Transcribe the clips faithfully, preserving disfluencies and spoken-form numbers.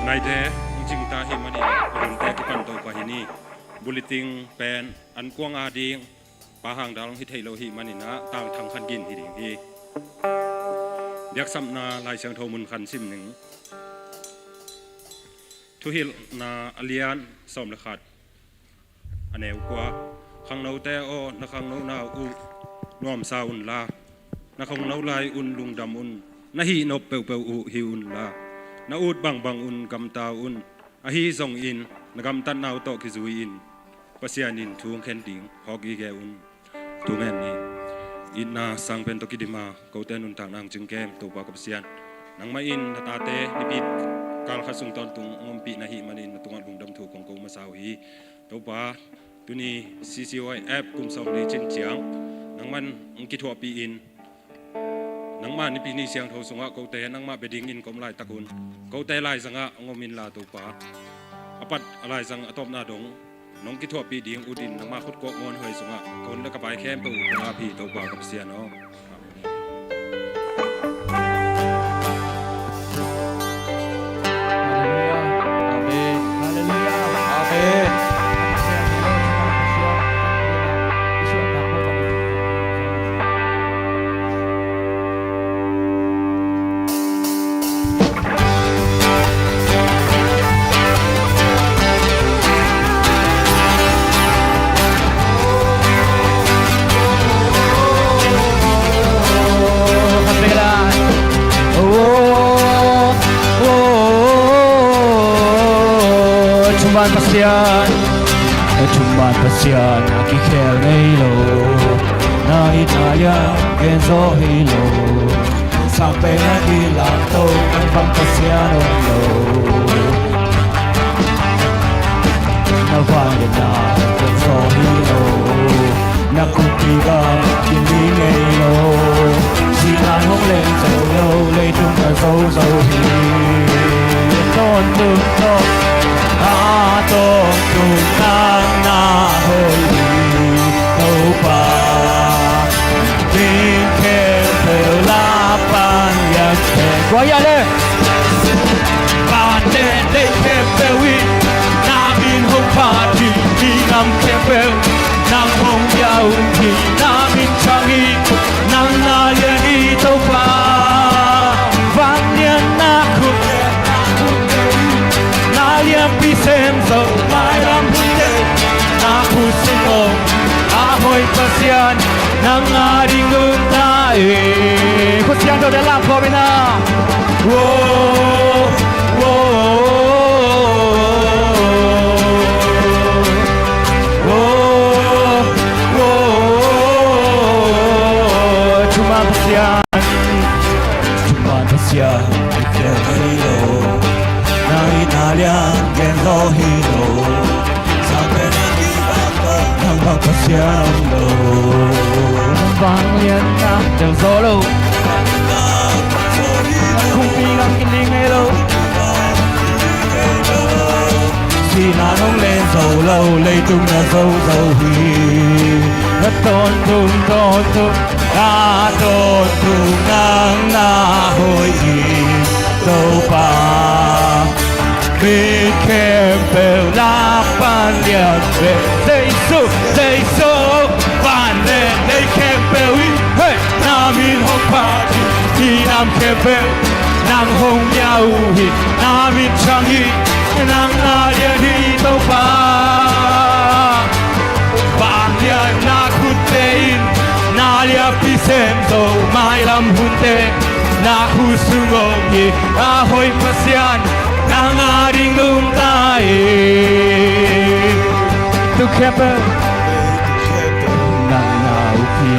Ngaite hong cingta hi manin a hunte kipan to pah hi ni. Buliting pen an kuang a ding Pa Hang Dal hong hi thei lo hi manin ah Tang Thang Khan Gin hi ding hi. Biaksapna Lai Siangtho mun khan sim ning. Thuhilhna a lian sawm le khat, a neu kua. Khangnote aw, na khangnona uh nuamsa unla, na khangno lai un lungdam un, na hihnop peuhpeuh uh hi unla, na ut bangbang un gamta un, ahi zongin na gamtatna uh tawh kizui-in Pasian in thu hong khen ding phawk gige un. Thu ngen ni. Itna sang pen tawh kidim a kote nuntakna hong cingkem Topa ka Pasian, nangmah in na tate nipi kal khat sung tawntung hong ompih na hih manin na tungah lungdam thu kong ko masa uh hi. Topa, tuni C C Y F kum sawmli cin ciang nangman hong kithuahpih in, nangmah nipi ni siangtho sungah kote nangmah bia dingin ka om laitak un, kote laizangah hong om inla Topa, a pat a laizang a tawpna dong nong kithuahpih ding utin nangmah khutkuak ngawnhuai sungah ka hun le ka pai khempeuh uh ka ngap hi Topa ka Pasian aw. Halleluia. Amen. Halleluia. Amen. Thuman Pasian, thuman Pasian a kikhel ngei lo, na itna lian gen zaw hi lo. Sang pen a kilamto, nang bang Pasian om lo. Na vangliatna gen zaw hi lo, na kumpi gam kiling ngei lo. Sinan hong len zo lo, leitung na zo zo hi. Tawntung tawh, a tawntung nang na hoih hi Topa. Min khempeuh la pan lian pen. Kua hiah le? Van le lei khempeuh in na min hong phat hi. Minam khempeuh nang hong pia uh hi. Na min thang hi. Nang na lian hi Topa. Vangliatna khut na lianpi sem zo, mailam hunte na khut sung om, a hoih Pasian nang a ding nuntak hi. Khut siangtho te lam khawm in a. Wo, wo, wo, wo, thuman Pasian. Thuman Pasian, i khel hi lo. Na itna lian gen zaw hi lo. Sang pen a kilamto, nang bang Pasian om lo. Vangliatna tel zaw lo. Kumpi gam kiling ngei lo. Sinan hong len zo lo, leitung na zo zo hi. Na tawntung, tawntung, na tawntung nang na hoih hi Topa. Min khempeuh la pan lian pen. Jesu, Jesu, van le lei khempeuh in, hey, na min hong phat hi. Minam khempeuh nang hong pia uh hi. Na min thang hi. Nang na lian hi Topa. Vangliatna khutte in na lianpi sem zo, mailam hunte na khut sung om hi. A hoih Pasian nang a ding nuntak hi. Leitung khempeuh nang na uk hi.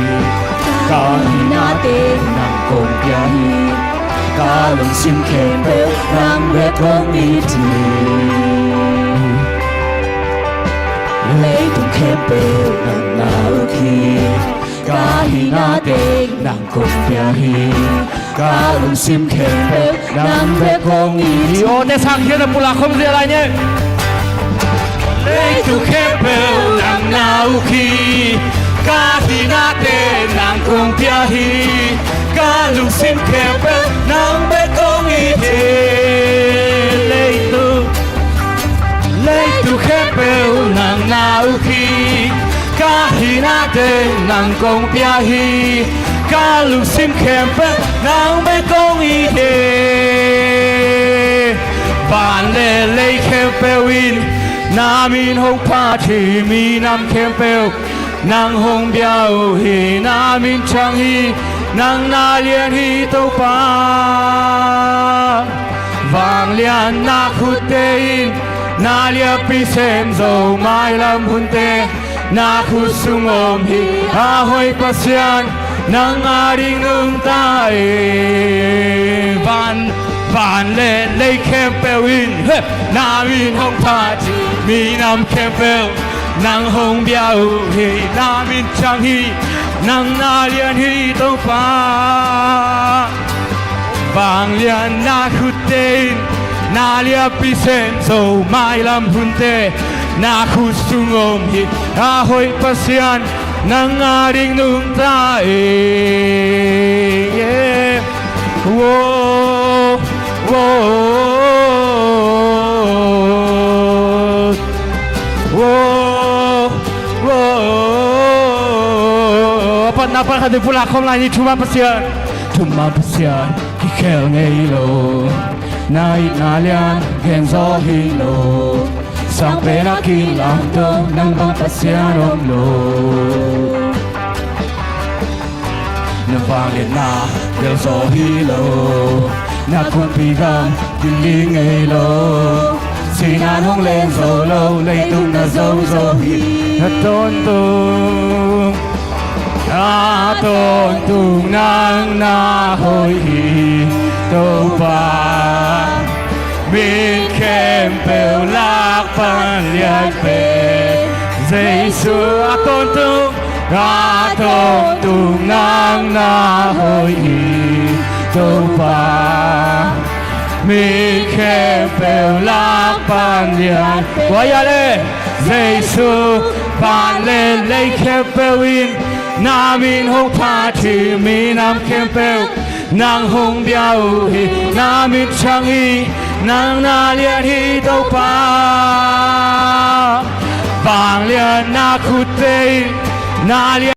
Ka hinate nang kong pia hi. Ka lungsim khempeuh nang bek kong it hi. Leitung khempeuh nang na uk hi. Ka hinate nang kong pia hi. Ka lungsim khempeuh nang bek kong it hi. I awte sang khian a pulak khawm zia lai ni. Leitung khempeuh nang na uk hi. Ka hinate nang kong pia hi. Ka lungsim khempeuh nang bek kong it hi. Leitung Teng nang kong pia hi, ka lungsim khempeuh nang bek kong it hi. Van le lei khempeuh in na min hong phat hi, minam khempeuh nang hong bia uh hi, na min ciang hi, nang na lian hi Topa. Vanglian na khutte in na lianpi sem zo, mailam hunte na khut sung om hi, a hoih Pasian nang a ding nungta hi. Van, van le lei khempeuh in, he, na min hong phat hi, minam khempeuh nang hong bia uh hi, na min ciang hi, nang na lian hi Topa. Vanglian na khutte in na lianpi sem zo, mailam hunte na khut sung om hi, a hoih Pasian nang a ding nungta hi. Yeah. Whoa, whoa, whoa, whoa. A patna pan khat in pulak khawm lai ni. Thuman Pasian, thuman Pasian kikhel ngei lo, na itna lian gen zaw hi lo. Sang pen a kilamto, nang bang Pasian om lo. Na vangliatna bel zaw hi lo, na kumpi gam ding ngei lo. Sinan hong len zo lo, leitung na zo zo hi. A tawntung, a tawntung nang na hoih hi Topa. Min khempeuh lak pan lian pen Jesu. A tawntung, a tawntung nang na hoih hi Topa. Min khempeuh lak pan lian pen. Ua ia le Jesu. Van le lei khempeuh in na min hong phat hi, minam khempeuh nang hong bia uh hi, na min ciang hi, nang na lian hi Topa. Vanglian na khutte in na lian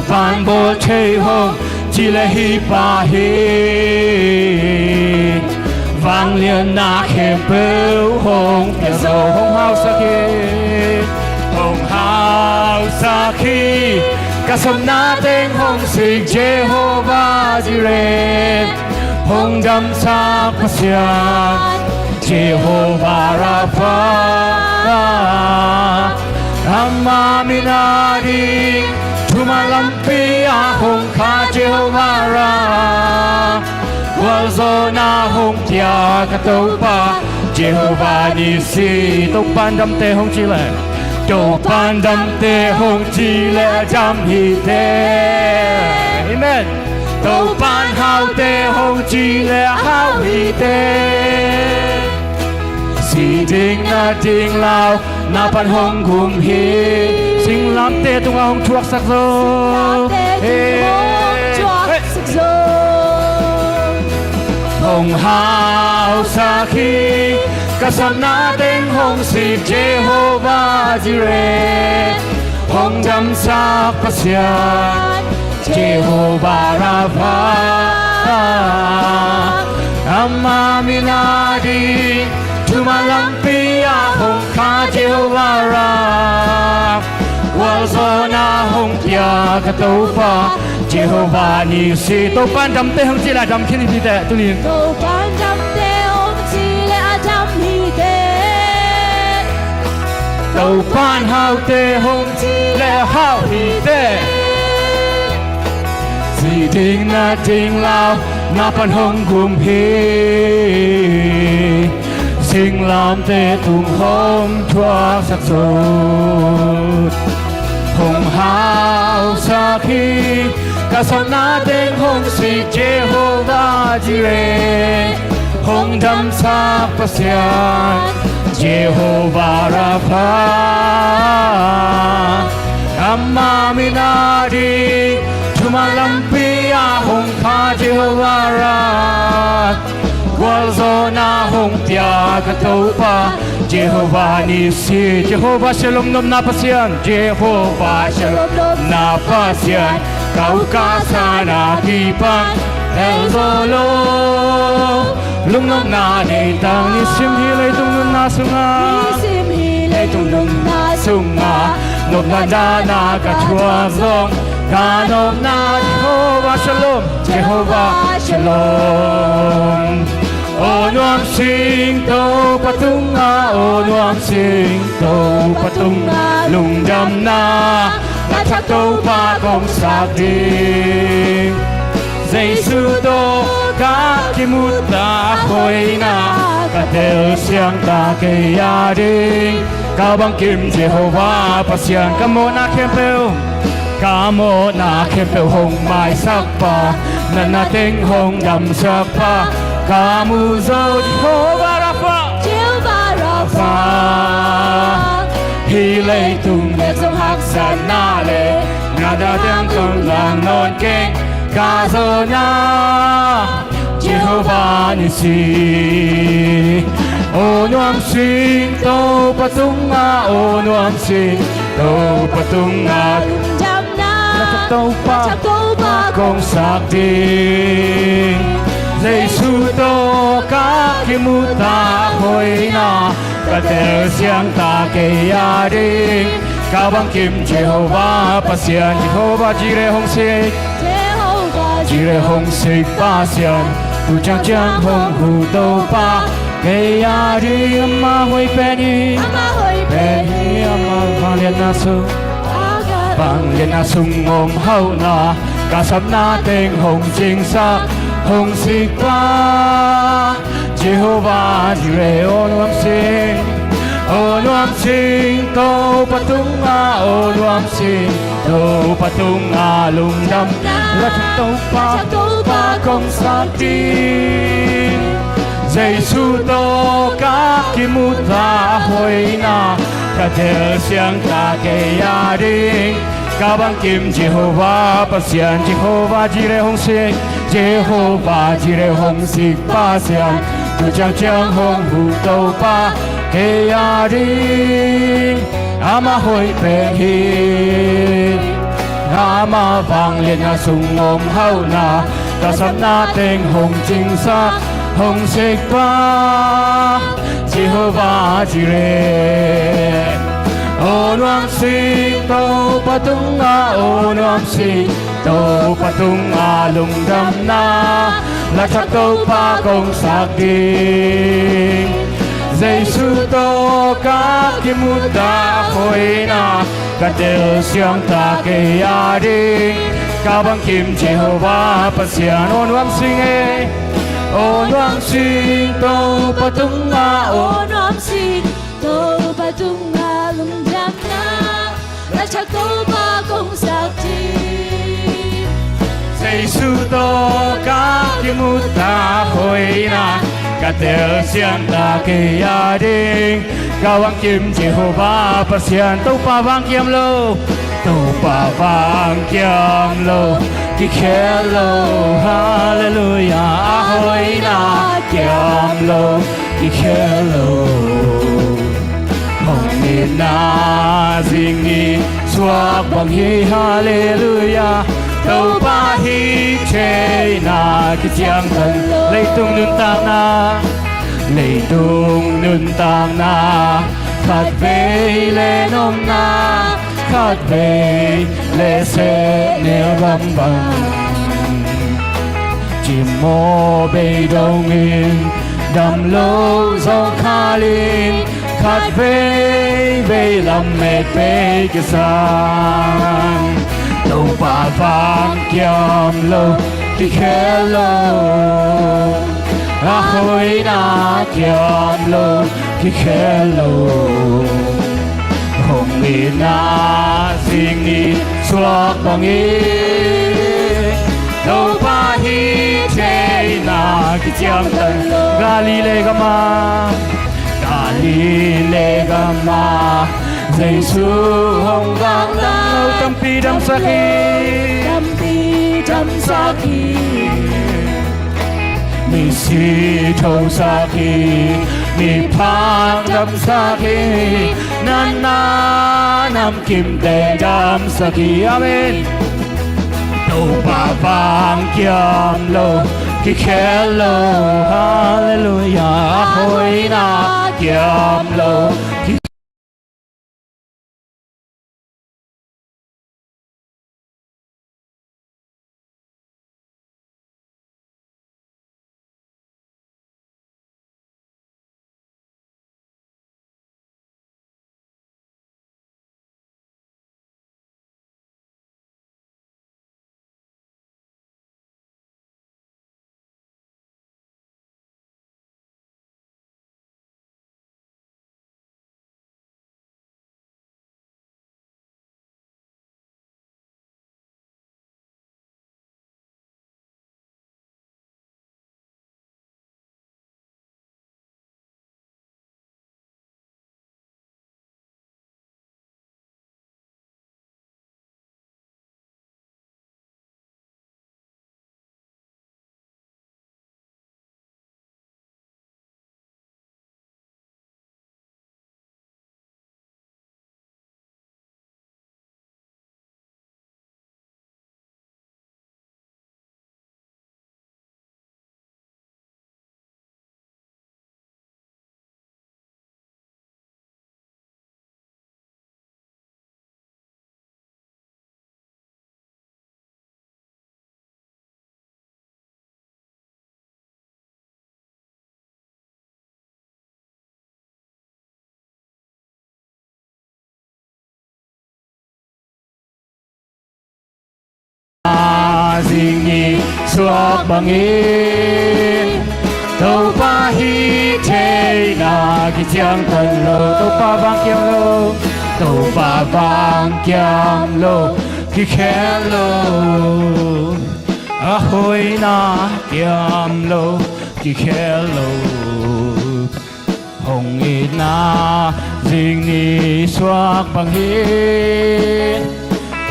Pan bawl thei hong ci leh hih pa hi. Vangliatna khempeuh hong pia zo, hong hausak hi. Hong hausak hi. Ka sawmna teng hong sik Jehovah Jireh, hong damsak Pasian Jehovah Rapha. Ama min a ding thuman lampi ah hong kha Jehovah Ra, gualzawhna hong pia ka Topa Jehovah Nissi. Topan damte hong ci leh, Topan damte hong ci leh a dam hi teh. Amen. Topan haute hong ci leh a hau hi teh. Zi ding na ding lau, na pan hong gum hi. Singlamteh tungah hong thuaksak zo. Singlamteh tungah hong thuaksak zo. Hong hausak hi. Ka sawmna teng hong sik Jehovah Jireh, hong damsak Pasian Jehovah Rapha. Ama min a ding thuman lampi ah hong kha Jehovah Ra, gualzawhna hong pia ka Topa Jehovah Nissi. Topan damte hong ci leh a dam khin hi teh tuni. Topan damte hong ci leh a dam hi teh. Topan haute hong ci leh a hau hi teh. Zi ding na ding lau, na pan hong gum hi. Singlamteh tung hong thuaksak zo. Hong hausak hi. Ka sawmna teng hong sik Jehovah Jireh, hong damsak Pasian Jehovah Rapha. Ama min a ding thuman lampi ah hong kha Jehovah Ra, gualzawhna hong pia ka Topa Jehovah Nissi. Jehovah Shalom, nopna Pasian. Jehovah Shalom, nopna Pasian. Ka ut ka san a kipan tel zo lo, lungnopna nei tang. Nisim hi leitung nunna sungah, nisim hi leitung nunna sungah, nopna dan a ka thuak zong, ka nopna. Jehovah Shalom, Jehovah Shalom. Aw nuam sing Topa tungah, aw nuam sing Topa tungah, lungdamna ka thak Topa kong sak ding. Jesu tawh ka kimuta, a hoihna ka telsiang ta kei a ding. Ka bangkim Jehovah Pasian, ka mawhna khempeuh, ka mawhna khempeuh hong maisak pa, natna teng hong damsak pa, ka mu zo Jehovah Rapha. Jehovah Rapha. Hih leitung bek zong haksatna le ngana dang tawh lang nawn keng, ka zawhna Jehovah Nissi. Aw nuam sing Topa tungah, aw nuam sing Topa tungah, lungdamna ka thak Topa, ka thak Topa kong sak ding. Jesu tawh ka kimuta, a hoihna ka telsiang ta kei a ding. Ka bangkim Jehovah Pasian, Jehovah Jireh hong sik, Jehovah Jireh hong sik Pasian, tu ciangciang hong huh Topa kei a ding. Amah hoih pen hi, amah hoih pen hi, amah vangliatna sung, vangliatna sung om hauhna, ka sapna teng hong cingsak, hong sik pa. Jehovah Jireh, aw nuam sing, aw nuam sing Topa tungah, aw nuam sing Topa tungah, lungdamna ka thak Topa, ka thak Topa kong sak ding. Jesu tawh ka kimuta, a hoihna ka telsiang ta kei a ding. Ka bangkim Jehovah Pasian, Jehovah Jireh hong sik, Jehovah Jireh hong sik Pasian, tu ciangciang hong huh Topa kei a ding. Amah hoih pen hi, Amah vangliatna sung om hauhna, ka sapna teng hong cingsak, hong sek pa Jehovah Jireh. Aw nuam sing Topa tungah, aw nuam sing Topa tungah lungdamna, lathak Topa kong sak ding. Jesu tawh ka kimuta, a hoihna ka telsiam ta kei a ding. Ka bangkim Jehovah Pasian, aw nuam sing e, aw nuam sing Topa tungah, aw nuam sing Topa tungah lungdamna, lathak Topa kong sak ding. Jesu tawh ka kimuta, hoihna ka telsiam ta kei a ding. Ka bangkim Jehovah Pasian, Topa vang kiam lo, Topa vang kiam lo, kikhel lo. Halleluiah. A hoihna kiam lo, kikhel lo. Hong itna zing ni suak bang hi. Halleluiah. Topa hih theihna kiciangtan lo. Leitung nuntakna, leitung nuntakna, khatvei le nopna, khatvei le sehnel gam bang. Cimawh bei dongin, dam lo zong khalin, khatvei vei lamet bei kisam. Topa vang kiam lo, kikhel lo. A hoihna kiam lo, kikhel lo. Hong itna zing ni suak bangin, Topa hih theihna kiciangtan lo. Galilee gam ah, Galilee gam ah, Jesu hong vak dam lo. Tampi damsak hi, tampi damsak hi. Misi thosak hi, miphak damsak hi, natna namkimte damsak hi. Amen. Topa vang kiam lo, kikhel lo. Halleluiah. A hoihna kiam lo, Zing ni suak bangin, Topa hih theihna kiciangtan lo. Topa vang kiam lo, Topa vang kiam lo, kikhel lo. A hoihna kiam lo, kikhel lo. Hong itna zing ni suak bang hi.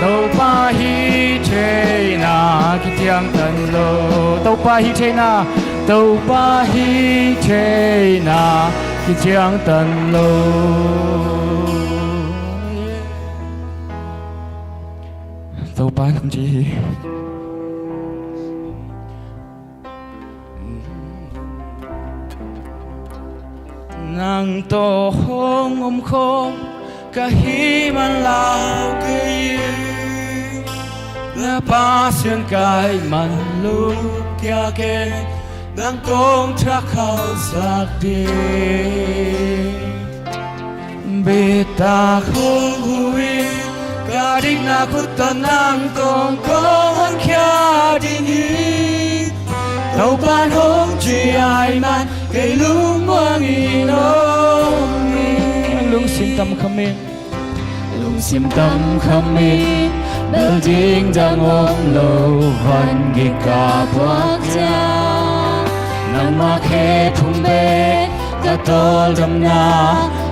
Topa hih theihna kiciangtan lo. Topa hih theihna, Topa hih theihna kiciangtan lo. Topa nang ci hi. Nang tawh hong om khawm ka hih man lau kei hi. Na Pasian ka hih man lungkia ken, nang kong tha khauhsak ding. Bitak hong hu in, ka dikna khut tawh nang kong kong honkhia ding hi. Topa'n hong ci ahih man kei lungmuang in om hi. Lungsim tam kham in, lungsim tam kham in, bel ding dang om lo, van gik ka puak ciang, nangmah khephung bek ka tawldamna,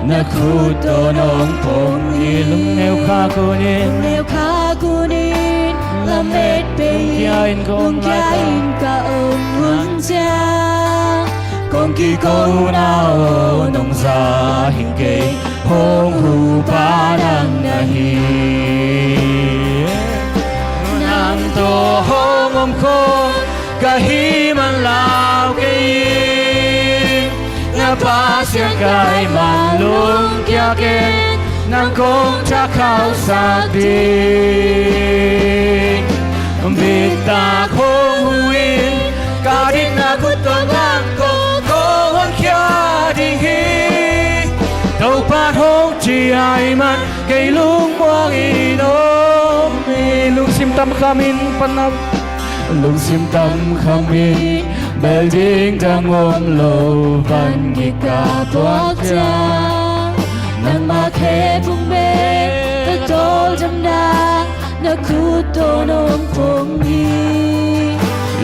na khut tawh nong phong hi. Lungneu khak un in, lungneu khak un in, lamet pei in, lungkia in ka om hun ciang, kong kiko na aw, nong za hi kei, hong hupa nang na hi. Nang tawh hong om khawm ka hih man lau kei hi. Na Pasian ka hih man lungkia ken, nang kong tha khauhsak ding. Bitak hong hu in, ka dikna khut tawh nang kong kong honkhia ding hi. Topa'n hong ci ahih man kei lungmuang in om hi. Lungsim tam kham in, pan nap. Lungsim tam kham in, bel ding dang om lo, van gik ka puak ciang, nangmah khephung bek ka tawldamna, na khut tawh nong phong hi.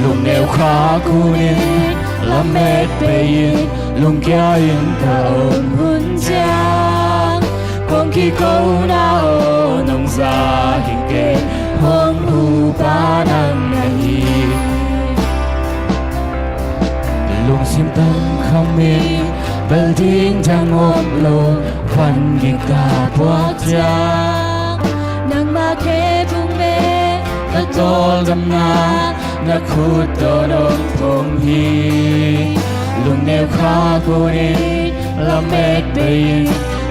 Lungneu khak un in, lamet pei in, lungkia in ka om hun ciang, kong kiko na aw, nong za hi kei, hong hupa nang na hi. Lungsim tam kham in, bel ding dang om lo, van gik ka puak ciang, nangmah khephung bek ka tawldamna, na khut tawh nong phong hi. Lungneu khak un in, lamet pei in,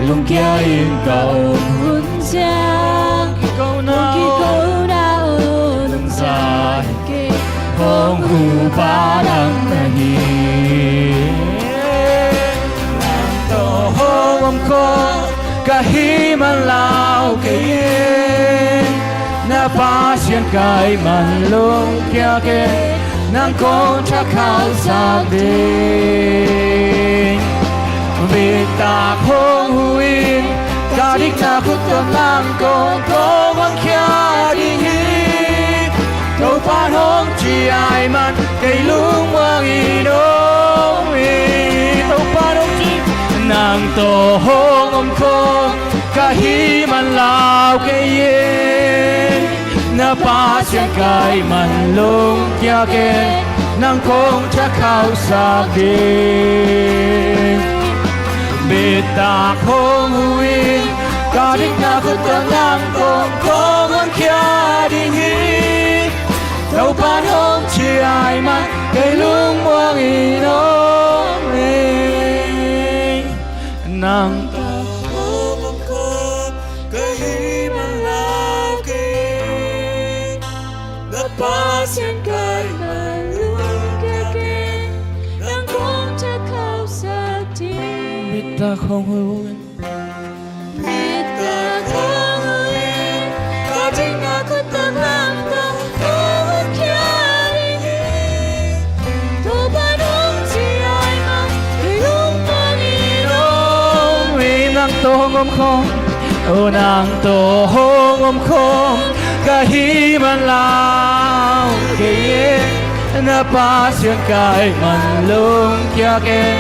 lungkia in ka om hun ciang, kong kiko na aw, nong za hi kei, hong hupa nang na hi. Nang tawh hong om khawm ka hih man lau kei hi. Na Pasian ka hih man lungkia ken, nang kong tha khauhsak ding. Bitak hong hu in, ka dikna khut tawh nang kong kong honkhia ding hi. Topa'n hong ci ahih man kei lungmuang in om hi. Topa'n hong ci, nang tawh hong om khawm ka hih man lau kei hi. Na Pasian ka hih man lungkia ken, nang kong tha khauhsak ding. Bitak hong hu in, ka dikna khut tawh nang kong kong honkhia ding hi. Topa'n hong ci ahih man kei lungmuang in om hi. Nang tawh hong om khawm ka hih man lau kei hi. Na Pasian ka hih man lungkia ken, nang kong tha khauhsak ding. Bitak hong hu in, bitak hong hu in, ka dikna khut tawh nang kong kong honkhia ding hi. Topa'n hong ci ahih man kei lungmuang in om hi. Nang tawh hong om khawm, o nang tawh hong om khawm ka hih man lau kei hi. Na Pasian ka hih man lungkia ken,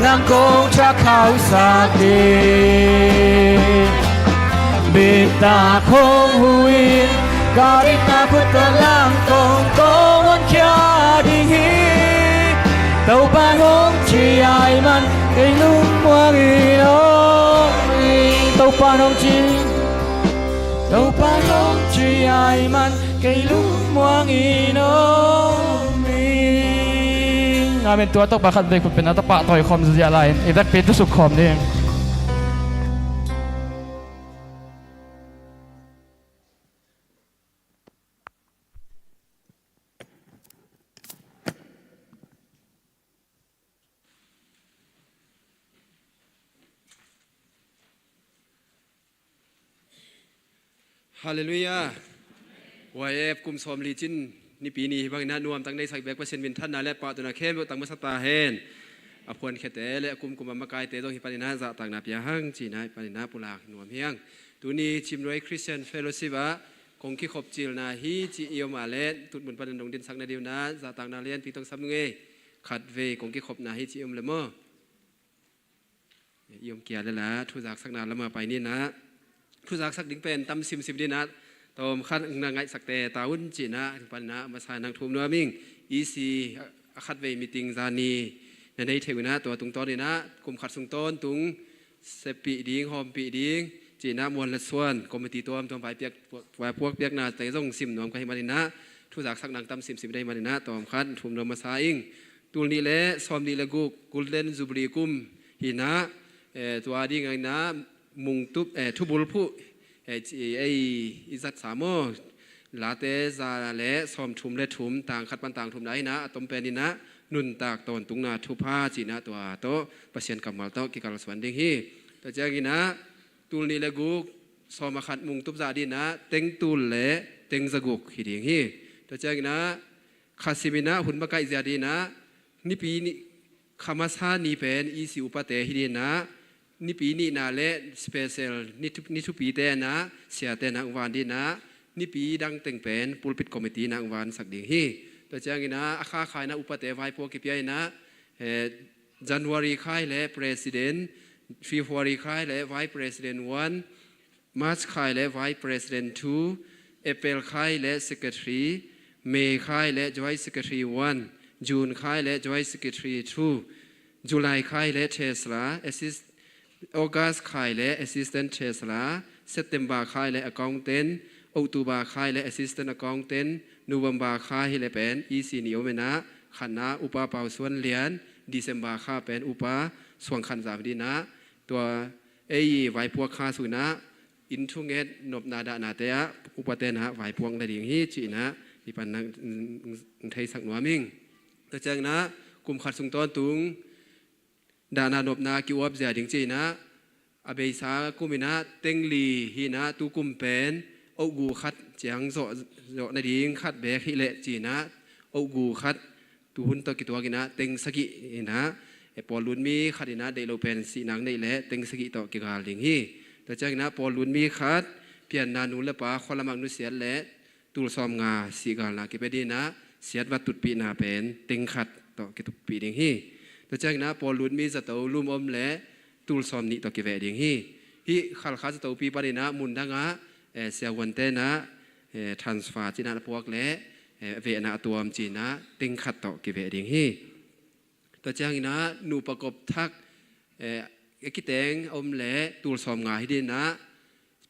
nang kong tha khauhsak ding. Bitak hong hu in, ka dikna khut tawh nang kong kong honkhia ding hi. Topa'n hong ci ahih man kei lungmuang in om hi. Topa'n hong ci, Topa hong ci ai man kei lungmuang in om ing. Amen. Tua tawh pawlkhat vei khut pen a tawh pahtawi khawm ziahziah lai-in i vekpi tusuk khawm ding. Halleluiah. Y F kum sawmli cin Nipi ni hi bangin ah nuamtak neihsak bek Pasian minthanna le pahtawina khempeuh tang masa ta hen. A phuankhiate le a kumkum a makaite zong hih panin ah zahtakna pia hang ci-in ah hih panin ah pulak nuam hi hang. Tuni Cimnuai Christian Fellowship ah kong kikhop cilna hi cih i om a le tutmun panin dong dinsak nadingin ah zahtakna lianpi tong sam ung ei. Khatvei kong kikhopna hi cih i om le maw? I om kia le la thuzaksakna lam ah pai ni in ah, thuzaksak ding pen tam simsim ding in ah, tawmkhat na ngaihsakte ta un ci-in ah, hih panin ah masa nang thum nuam ing. E C a khatvei meeting zani na nei thei un ah, tua tungtawn in ah kum khat sung tawntung seppih ding, hawmpih ding ci-in ah muan le suan committee tuamtuam vaipiak, vaipuak piaknate zong sim nuam ka hih manin ah, thuzaksak nang tam simsim ding hih manin ah tawmkhat thum nuam masa ing. Tul nih le sawmnih le guk Golden Jubilee kum hi in ah, eh, tua dingin ah mungtup, eh, thubulphuh, eh, ci-, ei i zatsa maw, Late za le sawmthum le thum, tang khat pan tang thumna hi in ah, a tom pen in ah nuntak tawntungna thupha ci-in ah tua tawh Pasian kammal tawh kikalsuan ding hi. Tua ciangin ah tul nih le guk sawm a khat mungtup zah dingin ah teng tul le teng zaguk hi ding hi. Tua ciangin ah kha simin ah hun makaih zia dingin ah Nipi ni, kha masa ni pen E C upate hi dingin ah, Nipi nihna le special ni thu-, ni thupite in ah siate in ah hong van dingin ah, Nipi dang teng pen pulpit committee in ah hong vansak ding hi. Tua ciangin ah a kha kha in ah upate vaipuak kipia in ah, eh, January kha hi leh president, February kha hi leh vice president one, March kha hi leh Vice President two, April kha hi leh Secretary, May kha hi leh Joint Secretary one, June kha hi leh Joint Secretary two, July kha hi leh Treasurer, Assist-, August kha hi leh Assistant Treasurer, September kha hi leh Accountant, October kha hi leh Assistant Accountant, November kha hi leh pen E C nih om in ah, khatna Upa Pau Suan Lian, December kha pen Upa Suang Khan Zam dingin ah, tua ei vaipuak kha sungin ah, inn thunget nopna dahnate ah upate in ah vaipuak nading hi ci-in ah, hih pan nang, mm, mm, theisak nuam ing. Tua ciangin ah kum khat sung tawntung dahna nopna ki-uap zia ding ci-in ah, a beisa kum in ah teng li hi in ah, tu kum pen okgu khat ciang zawh, zawh nading khat beek hi leh ci-in ah, okgu khat tuhun tawh kituak in ah teng sagih in ah, eh, pawl lut mi khat in ah deih lo pen sihna neih leh teng sagih tawh kigal ding hi. Tua ciangin ah pawl lut mi khat pianna nu le pa khua lam ah nusiat leh tul sawmnga sihgalna kipia dingin ah, siatvat tutpihna pen teng khat tawh kitutpih ding hi. Tua ciangin ah pawl lut mi zato lum om leh tul sawmnih tawh kiveh ding hi. Hih Khalkha zatopi panin ah mundang ah, eh, siavuante in ah, eh, transfer ci-in ah na puak leh, eh, vehna a tuam ci-in ah teng khat tawh kiveh ding hi. Tua ciangin ah nupa kop thak, eh, a kiteng om leh tul sawmnga hi dingin ah,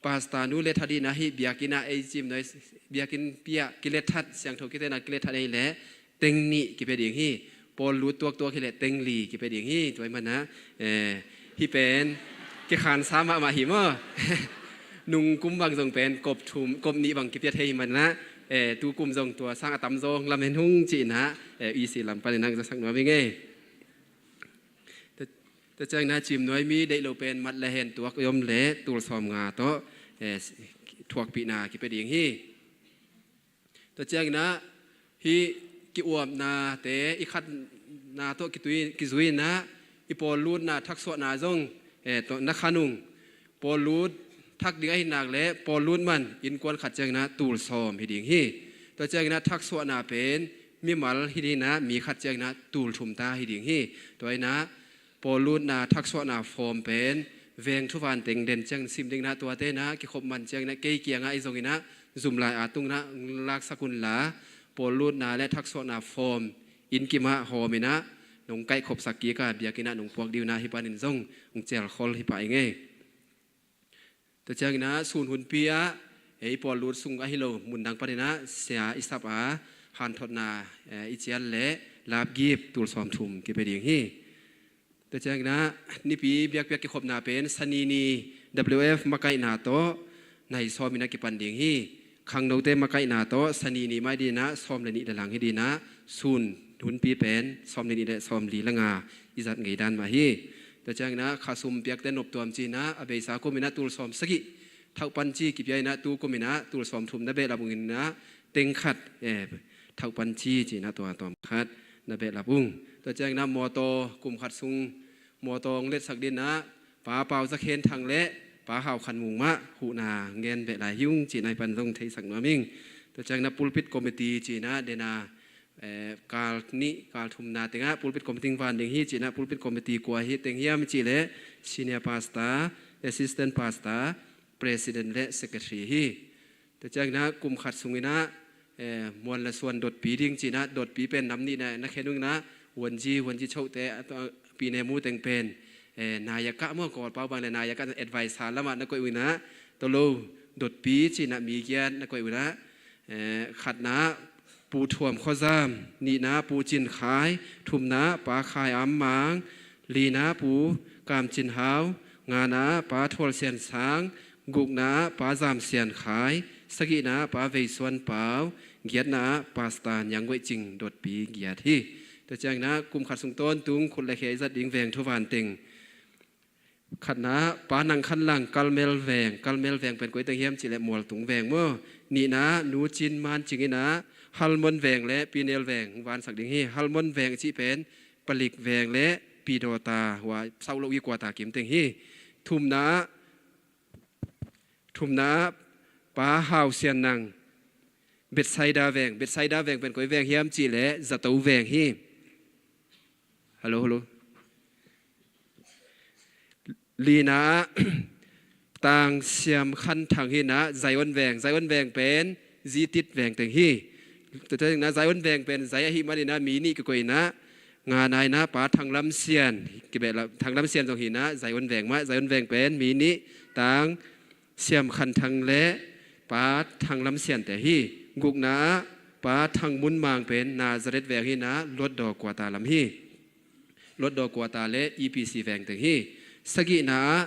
pastor nu lethat dingin ah, hih biakinn ah ei Cimnuai biakinn pi ah kilethat, siangtho kite in ah kilethat ei leh teng nih kipia ding hi. Pawl lut tuaktuak hi leh teng li kipia ding hi. Tua ahih manin ah, eh, hih pen kikhansa mahmah hi maw? Nung kum bang zong pen kop thum, kop nih bang kipia thei hi manin ah, eh, tu kum zong tua sang a tamzaw lamen hung ci-in ah, eh, E C lam panin ah hong zasak nuam ing ei. Tua, tua ciangin ah Cimnuai mi deih lo pen mat le hen tuak om leh tul sawmnga tawh, eh, thuakpihna kipia ding hi. Tua ciangin ah hih ki-uapnate i khatna tawh kitui, kizui in ah, i pawl lutna thaksuahna zong, eh, tawh na khan ung. Pawl lut thak ding ahih nak leh pawl lut man innkuan khat ciangin ah tul sawm hi ding hi. Tua ciangin ah thaksuahna pen mimal hi dingin ah, mi khat ciangin ah tul thum ta hi ding hi. Tua in ah pawl lutna thaksuahna form pen veng thuvan teng den ciangin sim dingin ah, tuate in ah kikhop man ciangin ah kei kiangah i zongin ah zum lai a tungin ah laksak unla, pawl lutna le thaksuahna form innkim ah hawm in ah nong kaihkhopsak kik a, biakinn ah nong puak ding un ah, hih panin zong hong cialkhol hi pah ing ei. Tua ciangin ah sun hunpi ah, ei pawl lut sung ahi lo mun dang paninah sia i sap a hanthotna, eh, i cial le lapgip tul sawmthum kipia ding hi. Tua cianginah nipi biakpiak kikhopna pen Sani ni W F makaihna tawh nai sawm inah kipan ding hi. Khangnote makaihna tawh Sani ni mai dinah sawm le nih le lang hi dinah sun hunpi pen sawm le nih le sawm li le nga i zat ngei dan mah hi. Tua cianginah khasum piakte noptuam cinah a beisa kuminah tul sawm sagih thauhpan ci kipia inah tu kuminah tul sawmthum na behlap unginah teng khat, eh, thauhpan ci cinah tua tawm khat na behlap ung. Tua cianginah mawtaw kum khat sung mawtaw hong letsak dinah Pa Pau Za Khen Thang le Pa Hau Khan Mung mah huhna ngen behlai hi ung cinah i pan zong theisak nuam ing. Tua cianginah pulpit committee cinah dena, eh, kal nih kal thumna tengah pulpit committee van ding hi cinah pulpit committee kua hi teng hiam cihleh senior pastor, assistant pastor, president le secretary hi. Tua cianginah kum khat sunginah, eh, muan le suan dotpi ding cinah dotpi pen nam nihna na khen unginah wanzi wanzi chote a, a, pine mu teng pen, eh, nayaka maw Kawlpau bang le nayaka advice ha lamah na koih unginah tolo dotpi cinah mi giat na koih unginah, eh, khatna Pu Thuam Khuazam, nihna Pu Cin Khai, thumna Pa Khai Am Mang, lina Pu Kam Cin Hau, ngana Pa Thual Sian Sang, gukna Pa Zam Sian Khai, sagihna Pa Vei Suan Pau, giatna Pastor Niang Guaih Cing dotpi giat hi. Tua cianginah kum khat sung tawntung khut le khia i zat ding veng thuvan teng khatna Pa Nang Khan Lang Kalmel Veng, Kalmel Veng pen koi teng hiam cihleh Mualtung Veng maw. Nihna Nu Cin Man Cing inah Halmon Veng le Pinel Veng vansak ding hi. Halmon Veng a cih pen Palik Veng le Pidawta hua sauh loh i kuata kim teng hi. Thumna, thumna Pa Hau Sian Nang Bethsaida Veng, Bethsaida Veng pen koi veng hiam cihleh Zato Veng hi. Hello, hello. Lina Tang Siam Khan Thang hinah Zion Veng, Zion Veng pen Zitit Veng teng hi. Tua tengna Zion Veng pen Zai ahi maninah mi nih kikoihna nganaina Pa Thang Lam Sian, kibeh Thang Lam Sian zong hinah Zion Veng mah, Zion Veng pen mi nih Tang Siam Khan Thang le Pa Thang Lam Sian te hi. Gukna ah Pa Thang Mun Mang pen Nazareth Veng hinah Luatdaw kuata lam hi. Luatdaw kuata le E P C veng teng hi. Sagihna ah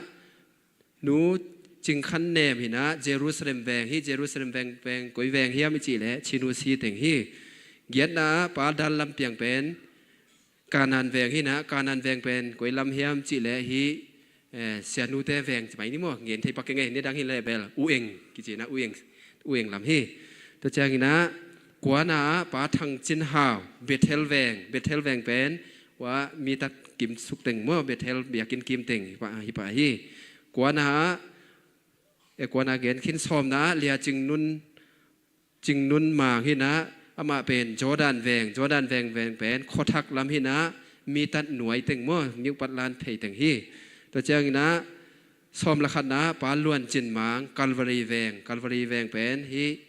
Nu Cing Khan Nem hinah Jerusalem veng hi. Jerusalem veng, veng koi veng hiam i cihleh Chin U C teng hi. Giatna ah Pa Dal Lam Piang pen Kanan veng hinah, Kanan veng pen koi lam hiam cihleh hi, eh, sianute veng ci mai ni maw, ngen thei pak keng ei, ni dang hi le bel U Eng kici inah U Eng, U Eng lam hi. Tua cianginah kuana ah Pa Thang Cin Hau Bethel veng, Bethel veng pen ua mi tat kim suk teng maw, Bethel biakinn kim teng hi pah, hi pah hi. Kuana ah, eh, kuana gen khin sawmna ah Lia Cing Nun Cing Nun Mang hinah, amah pen Jordan veng, Jordan veng, veng pen khuathak lam hinah, mi tat nuai teng maw, ngiupat lan phei teng hi. Tua cianginah sawm le khatna ah Pa Luan Cin Mang Calvary veng, Calvary veng pen hi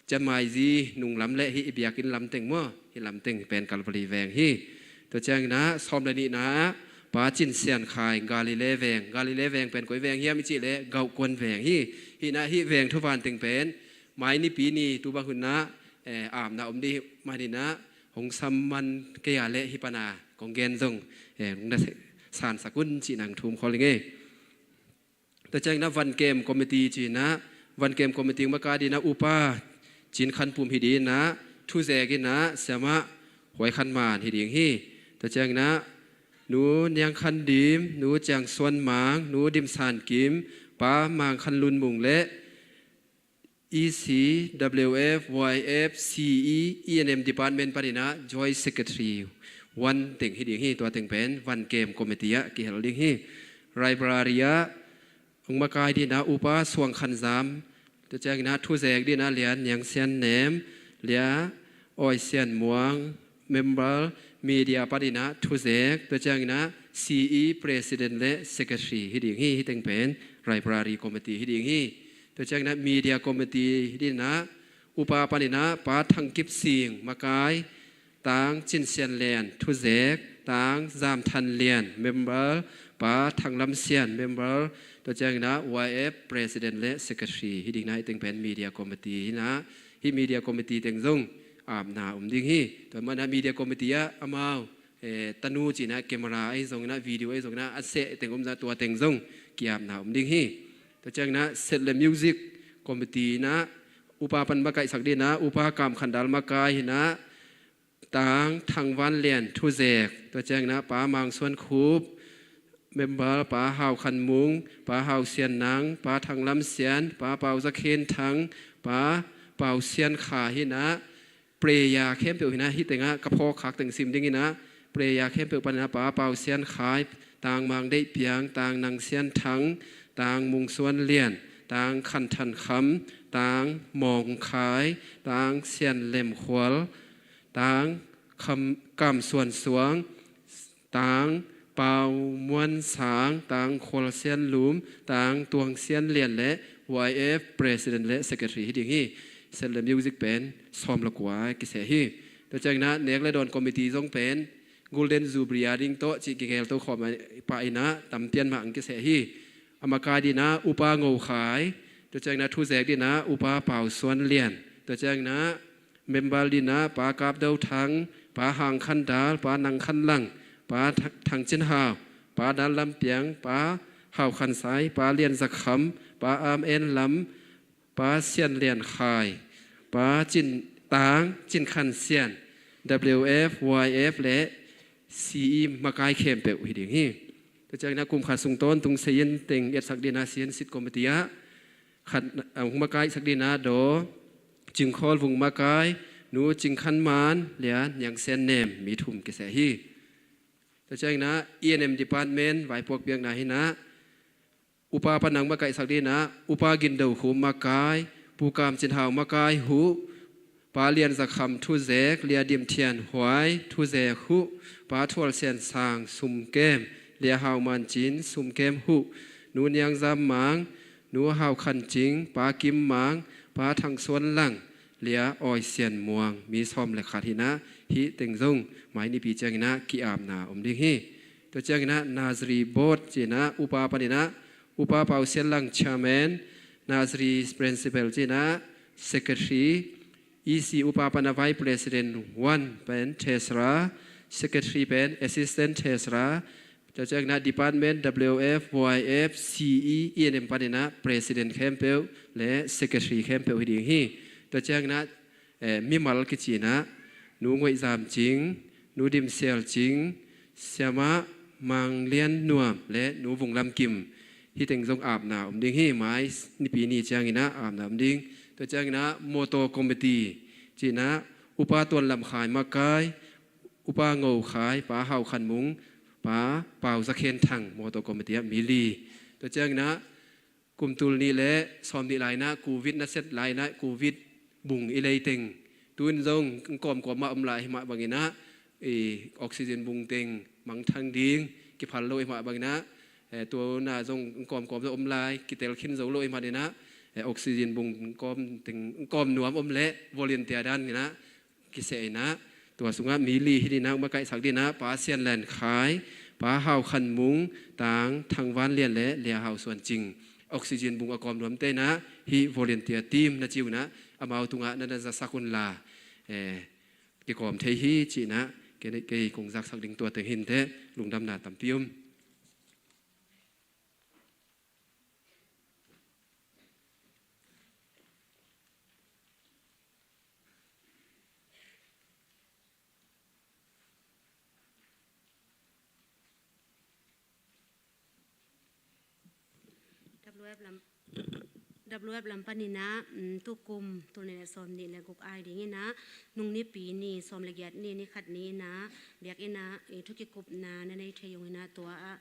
Ciamai Zi nung lam le hi i biakinn lam teng maw, hi lam teng pen Calvary veng hi. Tua cianginah sawm le nihna ah Pa Cin Sian Khai Galilee veng, Galilee veng pen koi veng hiam i cihleh Gauhkuan veng hi. Hinah hih veng thuvan teng pen mai nipi ni tu bang hunah, eh, amna om dih maninah hong sam man kei a leh hi pana kong gen zong, eh, hong na sansak un cih nang thum khol ing ei. Tua cianginah Van Kem Committee cinah, Van Kem Committee maka dinah Upa Cin Khan Pum hi dinah, thuzek inah Siamah Huai Khan Man hi ding hi. Tua cianginah Nu Niang Khan Dim, Nu Ciang Suan Mang, Nu Dim San Kim, Pa Mang Khan Lun Mung le E C W F, Y F, C E, E and M Department paninah Joint Secretary one teng hi ding hi. Tua teng pen Van Kem Committee ah kihel ding hi. Library ah hong makai dinah Upa Suang Khan Zam, tua cianginah thuzek dinah Lia Niang Sian Nem, Lia Oi Sian Muang, member, media paninah thuzek, tua cianginah C E, president le secretary hi ding hi. Hih teng pen library committee hi ding hi. Tua cianginah media committee hi dinah Upa paninah Pa Thang Kip Sing, makai, Tang Cin Sian Lian, thuzek, Tang Zam Than Lian, member, Pa Thang Lam Sian, member, tua ciangin ah Y F president le secretary, hih ding in ah hih teng pen media committee hi in ah, hih media committee teng zong apna om ding hi. Tua manin ah media committee ah amau, eh, tanu ci in ah camera ahi zongin ah, video ahi zongin ah, a seh teng om zah tua teng zong kiapna om ding hi. Tua ciangin ah Setlem Music Committee in ah upa pan makaihsak ding in ah Upa Kam Khan Dal makai hi in ah, Tang Thang Van Lian thuzek, tua ciangin ah Pa Mang Suan Khup, member Pa Hau Khan Mung, Pa Hau Sian Nang, Pa Thang Lam Sian, Pa Pau Za Khen Thang, Pa Pau Sian Kha hi in ah, prayer khempeuh hi in ah, hih teng ah ka phawk khak teng sim ding in ah, prayer khempeuh pan in ah Pa Pau Sian Khai, Tang Mang Deih Piang, Tang Nang Sian Thang, Tang Mung Suan Lian, Tang Khan Than Kham, Tang Mawng Khai, Tang Sian Lem Khual, Tang Kam, Kam Suan Suang, Tang Pau Muan Sang, Tang Khual Sian Lum, Tang Tuang Sian Lian le Y F president le secretary hi ding hi. Setlem Music pen sawm le kua kiseh hi. Tua ciangin ah nek le dawn committee zong pen Golden Jubilee a ding tawh cih kigel to khawm pah in ah tam pian mah ang kiseh hi. A makai ding in ah Upa Ngo Khai, tua ciangin ah thuzek ding in ah Upa Pau Suan Lian, tua ciangin ah member ding in ah Pa Kap Do Thang, Pa Hang Khan Dal, Pa Nang Khan Lang, Pa Thang, Thang Cin Hau, Pa Dal Lam Piang, Pa Hau Khan Sai, Pa Lian Za Kham, Pa Am En Lam, Pa Sian Lian Khai, Pa Cin Tang, Cin Khan Sian, W F, Y F le C E makai khempeuh hi ding hi. Tua ciangin ah kum khat sung tawntung sayin teng etsak ding in ah sayin sit committee ah khat, ah, hong makaihsak ding in ah Daw Cing Khawl Vung makai, Nu Cing Khan Man le Niang Sian Nem, mi thum kiseh hi. Tua ciangin ah E and M department vaipuak piakna hi in ah Upa pan hong makaihsak ding in ah Upa Gin Do Khum makai, Pu Kam Cin Hau makai huh, Pa Lian Za Kham thuzek, Lia Dim Thian Huai thuzek huh, Pa Thual Sian Sang sumkem, Lia Hau Man Cin sumkem huh, Nu Niang Zam Mang, Nu Hau Khan Cing, Pa Kim Mang, Pa Thang Suan Lang, Lia Awi Sian Muang, mi sawm le khat hi in ah, hih teng zong mai Nipi ciangin ah ki-apna om ding hi. Tua ciangin ah Nazri Board ci in ah Upa pan in ah Upa Pau Sian Lang chairman, Nazri principal ci in ah secretary, E C Upa pan a vice president one pen treasurer, secretary pen assistant treasurer, tua ciangin ah department W F, Y F, C E, E and M pan in ah president khempeuh le secretary khempeuh hi ding hi. Tua ciangin ah, eh, mimal kici in ah Nu Ngoih Zam Cing, Nu Dim Sial Cing, Siamah Mang Lian Nuam le Nu Vung Lam Kim, hih teng zong apna om ding hi. Mai Nipi ni ciangin ah apna om ding. Tua ciangin ah motor committee ci in ah Upa Tuan Lam Khai makai, Upa Ngo Khai, Pa Hau Khan Mung, Pa Pau Za Khen Thang, motor committee ah mi li. Tua ciangin ah kum tul nih le sawm nih lai in ah Covid na set lai in ah Covid bung i lei teng, tu-in zong kawmkawm mah om lai hi mah bangin ah, i oxygen bung teng mangthang ding kiphal lo hi mah bangin ah, eh, tu-in ah zong kawmkawm zong om lai, kitel khin zo lo hi mah in ah, eh, oxygen bung kawm teng, kawm nuam om leh volunteer dan in ah kiseh in ah, tua sungah mi li hi ding in ah, makaihsak ding in ah, Pa Sian Len Khai, Pa Hau Khan Mung, Tang Thang Van Lian le Lia Hau Suan Cing. Oxygen bung a kawm nuamte in ah, hih volunteer team na ci un ah, amau tungah na na zasak un la, eh, kikawm thei hi ci in ah, kei, kei kong zaksak ding tua teng hi inteh, lungdamna tampi om. W F lam, W F lam panin ah, mm, tukum tul nih le sawm nih le guk ai dingin ah, Nung Nipi ni, sawm le giat ni, ni khat ni-in ah, biakinn ah, i thukikupna na nei thei ung in ah, tua ah,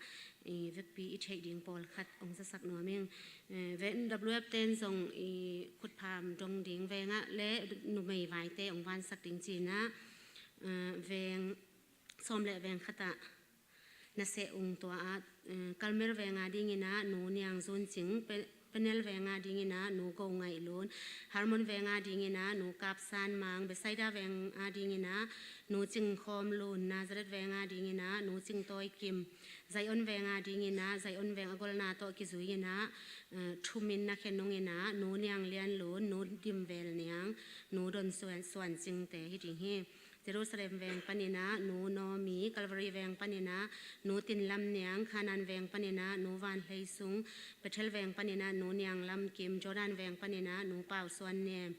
i vekpi i theih ding pawlkhat hong zasak nuam ing. Eh, V N W F ten zong i khutpham dong ding veng ah le numei vaite hong vansak ding ci-in ah, eh, veng sawm le veng khat ah na seh ung, tua ah, eh, Kalmel veng a dingin ah Nu Niang Zun Cing, Pe-, Penel veng a dingin ah Nu Go Ngaih Lun, Hermon veng a dingin ah Nu Kap San Mang, Bethsaida veng a dingin ah Nu Cing Khawm Lun, Nazareth veng a dingin ah Nu Cing Tawi Kim, Zion veng a dingin ah Zion veng a golna tawh kizui in ah, eh, thumin na khen nung in ah Nu Niang Lian Lun, Nu Dim Vel Niang, Nu Don Suan, Suan Cingte hi ding hi. Jerusalem veng panin ah Nu Naomi, Calvary veng panin ah Nu Tin Lam Niang, Canaan veng panin ah Nu Van Hlei Sung, Bethel veng panin ah Nu Niang Lam Kim, Jordan veng panin ah Nu Pau Suan Nem,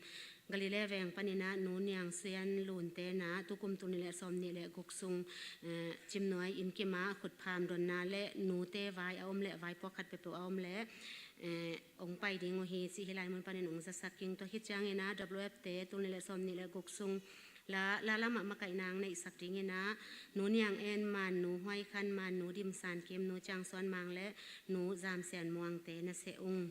Galilee veng panin ah Nu Niang Sian Lunte in ah tu kum tul nih le sawm nih le guk sung, eh, Cimnuai Inn Kim ah khutpham donna le nute vai a om le vaipuak khat peuhpeuh a om le, eh, hong pai ding uh hi cih hih lai mun panin hong zasak ing. Tua khit ciangin ah W F te tul nih le sawm nih le guk sung la, la lamah makaihna hong neihsak dingin ah Nu Niang En Man, Nu Huai Khan Man, Nu Dim San Kim, Nu Ciang Suan Mang le Nu Zam Sian Muangte na seh ung.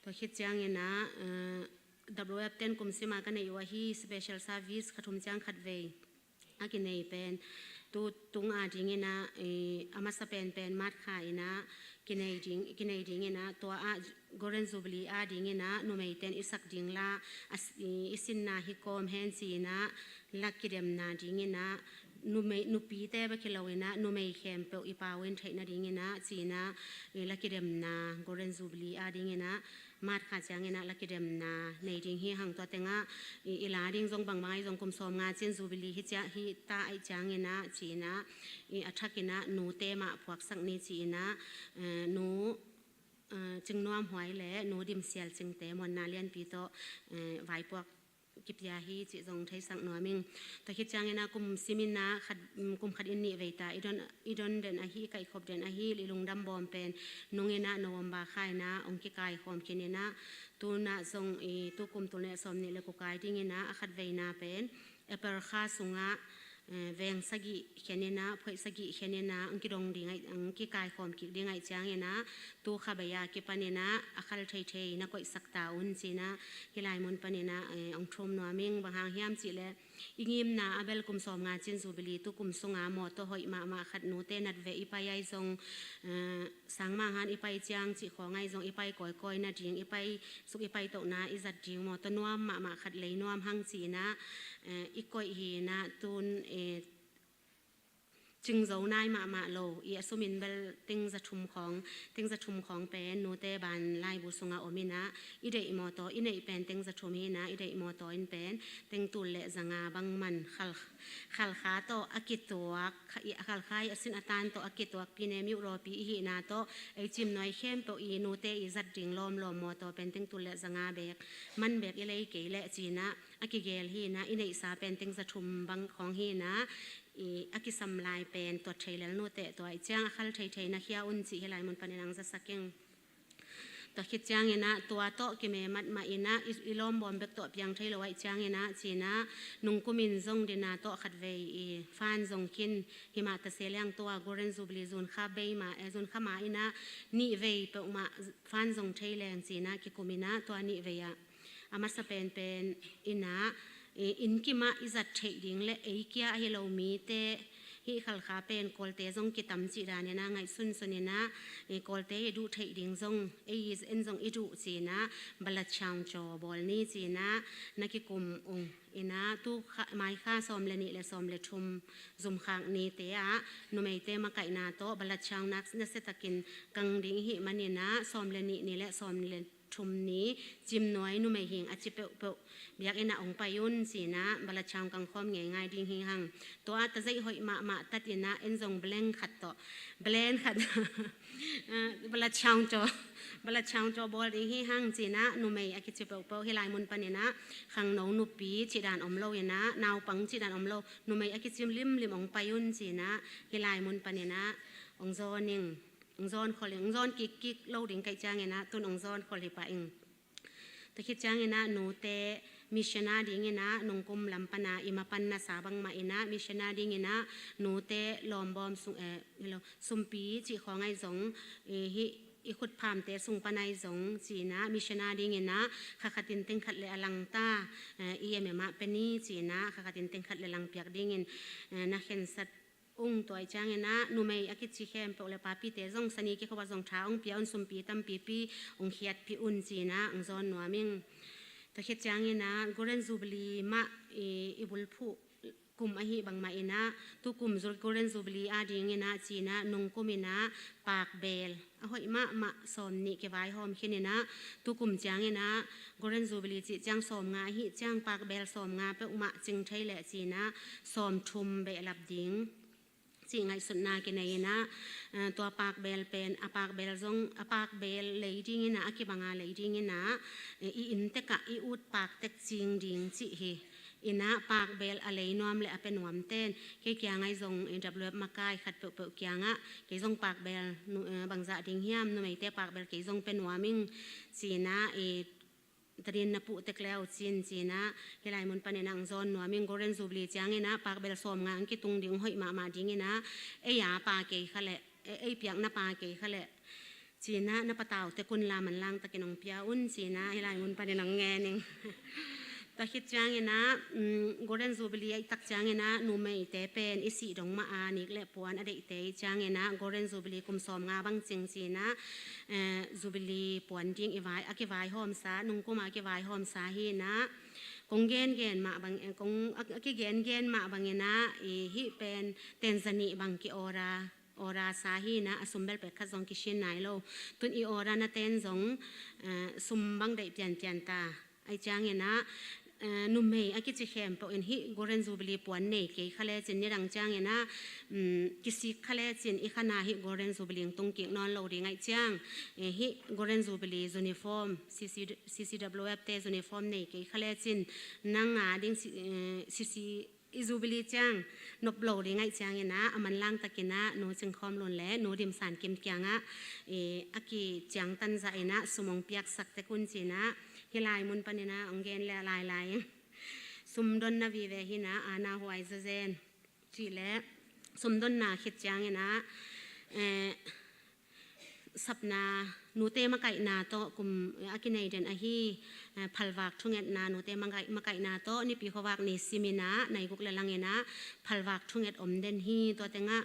Tua khit ciangin ah, eh, W F ten kum sim a ka neih uh ahi special service kha thum ciang khat vei a kinei pen tu tung a dingin ah, eh, a masa penpen March kha in ah kinei ding, kinei dingin ah tua ah Golden Jubilee a dingin ah numeite'n i sak ding la a s-, i, i sinna hi kawm hen ci-in ah la kidemna dingin ah numei, nupite bek hi lo in ah numei khempeuh i pau in theih nadingin ah ci-in ah, eh, la kidemna Golden Jubilee a dingin ah March kha ciangin ah la kidemna nei ding hi hang. Tua teng ah i, i la ding zong bangbang ahi zong kum sawm nga cin Jubilee hi cia, hi ta ahi ciangin ah ci-in ah i a thakin ah nute mah puaksak ni ci-in ah, eh, Nu, eh, Cing Nuam Huai le Nu Dim Sial Cingte muanna lianpi tawh, eh, vaipuak kipia hi cih zong theisak nuam ing. Tua khit ciangin ah kum simin ah khat, mm, kum khat in nih vei ta i don, i don den ahi, i kaihkhop den ahi, i lungdam bawm pen nungin ah November kha in ah hong kikaikhawm khin in ah tu-in ah zong i tu kum tul nih le sawm nih le guk a dingin ah a khat veina pen April kha sungah, eh, veng sagih khen in ah, phoih sagih khen in ah hong kidong ding ahi, hong kikaikhawm kik ding ahi ciangin ah tu kha bei a kipanin ah a khal theithei na koihsak ta un ci-in ah hih lai mun panin ah, eh, hong thum nuam ing. Bang hang hiam cih leh i ngimna a bel kum sawm nga cin Jubilee tu kum sunga mawtaw hoih mahmah khat nute nat veh i pai ahi zong, eh, sangmah hang i pai ciang cih khawng ahi zong i pai kawikawi nading, i pai suk i pai tohna i zat ding mawtaw nuam mahmah khat lei nuam hang ci-in ah, eh, i koih hi in ah tu-in, eh, cingzo nai mahmah lo i a sumin bel teng za thum khawng, teng za thum khawng pen nute ban laibu sungah om in ah i deih mawtaw, i neih pen teng za thum hi in ah i deih mawtaw in pen teng tul le za nga bang man Khal, Khalkha tawh a kituak, kha-, i, Khalkha i a sin a tan tawh a kituak Pyine Myo rawpi i hihna tawh ei Cimnuai khempeuh i nute i zat ding lawmlawm mawtaw pen teng tul le za nga bek man bek i lei kei leh ci-in ah a kigel hi in ah i neihsa pen teng za thum bang khawng hi in ah i a kisam lai pen tuat thei lel nute tua ahi ciang a khal theithei na khia un cih hih lai mun panin hong zasak ing. Tua khit ciangin ah tua tawh kimemat mah in ah i, i lawmbawm bek tawh piang thei lo ahi ciangin ah ci-in ah nungkumin zong dinner tawh khat vei i fund zong khin hi mah ta se leng tua Golden Jubilee zunkha bei mah, eh, zunkha mah in ah nih vei peuhmah fund zong thei leng ci-in ah kikum in ah tua nih vei ah a masa penpen in ah, eh, inn kim ah i zat theih ding le ei kia ahi lo mite hih Khalkha pen Kawlte zong kitam cih dan in ah ngaihsunsun in ah, eh, Kawlte i duh theih ding zong ei en zong i duh ci-in ah Balachaung Chaw bawl ni ci-in ah na kikum ung in ah tu kha, May kha sawm le nih le sawm le thum zumkhak nite ah numeite makaihna tawh Balachaung nak na sia takin kang ding i hih manin ah sawm le nih ni le sawm le thum ni Cimnuai numei hing a ci peuhpeuh biakinn ah hong pai un ci-in ah Balachaung kangkhawm ngeingai ding hi hang. Tua ah tazeih hoih mahmah tat in ah en zong blank khat tawh, blank khat, ah, Balachaung Chaw, Balachaung Chaw bawl ding hi hang ci-in ah numei a kici peuhpeuh hih lai mun panin ah khangno nupi cih dan om lo in ah naupang cih dan om lo numei a kici limlim hong pai un ci-in ah hih lai mun panin ah hong zawn ing. Hong zawn khol ing, hong zawn kikkik lo ding ka hih ciangin ah tu-in hong zawn khol hi pah ing. Tua khit ciangin ah nute mission a dingin ah nungkum lam pan a i mapan nasa bangmah in ah mission a dingin ah nute lawmbawm sung, eh, hi lo, sumpi cih khawng ahi zong, eh, hih i khutphamte sung pan ahi zong ci-in ah mission a dingin ah kha khatin teng khat le a langta, eh, i M M ah pe ni ci-in ah kha khatin teng khat le langpiak dingin, eh, na khensat ung. Tua ih ciangin ah numei a kici khempeuh le papite zong Sani kikhop ah zong tha ong pia un, sumpi tampipi ong khiatpih un ci-in ah ong zawn nuam ing. Tua khit ciangin ah Golden Jubilee mah i, i bulphuh kum ahi bangmah in ah, tukum Golden Jubilee adingin ah ci-in ah nungkum in ah pakbeel a hoih mahmah sawmnih kivaihawm khin in ah, tukum ciangin ah Golden Jubilee cih ciang sawmnga ahi ciang pakbeel sawmnga peuhmah cing thei leh ci-in ah sawmthum behlap ding cih ngaihsutna kinei in ah, eh, tua pakbeel pen a pakbeel zong a pakbeel lei dingin ah, a kibanga lei dingin ah, eh, i inntek ah i ut paktek cing ding cih hi. In ah pakbeel a lei nuam le a pia nuamten kei kiang ah zong, eh, W F makai khat peuhpeuh kiangah kei zong pakbeel nu-, eh, bangzah ding hiam, numeite pakbeel kei zong pia nuam ing ci-in ah, eh, tadin na puh tek le uh cin ci-in ah, hih lai mun panin ah ong zawn nuam ing. Golden Jubilee ciangin ah pakbeel sawmnga ong kitung ding, hoih mahmah dingin ah, ei a pa kei kha leh, ei, ei piakna pa kei kha leh ci-in ah na patau tek un la, manlang takin ong pia un ci-in ah hih lai mun panin ong ngen ing. Tua khit ciangin ah, um, Golden Jubilee ahih tak ciangin ah numeite pen i sih dong mah a, nik le puan a deihte ih ciangin ah Golden Jubilee kum sawmnga bang cing ci-in ah, eh, Jubilee puan ding i vai, a kivaihawmsa, nungkum a kivaihawmsa hi in ah, kong gengen mah bang, eh, kong a, a kigengen mah bangin ah, i hih pen tenzanih bang ki-order, ordersa hi in ah, a sum bel pek khat zong kisin nai lo. Tun i order naten zong, eh, sum bang deih pianpian ta. Ahih ciangin ah, eh, numei a kici khempeuh in hih Golden Jubilee puan nei kei kha lecin, nidang ciangin ah, um, kisik kha lecin i khan ah hih Golden Jubilee tung kik nawn lo ding ahih ciang, eh, hih Golden Jubilee uniform, C C, C C W F te uniform nei kei kha lecin nang a ding si-, eh, C C i Jubilee ciang nop lo ding ahih ciangin ah, a manlang takin ah Nu Cing Khawm Lun le Nu Dim San Kim kiangah, eh, a kiciangtan zah in ah sum ong piaksak tek un ci-in ah, hih lai mun panin ah ong gen le lailai ing. Sumdonna vive hi in ah, ana huai zazen cih leh sumdonna khit ciangin ah, eh, sapna, nute makaihna tawh kum a kinei den ahi, eh, phalvak thungetna, nute makaih-, makaihna tawh Nipi khuavak ni simin ah nai guk le langin ah phalvak thunget om den hi. Tua tengah,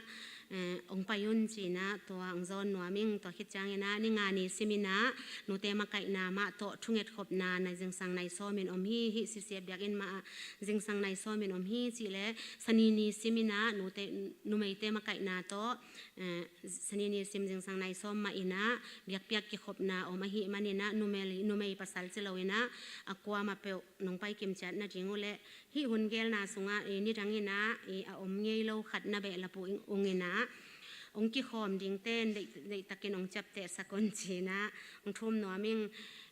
eh, ong pai un ci-in ah tua ong zawn nuam ing. Tua khit ciangin ah ni nga ni simin ah nute makaihna mah tawh thunget khopna nai zingsang nai sawmin om hi. Hih C C F biakinn mah ah zingsang nai sawmin om hi. Cih leh Sani ni simin ah nute, numeite makaihna tawh, eh, Sani ni sim zingsang nai sawm mah in ah biakpiak kikhopna om ahih manin ah numei, numei pasal ci lo in ah a kuamah peuh nong pai kim ciat nading uh leh, hih hun gelna sungah, eh, nidang in ah, eh, a om ngei lo khat na behlap uh ung in ah, ong kikhawm dingten deih, deihtakin ong ciaptehsak un ci-in ah ong thum nuam ing.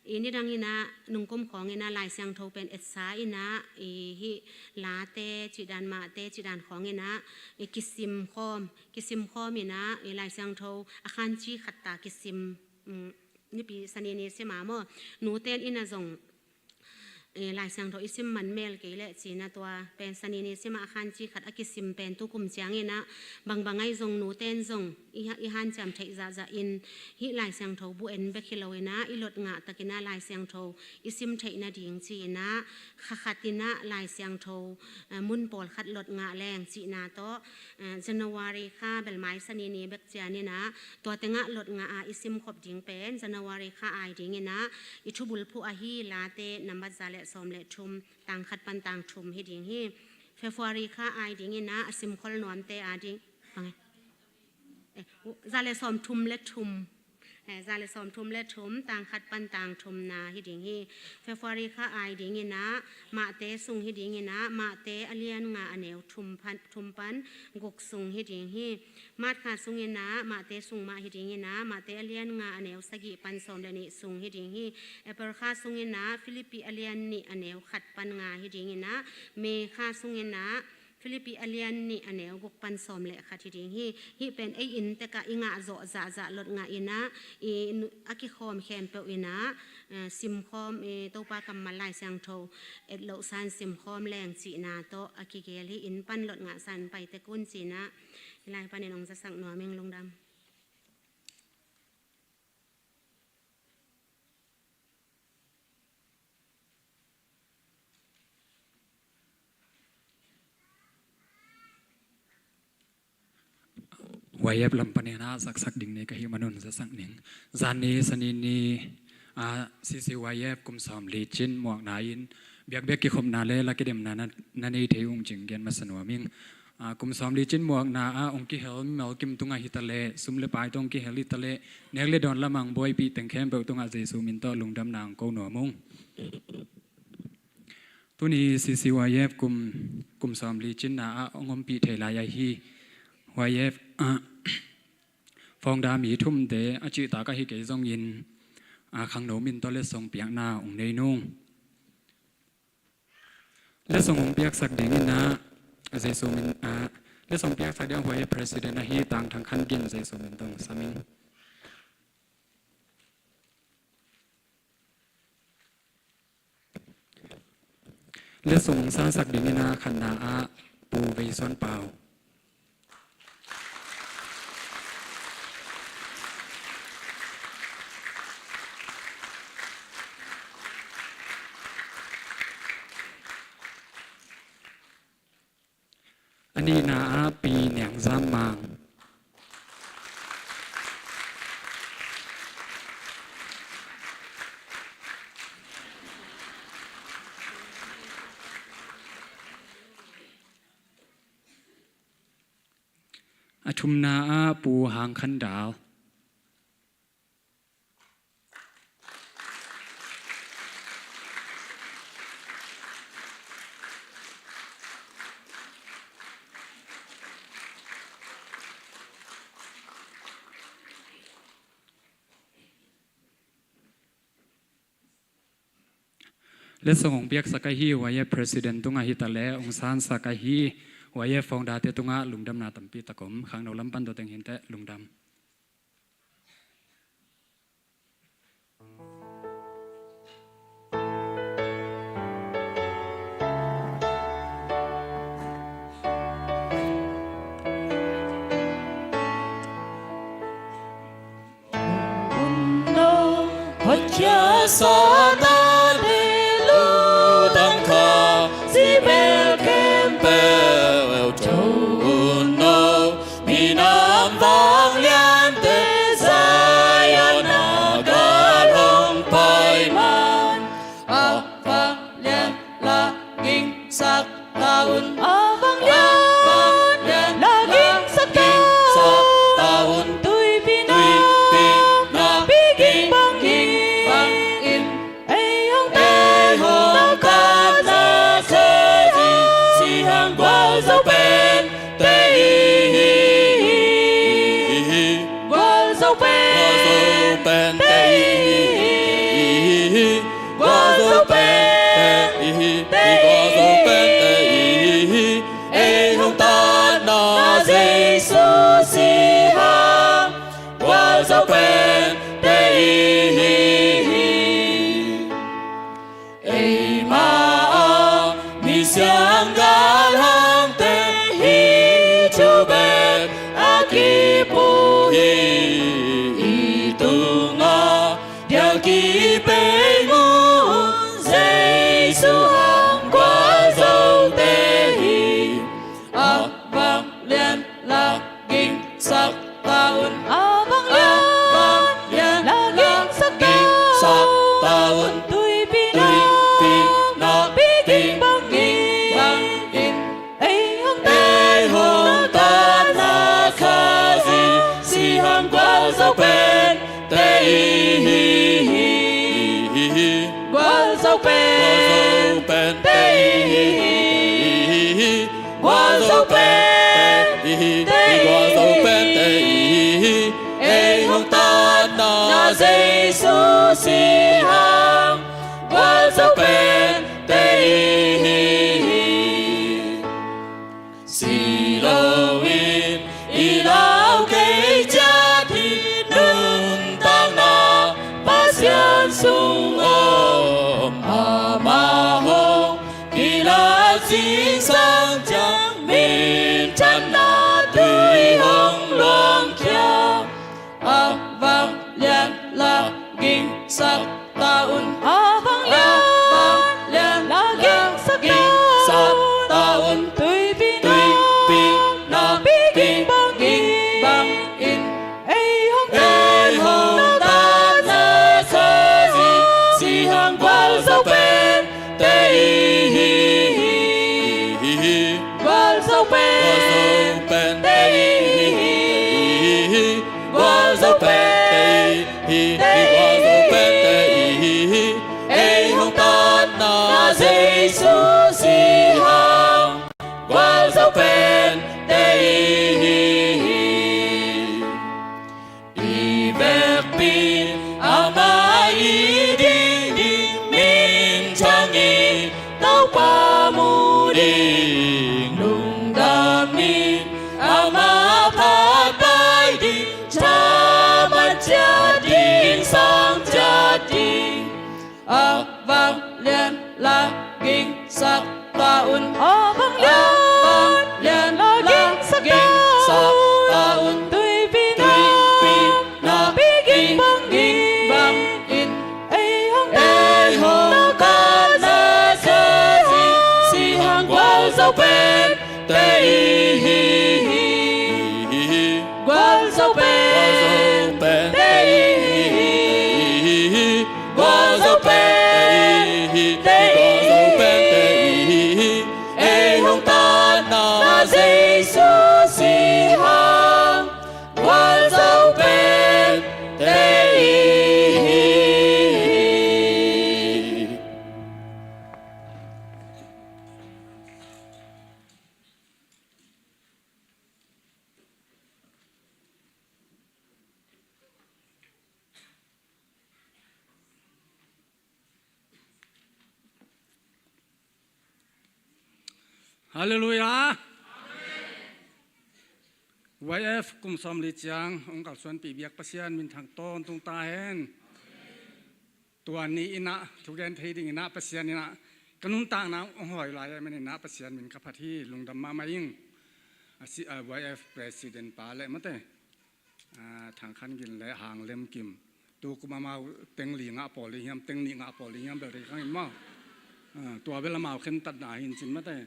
Eh, nidang in ah nungkum khawng in ah Lai Siangtho pen etsa in ah, eh, hih Late cih dan, Mahte cih dan khawng in ah, eh, kisim khawm, kisim khawm in ah, eh, Lai Siangtho a khanci khat ta kisim, um, Nipi Sani ni sim a maw, nuten in ah zong, eh, Lai Siangtho i sim man mel kei leh ci-in ah tua pen Sani ni sim ah a khanci khat a kisim pen tukum ciangin ah bangbang ahi zong nuten zong i ha-, i hanciam theih zahzah in hih Lai Siangtho bu en bek hi lo in ah i lot ngah takin ah Lai Siangtho i sim theih nading ci-in ah kha khat in ah Lai Siangtho, eh, mun pawlkhat lot ngah leng cihna tawh, eh, January kha belmai Sani ni bek ciangin ah tua tengah lot ngah a i sim khop ding pen January kha ai dingin ah i thubulphuh ahi Late nambat za le sawm le thum, tang khat pan tang thum hi ding hi. February kha ai dingin ah a simkhol nuamte ading, bang e? Eh, za le sawm thum le thum. Eh, za le sawm thum le thum, tang khat pan tang thumna hi ding hi. February kha ai dingin ah Mahte sung hi dingin ah Mahte a lian nga a neu thum pan, thum pan guk sung hi ding hi. March kha sungin ah Mahte sung mah hi dingin ah Mahte a lian nga a neu sagih pan sawm le nih sung hi ding hi. April kha sungin ah Philippi a lian nih a neu khat pan nga hi dingin ah, May kha sungin ah Philippi a lian nih a neu guk pan sawm le khat hi ding hi. Hih pen ei inntek ah i ngah zawh zahzah lot ngah in ah, i nu-, a kikhawm khempeuh in ah, eh, simkhawm, eh, Topa kammal Lai Siangtho et loh san simkhawm leng cihna tawh a kigel hi. Inn pan lot ngah san pai tek un ci-in ah hih lai panin ong zasak nuam ing. Lungdam. Y F lam panin ah zaksak ding nei ka hih manun zasak ning. Zan ni, Sani ni, ah, C C Y F kum sawmli cin muakna in biakbiak kikhopna le la kidemna na, na nei thei ung cih gen masa nuam ing. Ah, kum sawmli cin muakna ah hong kihel mimal kim tungah hi ta leh, sum le pai tawh hong kihel hi ta leh, nek le dawn lamah hong buaipih teng khempeuh tungah Jesu min tawh lungdamna hong ko nuam ung. Tuni C C Y F kum, kum sawmli cinna ah hong ompih thei lai ahi Y F, ah, founder mi thumte a cihtak ahi kei zongin, ah, khangno min tawh letsong piakna hong nei nung. Letsong hong piaksak dingin ah, Jesu min, ah, letsong piaksak ding ah Y F president ahi Tang Thang Khan Gin Jesu min tawh hong sam ing. Letsong sansak dingin ah khatna ah Pu Vei Suan Pau. A nihna ah Pi Niang Zam Mang. A thumna ah Pu Hang Khan Dal. Letsong hong piaksak ahi Y F president tungah hi ta leh, hong sansak ahi Y F founder te tungah lungdamna tampi tak om. Khangno lam pan tawh teng hi inteh, lungdam. Hotkhiat Satan te lutang kha, zi bel khempeuh tho un no. Minam vangliante Zion ah gal hong pai man, a vanglian la gingsak ta un, a vanglian la gingsak ta un, tuipi na, tuipi na, pi ging bang, ging bang in. Ei hong, ei hong tatna Kha Siangtho Siangtho Gualzo pente i hi hi. Gualzo pente i hi hi. Gualzo pente i hi hi. Gualzo pente i hi hi. Ei hong tatna Jesu Siangtho Gualzo pente i hi hi. Eima a misiang galhangte hih thu bek a kipuh hi. I tungah diak i pei mun Jesu hang gualzote hi. A vanglian la gingsak ta un. A vanglian la gingsak ta un. Tuipi na, tuipi na, pi ging bang, ging bang in. Ei hong, ei hong tatna Kha Siangtho Siangtho Gualzo pente i hi hi. Gualzo pente i hi hi. Gualzo pente i hi hi. Gualzo pente i hi hi. Ei hong tatna Jesu Siangtho Gualzo pente i hi hi. Si loin i lau kei ciat hi. Nuntakna Pasian sung om, amah hong kilat zingsang ciang, minthanna tui hong luangkhia. A vanglian la gingsak ta un. A vanglian la gingsak ta un. Tuipi na, tuipi na, pi ging bang, ging bang Gualzo pente i hi hi hi. Gualzo pente i hi hi. Gualzo pente i hi hi. Ei hong tatna Jesu si hang. Gualzo pente i hi hi. I vekpi ama i ding ding minthang i, Topa mu ding lungdam in, ama phat pai ding, thaman ciat ding, sang ciat ding. A vanglian la gingsak ta un. A vanglian la gingsak ta un. Tuipi na pi ging bang in. Ei hong, ei hong na ka na ka si hang gualzo pen te i hi hi. Gualzo pen te i hi hi. Gualzo pen te i hi hi. Ei hong tatna Jesu si hang. Gualzo pen te i hi hi. Halleluiah. Y F kum sawmli ciang hong kalsuanpih biak Pasian minthang tawntung ta hen. Tua ni in ah thugen thei ding in ah Pasian in ah ka nuntakna hong hawi lai ahih manin ah Pasian min ka phat hi. Lungdam mahmah ing. A si, a, Y F president pa le mate, a, Thang Khan Gin le Hang Lem Kim. Tu kum amau teng li ngah pawl ding hiam, teng nih ngah pawl ding hiam bel thei kha ing maw. A, tua bel amau khentatna hi in cin mate.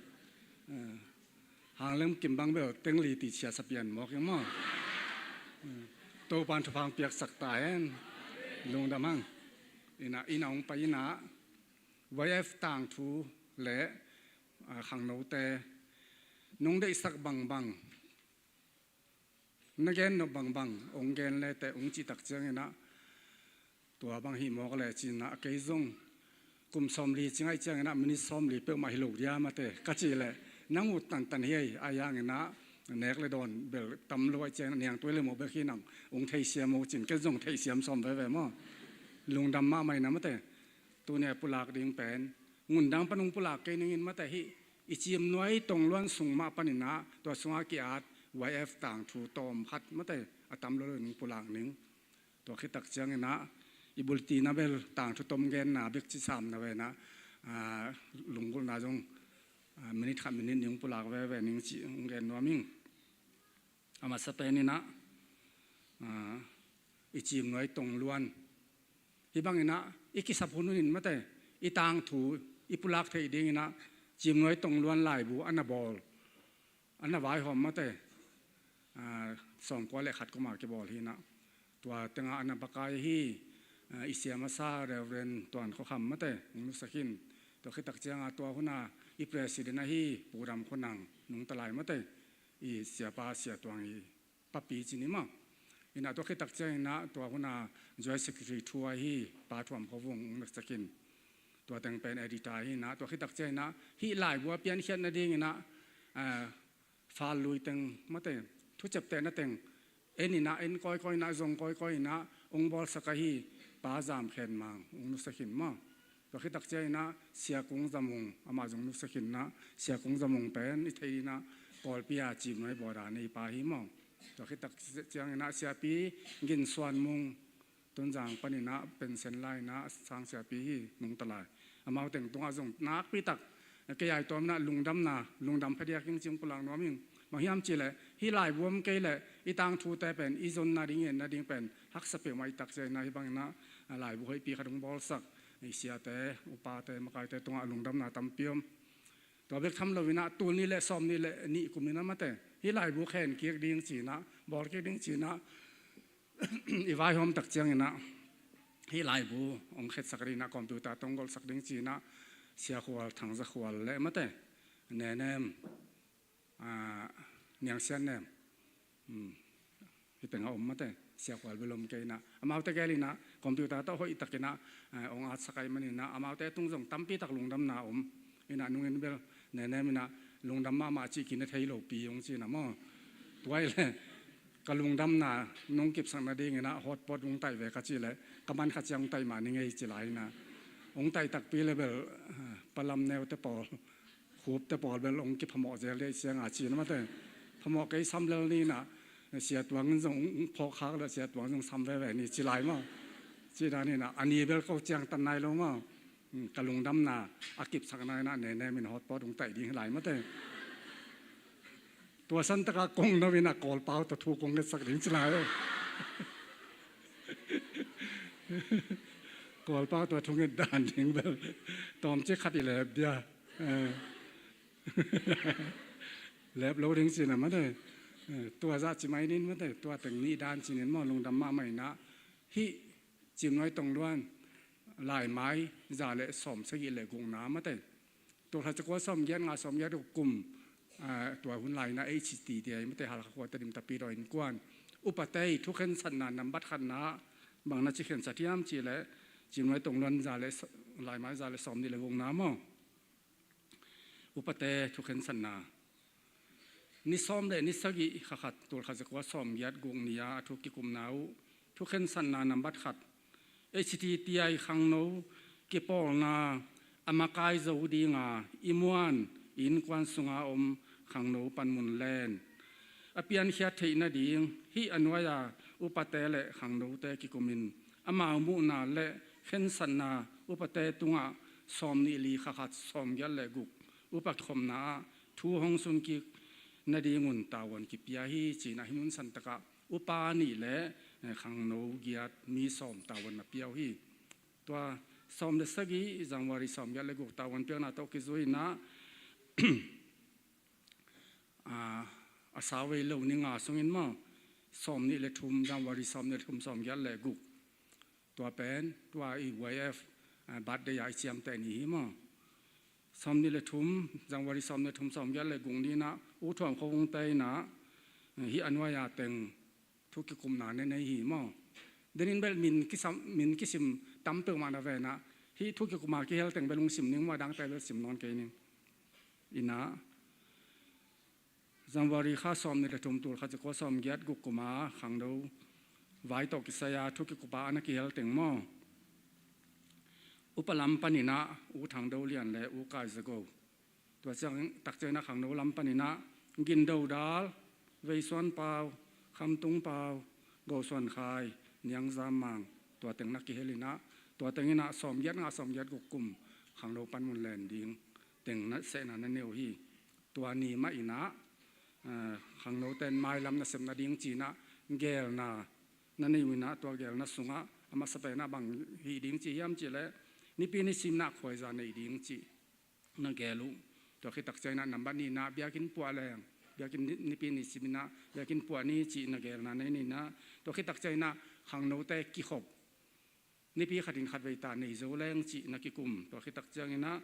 A, Hang Lem Kim bang bel teng li ti sia sa pian mawk ing maw. A, Topan thupha piaksak ta hen. Lungdam hang. In ah, in ah hong pai in ah Y F tangthu le, a, khangnote nong deihsak bangbang, na gen nop bangbang hong gen le teh hong cih tak ciangin ah, tua bang hih mawk le cin ah, kei zong kum sawmli ci ngai ciangin ah minit sawmli peuhmah hi lo dia mate ka cih leh nang ut tantan hi ei. A, yang in ah nek le dawn bel tam lo ahih ciangin ah niangtui le mawh bek hi nang hong theisiam uh cin, kei zong theisiam sawm veve maw. Lungdam mahmah in ah mate. Tuni a pulak ding pen ngundang pan hong pulak kei ning in mate, hih i Ciimnuai Tongluan sung mah panin ah tua sungah ki-at Y F tangthu tawm khat mate, a tam lo lo in hong pulak ning. Tua khit tak ciangin ah i bulletin ah bel tangthu tom genna bek ci sam na ve in ah, a, lunggulhna zong, a, minit khat minit nih hong pulak veve ning cih hong gen nuam ing. A masa pen in ah, a, i Ciimnuai Tongluan, hih bang in ah i kisap hun hun in mate, i tangthu i pulak theih ding in ah Ciimnuai Tongluan laibu a na bawl, a na vaihawm mate, a, sawmkua le khat kum a kibawl hi in ah. Tua teng ah a na bakai hi, a, i sia masa Reverend Tuan Khua Kham mate hong nusia khin. Tua khit tak ciang ah tua hun a i president ahi Pu Ram Khua Nang nungta lai mate, i siapa Sia Tuang i papi ci ni maw. In ah tua khit tak ciang in ah tua hun a Joint Secretary thu ahi Pa Thuam Khua Vung hong nusia khin. Tua teng pen editor hi in ah tua khit tak ciang in ah hih laibu a piankhiat nading in ah, a, fal lui teng mate, thuciaptehna teng en in ah, en kawikawi in ah, zong kawikawi in ah hong bawlsak ahi Pa Zam Khen Mang hong nusia khin maw. Tua khit tak ciang in ah Sia Kung Za Mung amah zong nusia khin in ah, Sia Kung Za Mung pen i thei in ah Kawlpi a Ciimnuai border nei pa hi maw. Tua khit tak ciang in ah Siapi Gin Suan Mung, Tonzang panin ah pension la in ah sang siapi hi, nungta lai. Amau teng tungah zong nakpi tak kei a i tuam in ah lungdamna, lungdam phadiak ing ci hong pulak nuam ing. Bang hiam cih leh hih laibu om kei leh i tangthute pen i zon nading, i en nading pen haksa peuhmah i tak ciang in ah hih bang in ah laibu hoihpi khat hong bawlsak i siate, upate, makaite tungah lungdamna tampi om. Tua bek tham lo in ah tul nih le sawmnih le nih kum in ah mate, hih laibu khen kik ding ci in ah, bawl kik ding ci in ah i vaihawm tak ciang in ah hih laibu hong khetsak ding in ah, computer tawh hong golhsak ding ci in ah Sia Khual, Thang Za Khual le mate, Nenem, Ah, Niang Sian Nem. Hmm. Hih teng a om mate, Sia Khual bel om kei inah. Amaute gel inah, computer tawh hoih tak inah, eh, ong at sak ahih man inah, amaute tung zong tampi tak lungdamna om. Inah nungin bel, Ne Nem inah, lungdam mahmah cih kine thei lo pi ong ci inah maw. Tua hi leh, ka lungdamna nong kipsak nading inah, hotpot ong taih ve ka cih leh, ka man kha ciang ong taih mah ning ei ci lai inah. Ong taih takpi leh bel, eh, palam neute pawl, Khupte pawl bel ong kiphamawh zel dei ciang a ci na mate. Phamawh kei sam lel ni inah, Sia Tuang in zong ong phawk khak leh Sia Tuang zong sam veve ni ci lai maw. Ci dan inah, a ni bel ko ciangtan nai lo maw. Hmm, ka lungdamna, a kipsakna inah Ne Nem in hotpot ong taih ding hi lai mate. Tua san taka kong no inah Kawlpau tawh thu kong ngetsak ding ci lai. Kawlpau tawh thu nget dan ding bel. Tawmcik khat i lep dia. Eh. Lep lo ding ci na mate. Eh, tua zah ci mai nin mate, tua teng nih dan ci nin maw, lungdam mahmah inah. Hih Cimnuai Tongluan, Laimai za le sawm sagih le gukna mate. Tulkhat zakua sawm giat nga sawm giat guk kum, ah, tua hun lai inah H T T I mate, Halkha khua Tedim Tapidaw innkuan. Upate i thukhensatna nambat khatna, bang na ci khensat hiam cih leh, Cimnuai Tongluan za le s-, Laimai za le sawm nih le gukna maw. Upate thukhensatna. Ni sawm le ni sagih kha khat, tulkhat zakua sawm giat guk ni-a a thu kikumna uh. Thukhensatna nambat khat. H T T I khangno kipawlna a makai zo dinga i muan i innkuan sunga om khangno panmun len a piankhiat theih nading, hih a nuai-a upate le khangnote kikumin amau muhna le khensatna upate tungah sawm nih li kha khat sawm giat le guk upa kikhopna ah thu hong sun kik nadingun tavuan kipia hi ci inah, hih mun san takah upa nih le, eh, khangno giat mi sawm tavuan na pia uh hi. Tua sawm le sagih January sawm giat le guk tavuan piakna tawh kizui inah, ah, a sau vei lo ni nga sungin maw, sawm nih le thum, January sawm nih le thum sawm giat le guk. Tua pen, tua i Y F, ah, birthday a i ciamteh ni hi maw. Sawm nih le thum, January sawm nih le thum sawm giat le guk ni inah, U Thuam Kho Vungte inah, eh, hih a nuai-a teng thu kikumna ne nei hi maw. Denin bel min kisam, min kisim tam peuhmah na ve inah, hih thu kikuma kihel teng bel ong sim ning maw, a dangte bel sim nawn kei ning. Inah, January kha sawm nih le thum, tulkhat zakua sawm giat guk kuma khangno vai tawh kisai-a thu kikupa a na kihel teng maw. Upa lam pan inah U Thang Do Lian le U Kai Za Go. Tua ciang takciang inah khangno lam pan inah Gin Do Dal, Vei Suan Pau, Kham Tung Pau, Go Suan Khai, Niang Zam Mang, tua teng na kihel inah, tua teng inah sawm giat nga sawm giat guk kum khangno panmun len ding teng na sehna na nei uh hi. Tua ni mah inah, eh, khangnote in mailam nasep nading ci inah gelna na nei uh inah, tua gelna sungah a masa pen ah bang hih ding ci hiam cih leh, nipi nisim inah khuaiza neih ding cih na gel uh. Tua khit takciang inah nambat nih inah biakinn puah leng, biakinn ni-, nipi nisim inah biakinn puah ni cih na gelna na nei inah, tua khit takciang inah khangnote kikhop, nipi khatin khatvei ta nei zo leng cih na kikum. Tua khit takciang inah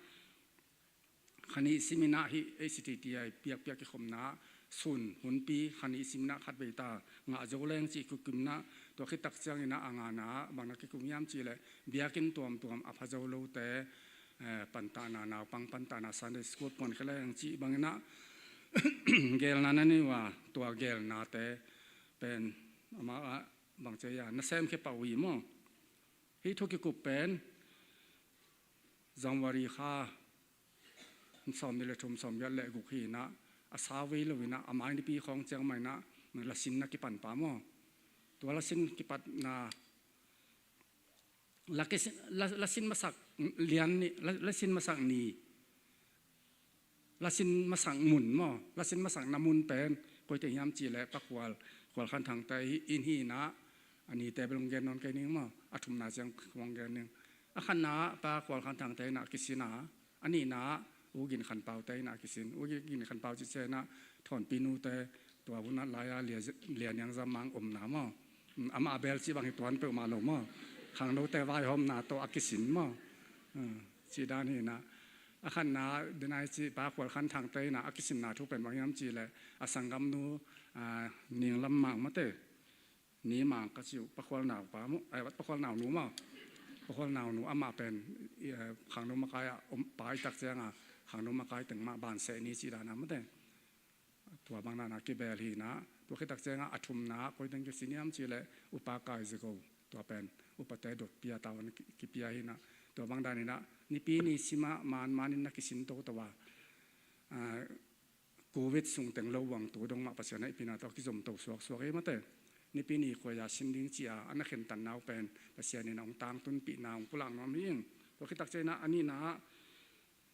kha nih sim inah hih H T T I piakpiak kikhopna sun hunpi kha nih sim inah khatvei ta ngah zo leng cih kikum inah, tua khit takciang inah a ngana ah bang na kikum hiam cih leh, biakinn tuamtuam a pha zo lote, eh, pantahna, naupang pantahna, Sunday school puankhia leng cih bang inah gelna na nei uh a, tua gelnate pen amau ah bang ci hiam, na semkhia pah uh hi maw. Hih thu kikup pen January kha sawm nih le thum, sawm giat le guk hi inah, a sau vei lo inah, a mai nipi khawng ciang mah inah lasin na kipan pa maw. Tua lasin kipatna, la kisin, la, lasin masak lian ni, la, lasin masak ni, lasin masak mun maw, lasin masakna mun pen koite hiam cih leh Pa Khual, Khual Khan Thangte inn hi inah, a nite bel ong gen nawn kei ning maw, a thumna ciang ong gen ning. A khatna ah Pa Khual Khan Thangte inah kisin a, a nihna ah U Gin Khan Paute inah kisin. U Gin Khan Pau cih ciang inah Thawnpi nute, tua hun ah lai-a Lia, Lia Niang Zam Mang omna maw. Amah a bel cih bang hi tuan peuhmah lo maw. Khangnote vaihawmna tawh a kisin maw. Hmm, cih dan hi inah. A khatna, denai ci Pa Khual Khan Thangte in a kisinna thu pen bang hiam cih leh, a sanggamnu, a, Ning Lam Mang mate, Ni Mang ka ci uh, Pa Khual nau pa maw, eh, Pa Khual nau nu maw, Pa Khual nau nu amah pen, eh, khangno makai ah om, pai tak ciang a, khangno makai teng mah ban seh ni cih dan a mate. Tua bang dan a kibel hi in a, tua khit tak ciang a, a thumna koi teng kisin hiam cih leh Upa Kai Za Go, tua pen upate dot pia tau in ki, kipia hi in a, tua bang dan in a, Nipi ni sim a man man in na kisin toto a, ah, Covid sung teng lo uangtu dong mah Pasian hehpihna tawh kizom to suaksuak hi mate. Nipi ni koi a sin ding ci a, a na khentanna uh pen Pasian in a hong tangtunpihna hong pulak nuam hi ing. Tua khit tak ciang a, a nihna ah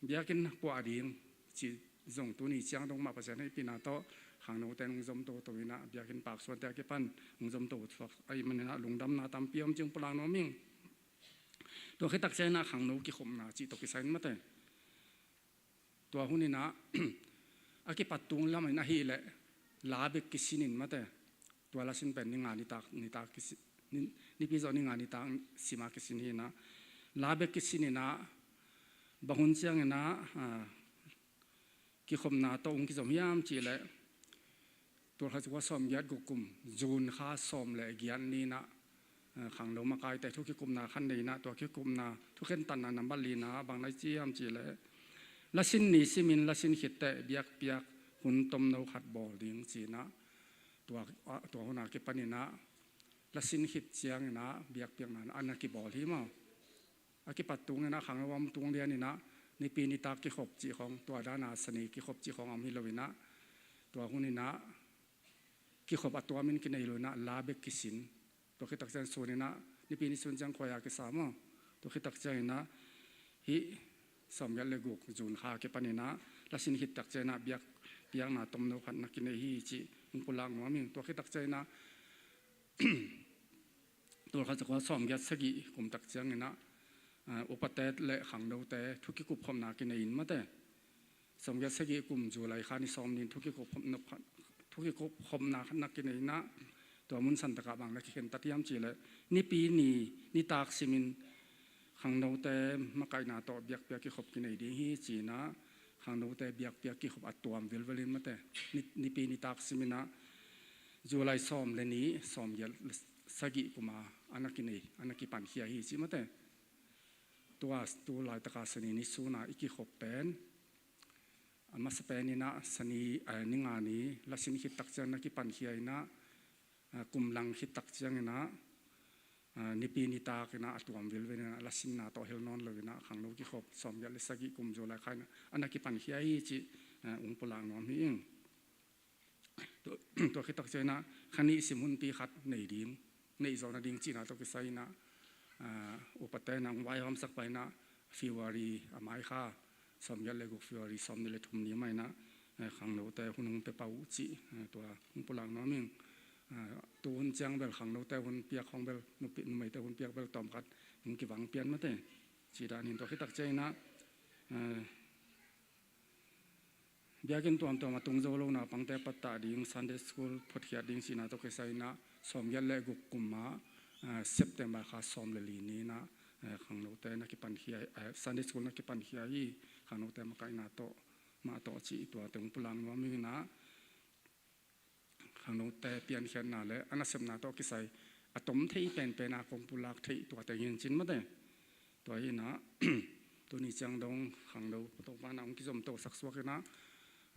biakinn puah ding ci zong tuni ciang dong mah Pasian hehpihna tawh khangnote in hong zom toto in a, biakinn paksuante a kipan hong zom to suak ahih manin a, lungdamna tampi om cih hong pulak nuam ing. Tua khit tak ciang a, khangno kikhopna cih tawh kisai in mate. Tua hun in a, a kipat tung lam in ahih leh la bek kisin in mate. Tua la sin pen ni nga nitak, nitak kisi, ni, nipi zawh ni nga nitak sim a kisin hi in a, la bek kisin in a, bang hun ciang in a, ah, kikhopna tawh hong kizom hiam cih leh, tul khat za kua sawmgiat guk kum June kha sawm le giat ni in a, eh, khangno makaite thu kikupna khat nei in a, tua kikupna thukhentatna nambat li in a bang na ci hiam cih leh, la sin ni sim in la sin khit teh biakpiak hun tomno khat bawl ding ci in a, tua, ah, tua hun a kipan in a, la sin khit ciang in a biakpiakna a na kibawl hi maw. A kipat tung in a, khangno om tung lian in a, Nipi nitak kikhop cih khawng, tua dan a Sani kikhop cih khawng om hi lo in a, tua hun in a kikhop a tuam in kinei lo in a, la bek kisin. Tua khit tak ciang sun in a, Nipi ni sun ciang khuai a kisa maw. Tua khit tak ciang in a, hih sawmgiat le guk June kha kipan in a, la sin khit tak ciang in a biakpiakna tomno khat na kinei hi cih hong pulak nuam ing. Tua khit tak ciang in a, tul khat za kua sawmgiat sagih kum tak ciang in a, ah, upate le khangnote thu kikup khopna kinei in mate. Sawmgiat sagih kum July kha ni sawm ni in thu kikup khopna, thu kikup khopna khat na kinei in a, tua mun san tak ah bang na kikhentat hiam cih leh, Nipi ni nitak sim in khangnote makaihna tawh biakpiak kikhop kinei ding hi ci in a, khangnote biakpiak kikhop a tuam vilvel in mate. Ni, Nipi nitak sim in a, July sawm le nih, sawmgiat le sagih kum a a na kinei, a na kipankhia hi ci mate. Tua, tu laitak a Sani ni sun a i kikhop pen, a masa pen in a Sani, eh, ni nga ni, la sin khit tak ciang na kipankhia in a, eh, kum lang khit tak ciang in a, eh, Nipi nitak in a a tuam vilvel in a, la sinna tawh hel nawn lo in a, khangno kikhop sawmgiat le sagih kum July kha in a, a na kipankhia hi cih, eh, hong pulak nuam hi ing. Tua, tua khit tak ciang in a, kha nih sim hunpi khat nei ding, neih zawh nading cihna tawh kisai in a, ah, upate in a hong vaihawmsak pai in a, February a mai kha, sawmgiat le guk February sawmnih le thum ni mai in a, eh, khangnote hun hong pia pah uh cih, eh, tua hong pulak nuam ing. Ah, tu hun ciang bel khangnote hun piak khawng bel, nupi, numeite hun piak bel tawm khat hong kivang pian mate. Cih dan in tua khit tak ciang in a, eh, biakinn tuamtuam a tung zo lo naupangte pattah ding, Sunday school photkhiat ding cihna tawh kisai in a, sawmgiat le guk kum a, ah, September kha sawm le li ni in a, eh, khangnote na kipankhia, eh, Sunday school na kipankhia hi, khangnote makaihna tawh, mah tawh cih tua teng hong pulak nuam ing in a, khangnote piankhiatna le a nasepna tawh kisai a tom thei penpen a kong pulak theih tua teng hi in cin mate. Tua hi in a, tuni ciang dong khangno Topa in a hong kizom to sak suak in a,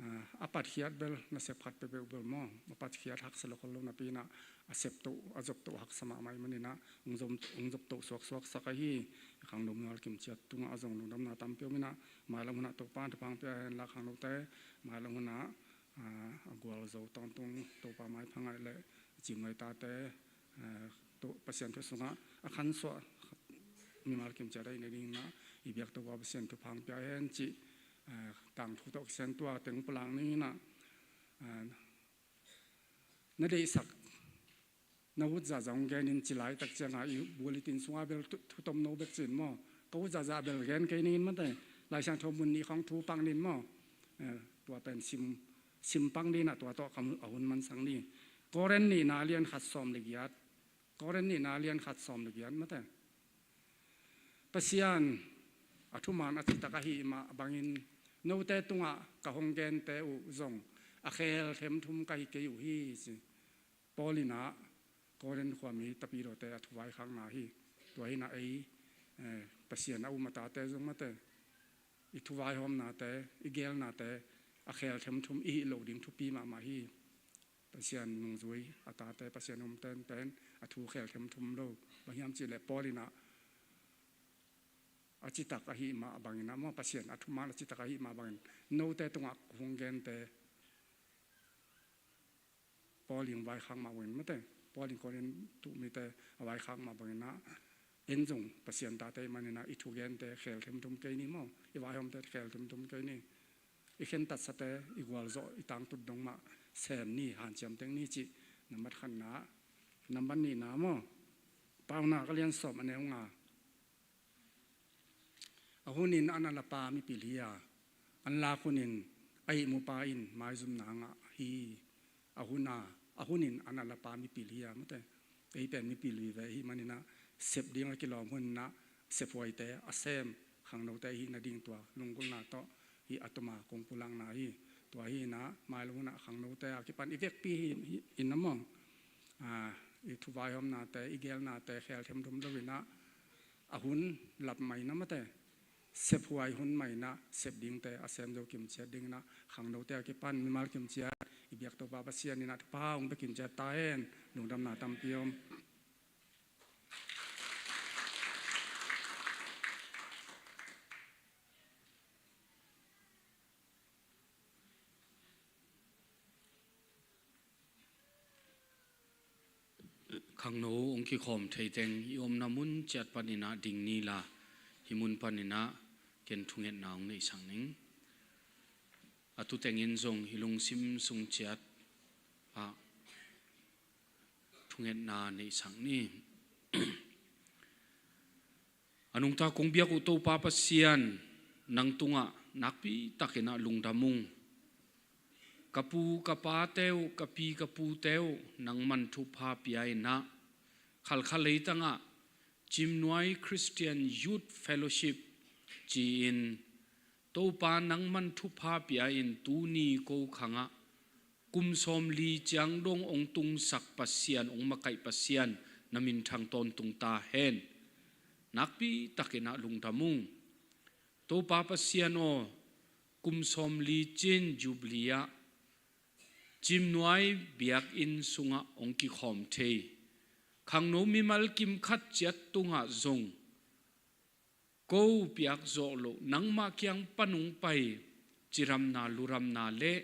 ah, a patkhiat bel nasep khat peuhpeuh bel maw, a patkhiat haksa lo khol lo napi in a, a sep to, a zop to haksa mahmah ahih manin a, hong zom, hong zop to suaksuak sak ahi. Khangno mimal kim ciat tungah a zong lungdamna tampi om in a, mailam hun ah Topa in thupha pia hen la khangnote, mailam hun ah, ah, a gualzo tawntung Topa maipha ngaih le cimngai tate, eh, to Pasian thu sungah a khansuah mimal kim ciat a i nei ding in a, i biak Topa Pasian thupha pia hen cih, eh, tangthu tawh kisen tua teng pulak ning in a, eh, na deihsak na ut zahzah hong gen in ci laitak ciang a i bulletin sungah bel thu, thu tomno bek cin maw. Ka ut zahzah bel gen kei ning in mate. Lai Siangtho mun nih khawng thu pang ning maw. Eh, tua pen sim, sim pang ning in a tua tawh ka mu a hun mansang ni. Korin nihna lian khat sawm le giat. Korin nihna lian khat sawm le giat mate. Pasian A thuman a citak ahih mah bangin note tungah ka hong gente uh zong a khel themthum ka hi kei uh hi, ci. Paul in ah Korin khuami tapidawte a thuvaikhakna hi. Tua hi in ah ei, eh, Pasian a um a tate zong mate, i thuvaihawmnate, i gelnate a khel themthum i hih loh ding thupi mahmah hi. Pasian nungzui a tate, Pasian um tenpen a thu khel themthum lo. Bang hiam cihleh Paul in ah a citak ahih mah bangin ah maw, Pasian a thuman a citak ahih mah bangin note tungah hong gente, Paul in vaikhak mah bangin mate, Paul in Korin tu mite a vaikhak mah bangin ah en zong Pasian tate i manin ah i thugente khel themthum kei ni maw, i vaihawmte khel themthum kei ni. I khentatsate, i gualzawh, i tangtut dong mah sem ni, hanciam teng ni cih nambat khatna. Nambat nihna maw, Paunak a lian sawm a neu nga. A hunin an a lapa mipil hi a, an lak hunin a ihmupa in maizumna ngah hi. A hun a, a hunin an a lapa mipil hi a, mate. Ei pen mipil vive ahih manin ah sep ding a kilawm hun in ah sephuaite a sem khangnote ahih nading tua lunggulhna tawh hih a tuma kong pulakna hi. Tua hi in ah mailam hun ah khangnote a kipan i vekpi hi, hi in ah maw, ah, i thuvaihawmnate, i gelnate khel themthum lo in ah a hun lap mah in ah mate, sephuai hun mah in ah sep dingte a sem zo kimciat ding in ah khangnote a kipan mimal kimciat i biak Topa Pasian in ah thupha hong pia kimciat ta hen. Lungdamna tampi om. Khangno hong kikhawm thei teng i omna mun ciat panin ah ding ni la, hih mun panin ah ken thungetna hong neihsak ning. A tu tengin zong i lungsim sung ciat ah thungetna neihsak ni. A nungta kong biak uh Topa Pasian, nang tungah nakpi takin ah lungdam ung. Ka pu ka pate uh, ka pi ka pute uh nangman thupha pia in ah, khalkha leitangah Cimnuai Christian Youth Fellowship ci-in Topa nangman thupha pia in tuni ko khangah kum sawmli ciang dong hong tungsak Pasian, hong makaih Pasian, na minthang tawntung ta hen. Nakpi takin ah lungdam ung. Topa Pasian aw, kum sawmli cin Jubilee ah Cimnuai biakinn sungah hong kikhawm thei khangno mimal kim khat ciat tungah zong ko piak zawh loh, nangmah kiang pan hong pai cidamna, ludamna le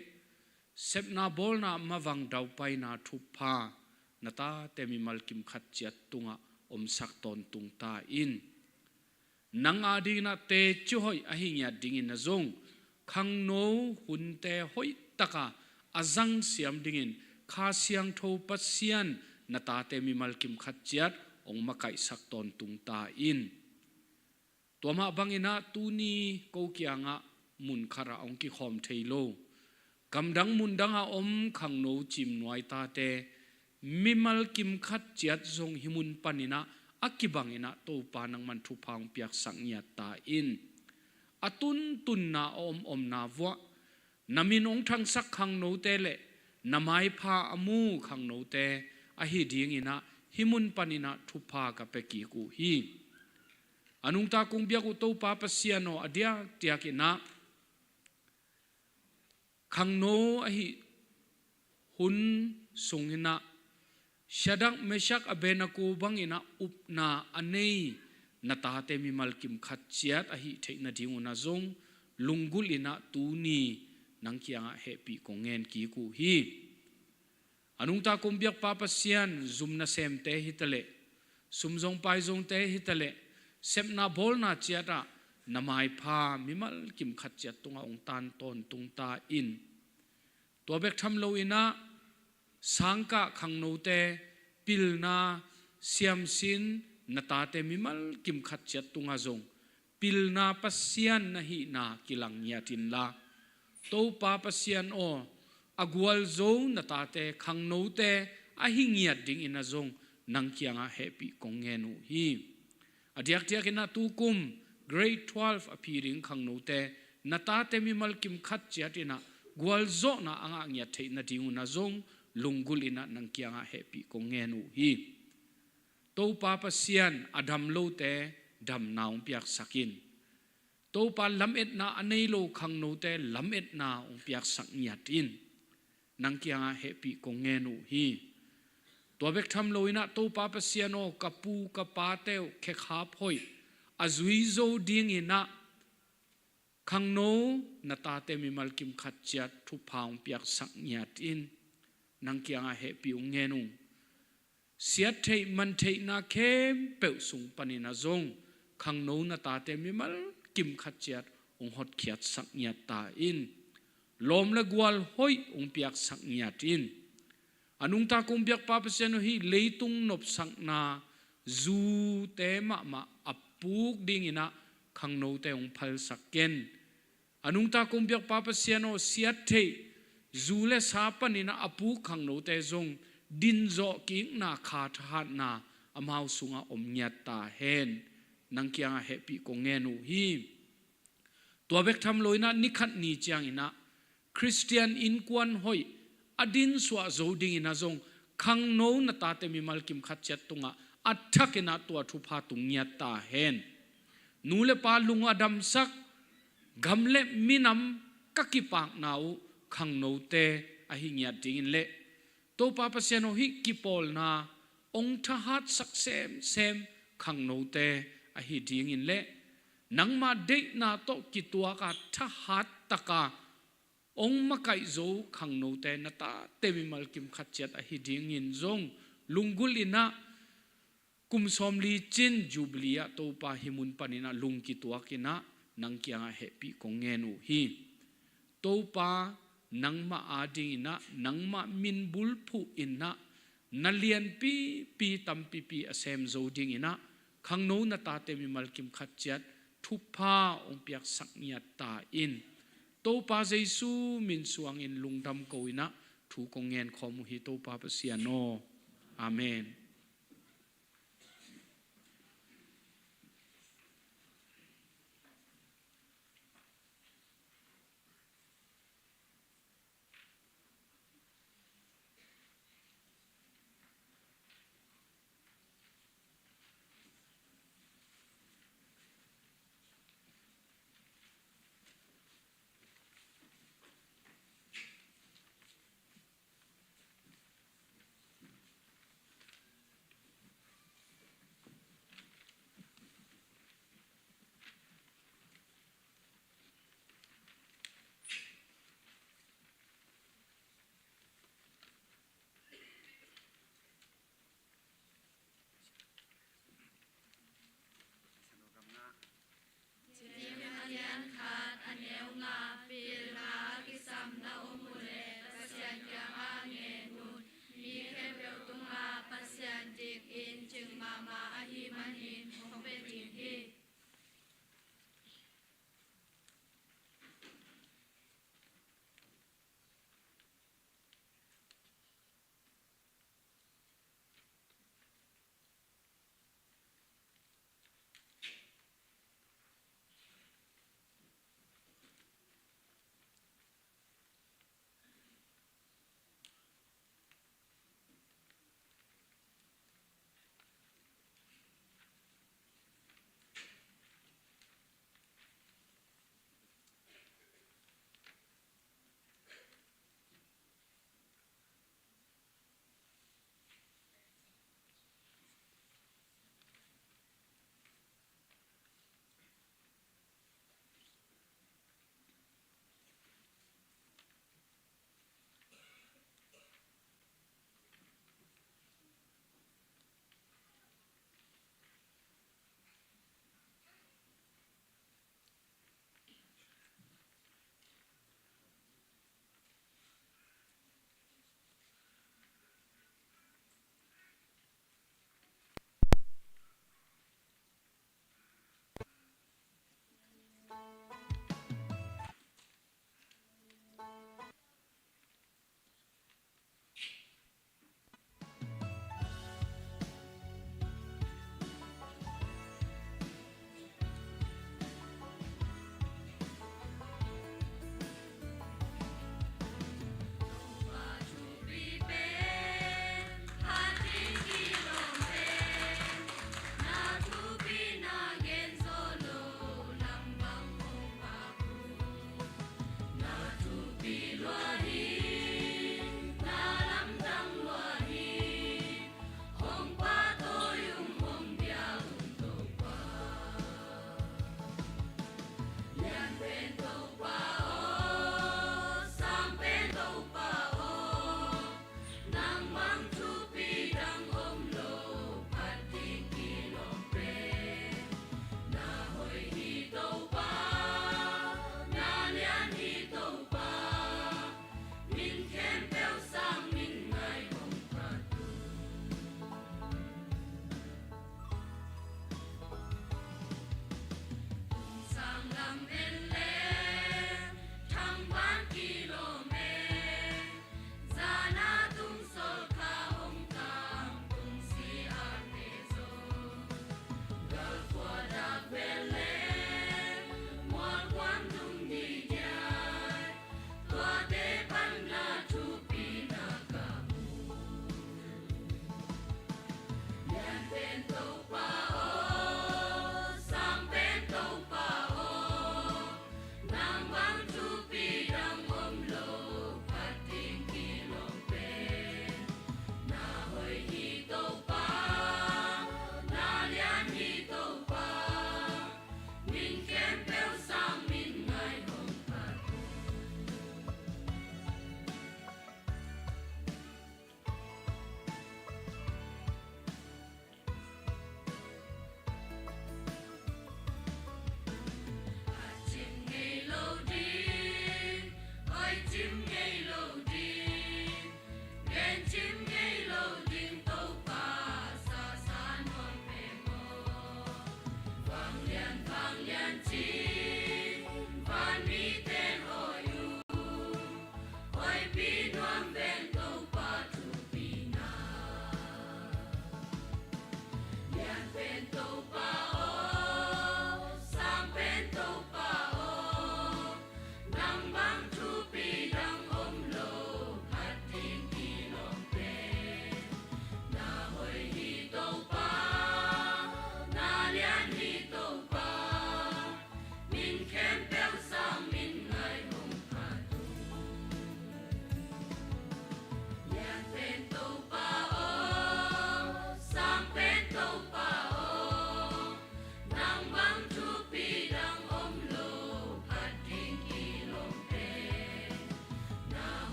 sepna bawlna mavang daupaina thupha na tate mimal kim khat ciat tungah omsak tawntung ta in. Nang adingin ah teci hoih ahi ngiat dingin ah zong khangno hunte hoih taka a zangsiam dingin Kha Siangtho Pasian na tate mimal kim khat ciat hong makaihsak tawntung ta in. Tua mah bangin ah tuni ko kiangah mun khatah hong kikhawm thei lo, gamdang mundangah om khangno Cimnuai tate mimal kim khat ciat zong hih mun panin ah a kibangin ah Topa nangman thupha hong piaksak ngiat ta in. A tuntunna a om omna vuah na min hong thangsak khangnote le na maipha a mu khangnote ahi dingin ah hih mun panin ah thupha ka pia kik uh hi. A nungta kong biak uh Topa Pasian aw, a diakdiakin ah khangno ahi hun sungin ah Shadrak, Meshak, Abednego bangin ah upna a nei na tate mimal kim khat ciat ahi theih nadingun ah zong lunggulh in ah tuni nang kiangah hehpih kong ngen kik uh hi. A nungta kong biak Pa Pasian, zum nasemte hitaleh, sum zong pai zongte hitaleh, sepna bawlna ciatah na maipha mimal kim khat ciat tungah hong tan tawntung ta in. Tua bek tham loin ah sangkah khangnote pilna siamsin na tate mimal kim khat ciat tungah zong pilna Pasian na hihna kilang ngiat inla, Topa Pasian aw, a gualzo na tate khangnote ahi ngiat dingin ah zong nang kiangah hehpih kong ngen uh hi. A diakdiakin ah tukum Grade twelve a phi ding khangnote, na tate mimal kim khat ciat in ah gualzawhna a ngah ngiat theih nading un ah zong lunggulh in ah nang kiangah hehpih kong ngen uh hi. Topa Pasian, a dam lote damna hong piaksak in. Topa, lametna a nei lo khangnote lametna hong piaksak ngiat in. Nang kiangah hehpih kong ngen uh hi. Tua bek tham lo in ah Topa Pasian aw, ka pu ka pate uh khekhap hoih a zui zo ding in ah khangno na tate mimal kim khat ciat thupha hong piaksak ngiat in. Nang kiangah hehpih hong ngen ung. Siat theih man theihna khempeuh sung panin ah zong khangno na tate mimal kim khat ciat hong hotkhiatsak ngiat ta in. Lawm le gual hoih hong piaksak ngiat in. A nungta kong biakpa Pasian aw, hih leitung nopsakna zute mahmah a puk ding in ah khangnote hong phalsak ken. A nungta kong biakpa Pasian aw, siat theih zu le sa panin ah a puk khangnote zong dinzawh kikna kha thahatna amau sungah om ngiat ta hen. Nang kiangah hehpih kong ngen uh hi. Tua bek tham lo in ah ni khat ni ciang in ah Khristian innkuan hoih a dinsuah zo ding in ah zong khangno na tate mimal kim khat ciat tungah a thak in ah tua thupha tung ngiat ta hen. Nu le pa lung a damsak, gam le minam ka kipakna uh khangnote ahi ngiat ding in le Topa Pasian aw, hih kipawlna hong thahatsak semsem khangnote ahi ding in le nangma deihna tawh kituak a thahat taka hong makaih zo khangnote na tate mimal kim khat ciat ahi ding in zong lunggulh in ah kum sawmli cin Jubilee ah Topa hih mun panin ah lungkituak in ah nang kiangah hehpih kong ngen uh hi. Topa, nangmah ading in ah nangmah min bulphuh in ah na lianpipi tampipi a sem zo ding in ah khangno na tate mimal kim khat ciat thupha hong piaksak ngiat ta in. Topa Jesu min suangin lungdam ko in ah thu kong ngen khawm uh hi, Topa Pasian aw. Amen.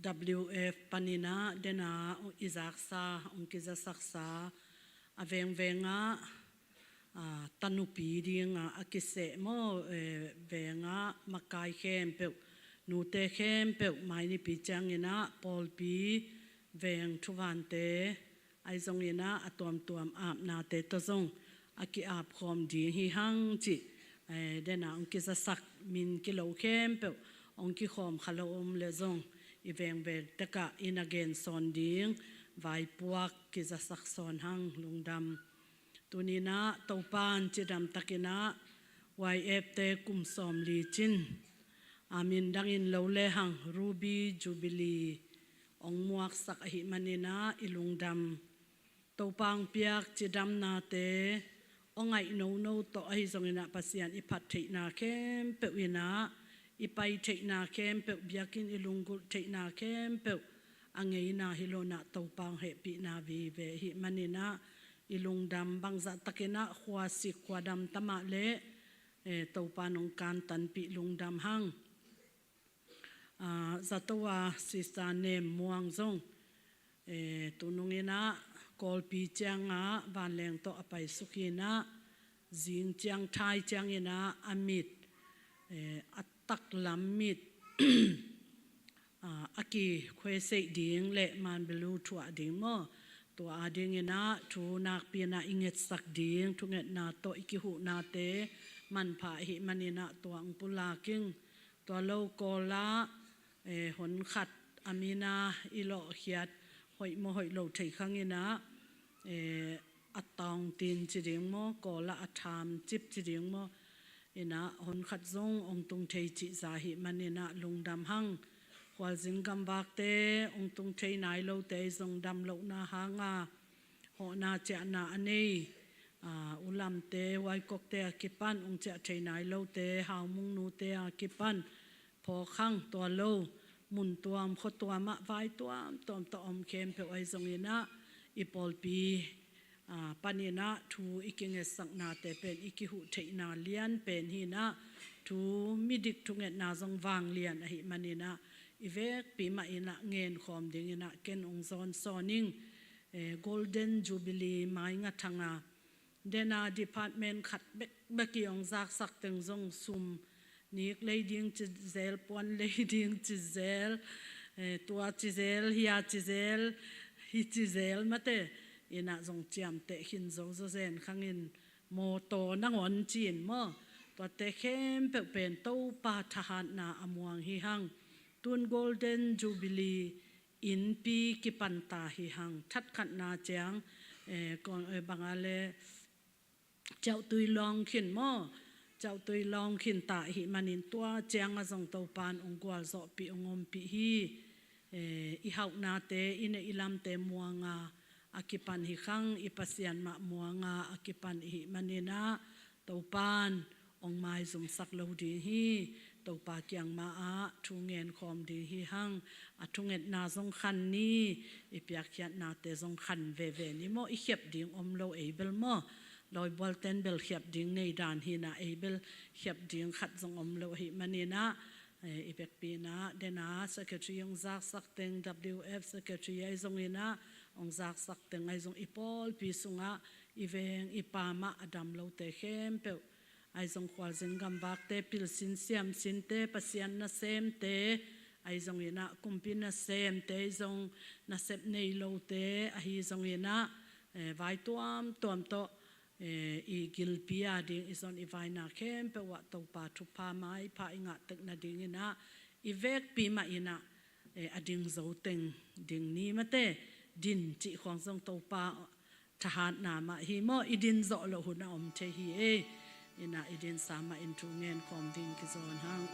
W F panin ah dena i zaksa, ong kizasaksa a vengveng ah, a, tanupi ding a, a kiseh maw, e, veng ah makai khempeuh, nute khempeuh, mai nipi ciangin ah pawlpi, veng thuvante, ahi zongin ah a tuamtuam apnate tawh zong a ki-ap khawm ding hi hang cih, e, dena ong kizasak min kilo khempeuh ong kikhawm kha lo om leh zong i vengveng tek ah i na gen sawn ding vaipuak kizasak sawn hang. Lungdam. Tuni-in ah Topa'n cidam takin ah Y F te kum sawmli cin, a, min dangin lo lehang Ruby Jubilee ong muaksak ahih manin ah i lungdam. Topa ong piak cidamnate, ong ngaih nono tawh ahi zongin ah Pasian i phat theihna khempeuh in ah, i pai theihna khempeuh, biakinn i lunggulh theihna khempeuh a ngeina hi lo-in ah Topa ong hehpihna vive ahih manin ah i lungdam. Bangzah takin ah khuasik khuadam ta mah leh, e, Topa'n ong kantanpih, lungdam hang. A, zato a Sister Nem Muang zong, e, tunungin ah Kawlpi ciang ah vanleng tawh a paisuk hi-in ah, zing ciang thai ciangin ah a mit, e, a taklam mit, a, a kikhuaiseih ding leh manbelu thuah ding maw, tua adingin ah thu nakpi-in ah i ngetsak ding, thungetna tawh i kihuhnate manpha ahih manin ah tua ong pulak ing. Tua lo Kawl ah, e, honkhat a min a i lawhkhiat, hoih maw hoih lo thei khang in ah, e, a tawngtin ci ding maw, Kawl ah a thamcip ci ding maw, in ah honkhat zong ong tung thei cih zah ahih manin ah lungdam hang. Khualzin gamvakte, ong tung thei nai lote zong damlohna hang a hawhna ciahna a nei, a, ulamte, huaikokte a kipan, ong ciah thei nai lote, Haumung nute a kipan phawk hang. Tua lo mun tuam khua tuam ah vai tuamtuam tawh om khempeuh ahi zongin ah i pawlpi, a, panin ah thu i kingetsaknate pen i kihuh theihna lian pen hi-in ah, thu midik thungetna zong vanglian ahih manin ah i vekpi mah in ah ngen khawm dingin ah ken ong zawn sawn ing. E, Golden Jubilee mai ngathang a, dena department khat bekbek i ong zaksak teng zong sum, nik lei ding ci zel, puan lei ding ci zel, e, tua ci zel, hia ci zel, hi ci zel mate, in ah zong ciamteh khin zo zawzen khang in, mawtaw nangawn ci-in maw, tuate khempeuh pen Topa thahatna a muang hi hang. Tun Golden Jubilee innpi kipan ta hi hang. That khatna ciang, e, kon, e, bang a leh, ciauhtui lawng khin maw, ciauhtui lawng khin ta ahih manin tua ciang ah zong Topa'n ong gualzawhpih, ong ompih hi. E, i hauhnate, i neih i lamte muang a, a kipan hi khang, i Pasian mah muang a, a kipan ahih manin ah Topa'n ong maizumsak lo ding hi. Topa kiang mah ah thu ngen khawm ding hi hang. A thungetna zong khan ni, i piakkhiatnate zong khan veve ni maw, i khiap ding om lo ei bel maw. Lawibualte'n bel khiap ding nei dan hi-in ah, ei bel khiap ding khat zong om lo ahih manin ah, e, i vekpi-in ah, dena secretary ong zaksak teng, W F secretary ahi zongin ah, ong zaksak teng ahi zong, i pawlpi sungah i veng i pam ah a dam lote khempeuh ahi zong, khualzin gamvakte, pilsin siamsinte, Pasian nasemte ahi zongin ah, kumpi nasemte ahi zong, nasep nei lote ahi zongin ah, e, vai tuamtuam tawh, e, i gilpi ading i zon i vaina khempeuh ah Topa thupha maipha i ngah tek nadingin ah, i vekpi mah in ah, e, a ding zo teng ding ni mate, din cih khawng zong Topa thahatna mah hi maw, i din zawh loh hun a om thei hi e. In ah i dinsa mah in thu ngen khawm ding kizawn hang.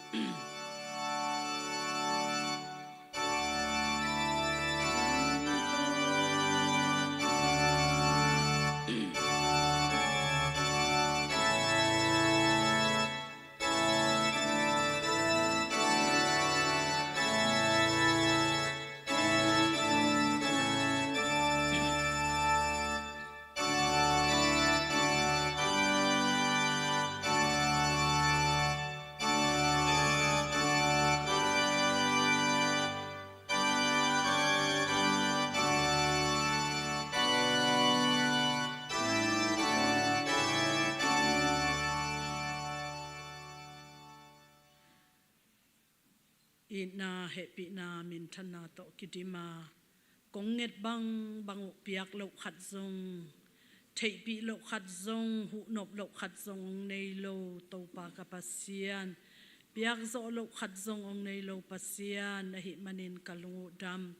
Itna, hehpihna, minthanna tawh kidim a, kong nget bangbang uh piak loh khat zong, theihpih loh khat zong, huhnop loh khat zong hong nei lo Topa ka Pasian, piakzawh loh khat zong hong nei lo Pasian ahih manin ka lung uh dam.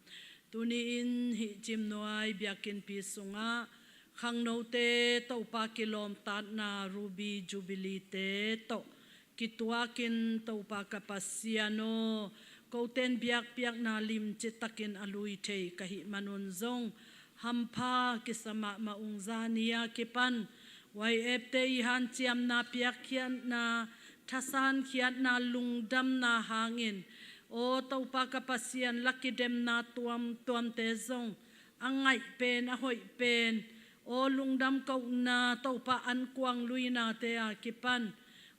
Tuni-in hih Cimnuai biakinnpi sungah khangnote Topa kilawmtatna Ruby Jubilee te tawh kituakin Topa ka Pasian aw, koten biakpiakna limci takin a lui thei ka hih manun zong hampha kisa mahmah ung. Zani a kipan Y F te i hanciamna, piakkhiatna, thasankhiatna, lungdamna hangin aw Topa ka Pasian, la kidemna tuamtuamte zong a ngaih pen, a hoih pen, aw lungdam kohna Topa ankuang luinate a kipan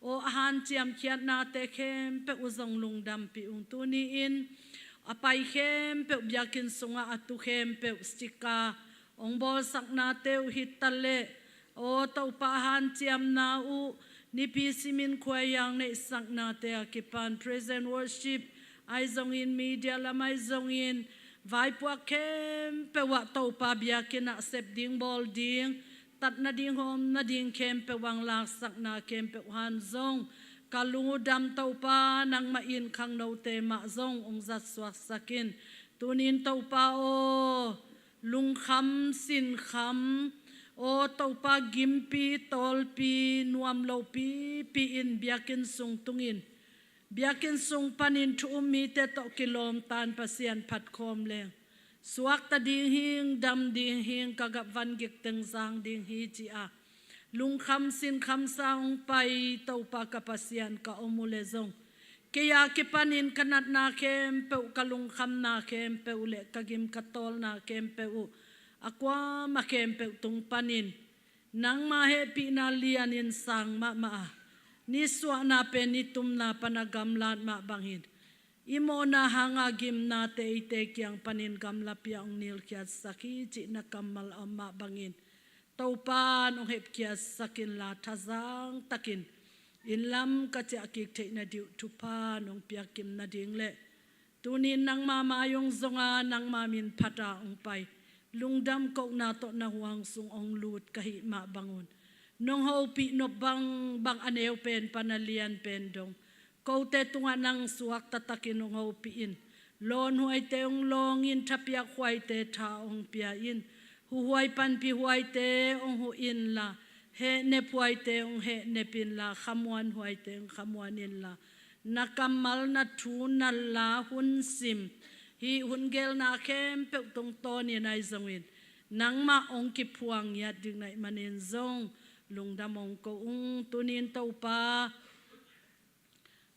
aw a hanciamkhiatnate khempeuh uh zong lungdampih ung. Tuni-in a pai khempeuh, biakinn sungah a tu khempeuh, sika hong bawlsaknate uh hi taleh, aw Topa a hanciamna uh, nipi simin khuaiang neihsaknate a kipan praise and worship ahi zongin, media lam ahi zongin, vaipuak khempeuh ah Topa biakinn ah sep ding, bawl ding, tat nading, hawm nading khempeuh ang laksakna khempeuh han zong ka lung uh dam. Topa, nangmah in khangnote mah zong hong zatsuaksak in. Tuni-in Topa aw, lungkham sinkham, aw Topa, gimpi tawlpi, nuam lopipi in biakinn sung tungin, biakinn sung panin thu um mite tawh kilawmtan Pasian phatkhawm leng, suakta ding hing, dam ding hing, ka gam van gik teng zang ding hi, ci-a lungkham sinkhamsa hong pai Topa ka Pasian ka om uh leh zong, kei a kipanin ka natna khempeuh, ka lungkhamna khempeuh leh ka gim ka tawlna khempeuh uh, a kuamah khempeuh tung panin nangma hehpihna lianin sang mahmah a, nisuahna pen nitumna pan a gamlat mah bangin, i mawhna hanga gimnate eite kiang panin gamla pia hong nilkhiatsak hi, cih na kammal a om mah bangin, Topa in hong hepkhiatsak inla, thazang takin inn lam ka ciahkik theih nading uh thupha in hong piakkim nading leh, tuni-in nangma mai hong zong a, nangma min phat a hong pai, lungdam kohna tawh na huang sung hong lut ka hih mah bangun, nong hopih nop bangbang, a neu pen pan a lian pen dong, kote tungah nang suakta takin hong hopih in. Lawnhuaite hong lawng in, thapiak huaite tha hong pia in. Huhuai panpih huaite hong huh inla, hehnep huaite hong hehnep inla, khamuan huaite hong khamuan inla, na kammal, na thu, na la, hun sim, hih hun gelna khempeuh tungtawnin ahi zongin, nangmah hong kiphuang ngiat ding na hih manin zong lungdam hong ko ung. Tuni-in Topa,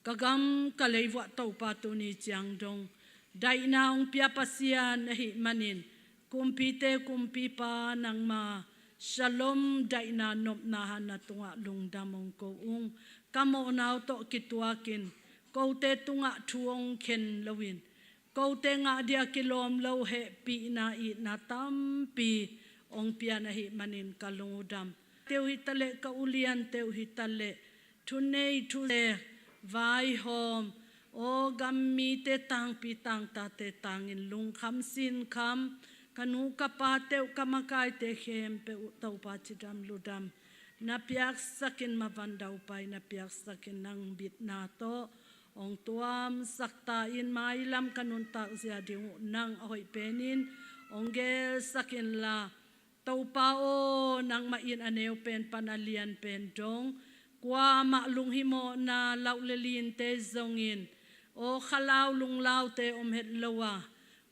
ka gam ka lei vuah Topa, tuni ciang dong daihna hong pia Pasian ahih manin, kumpite kumpipa nangma Shalom daihna nopna hanna tungah lungdam hong ko ung. Ka mawhna uh tawh kituakin kote tungah thu hong khen loin, kote ngah dia kilawm lo hehpihna, itna tampi hong pian ahih manin ka lung uh dam. Te uh hi taleh, ka uliante uh hi taleh, thunei thuzek, vaihawm, aw gam mite, tangpi tangtate tangin lungkham sinkham, ka nu ka pate uh, ka makaite khempeuh uh Topa cidam ludam na piaksakin, mavan daupai na piaksakin, nang bitna tawh hong tuamsak ta in, mailam ka nuntak zia ding uh nang a hoih penin hong gelsak inla, Topa aw, nangmah in a neu pen pan a lian pen dong, kuamah lunghimawhna lauh le linte zongin, aw khalau lunglaute om het lo a,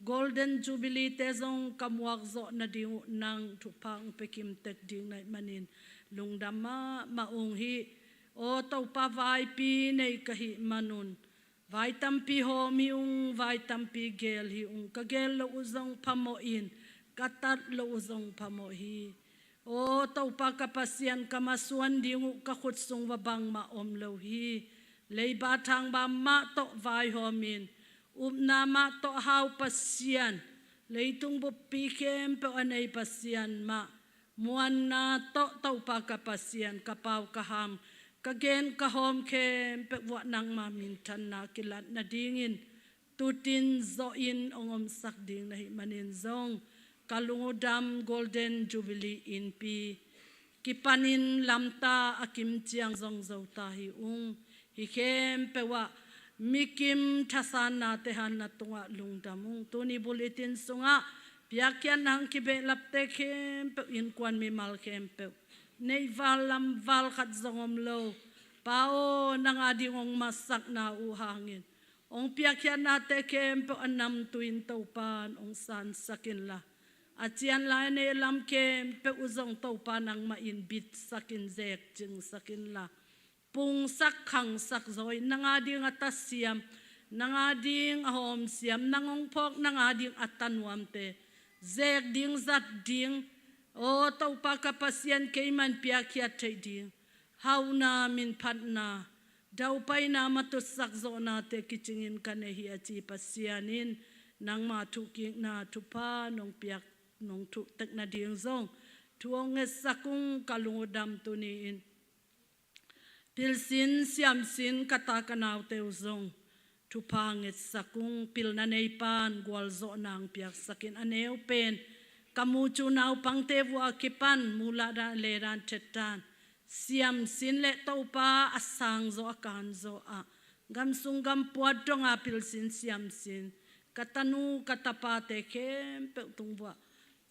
Golden Jubilee te zong ka muak zawh nading uh nang thupha hong pia kim tek ding na hih manin lungdam mahmah ung hi. Aw Topa, vaipi nei ka hih manun, vai tampi hawm hi ung, vai tampi gel hi ung. Ka gel loh uh zong phamawh in, ka tat loh uh zong phamawh hi. Aw Topa ka Pasian, ka masuan ding uh ka khut sung va bangmah om lo hi. Leiba thangba mah tawh vaihawmin, upna mah tawh a hau Pasian, leitung buppi khempeuh a nei Pasian mah, muanna tawh Topa ka Pasian, ka pau ka ham, ka gen ka hawm khempeuh vuah nangma minthanna kilat nadingin tutin zawhin hong omsak ding na hih manin zong ka lung uh dam Golden Jubilee innpi kipanin lamta a kim ciang zong zo ta hi ung. Hih khempeuh ah mikim thasannate han na tungah lungdam ung. Tuni bulletin sungah piakkhiatna hong kibehlapte khempeuh, innkuan mimal khempeuh, neihval lamval khat zong om lo. Pa aw, nang ading hong masakna uh hangin hong piakkhiatnate khempeuh a namtui in Topa in hong sansak inla, a cian lai a nei lam khempeuh uh zong Topa nangmah in bitsak in, zek cingsak inla, pungsak khangsak zaw in, nang ading a tasiam, nang ading a hawmsiam, nang hong phawk, nang ading a tanuamte zek ding, zat ding. Aw Topa ka Pasian, keimah in piakkhiat theih ding hauhna, minphatna, daupaina, matutsak zawhnate kicingin ka nei hi a ci Pasian in nangma thuhkikna thupha nong piak, nong thuhtek nading zong thu hong ngetsak ung. Ka lung uh dam tuni-in pilsin siamsin ka ta ka naute uh zong thupha ngetsak ung. Pilna neipan gualzawhna hong piaksak in, a neu pen ka mucu naupangte vuah a kipan mulah dan, le dan, thet dan, siamsin le Topa a sangzaw a kanzaw ah, gamsung gampuat donga pilsin siamsin ka tanu ka tapate khempeuh tung vuah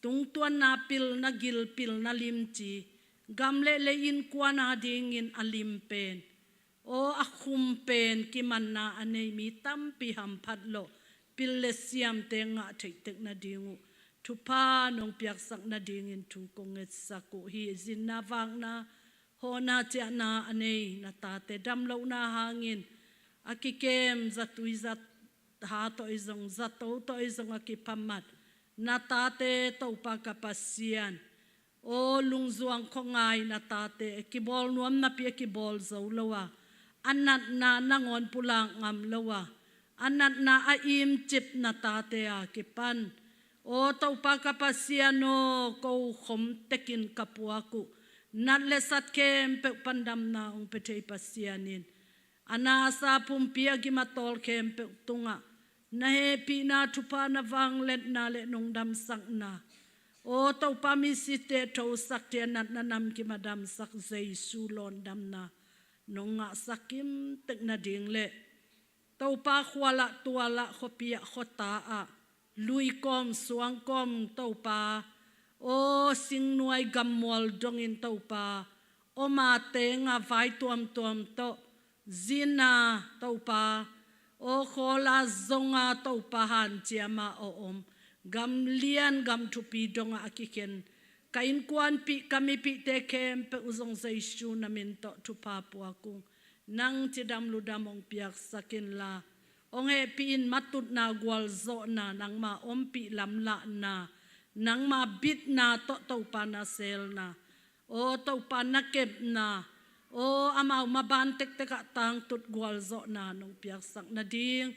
tungtuanna pilna gil, pilna limci, gam le lei, innkuan adingin a lim pen, aw a khum pen kimanna a nei mi tampi hamphat lawh pil le siamte ngah theihtek nading uh thupha nong piaksak nadingin thu kong ngetsak uh hi. Zinna vakna, hawhna ciahna a nei na tate damlohna hangin a kikem zatui, zaha tawh i zong, zato tawh i zong a kiphamat na tate Topa ka Pasian, aw lungzuang khuangai na tate, kibawl nuam napi a kibawl zo lo a, a natna nangawn pulak ngam lo a, a natna a imcip na tate a kipan, aw Topa ka Pasian aw, ko khom tekin ka puak uh nat le sat khempeuh pan damna hong pia thei Pasian in a nasa pumpi a gim a tawl khempeuh tungah na hehpihna thupha, na vangliatna le nong damsakna, aw Topa, misite thosak, thei a natna namkim a damsak Jesu lawndamna nong ngahsak kimtek nading le Topa, khualah tualah, khuapi ah khuata ah, lui kawm suang kawm Topa, aw singnuai gammual dongin Topa, aw ma tenga vai tuamtuam tawh, zina Topa, aw khawla zonga Topa hanciama aw om, gam lian gam thupi dongah a kikhen ka innkuanpih, ka mipihte khempeuh uh zong Jesu na min tawh thupha puak ung. Nang cidam ludam hong piaksak inla, hong hehpih in, matutna, gualzawhna, nangma ompih lamlahna, nangma bitna tawh Topa na selna, aw Topa na kepna, aw amau maban tektekah tangtut gualzawhna nong piaksak nading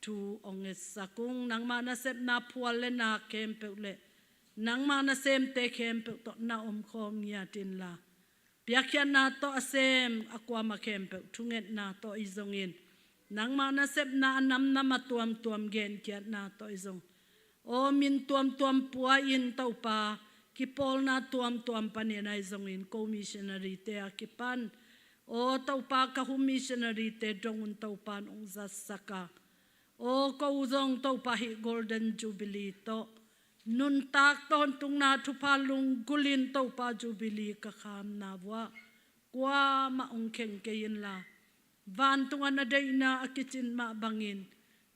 thu hong ngetsak ung. Nangma nasepna phual le nak khempeuh le nangma nasemte khempeuh tawh na omkhawm ngiat inla, piakkhiatna tawh a sem a kuama khempeuh thungetna tawh i zongin, nangma nasepna a namnam a tuamtuam genkhiatna tawh i zong, aw min tuamtuam pua-in Topa, kipawlna tuamtuam panin ahi zongin ko missionary-te a kipan, aw Topa, ka home missionary-te dong un Topa in hong zatsak a, aw ko zong Topa, hih Golden Jubilee tawh nuntak tawntungna thupha lunggulhin Topa, Jubilee ka khamna vuah kuamah hong kheng kei inla, vantungah na deihna a kicin mah bangin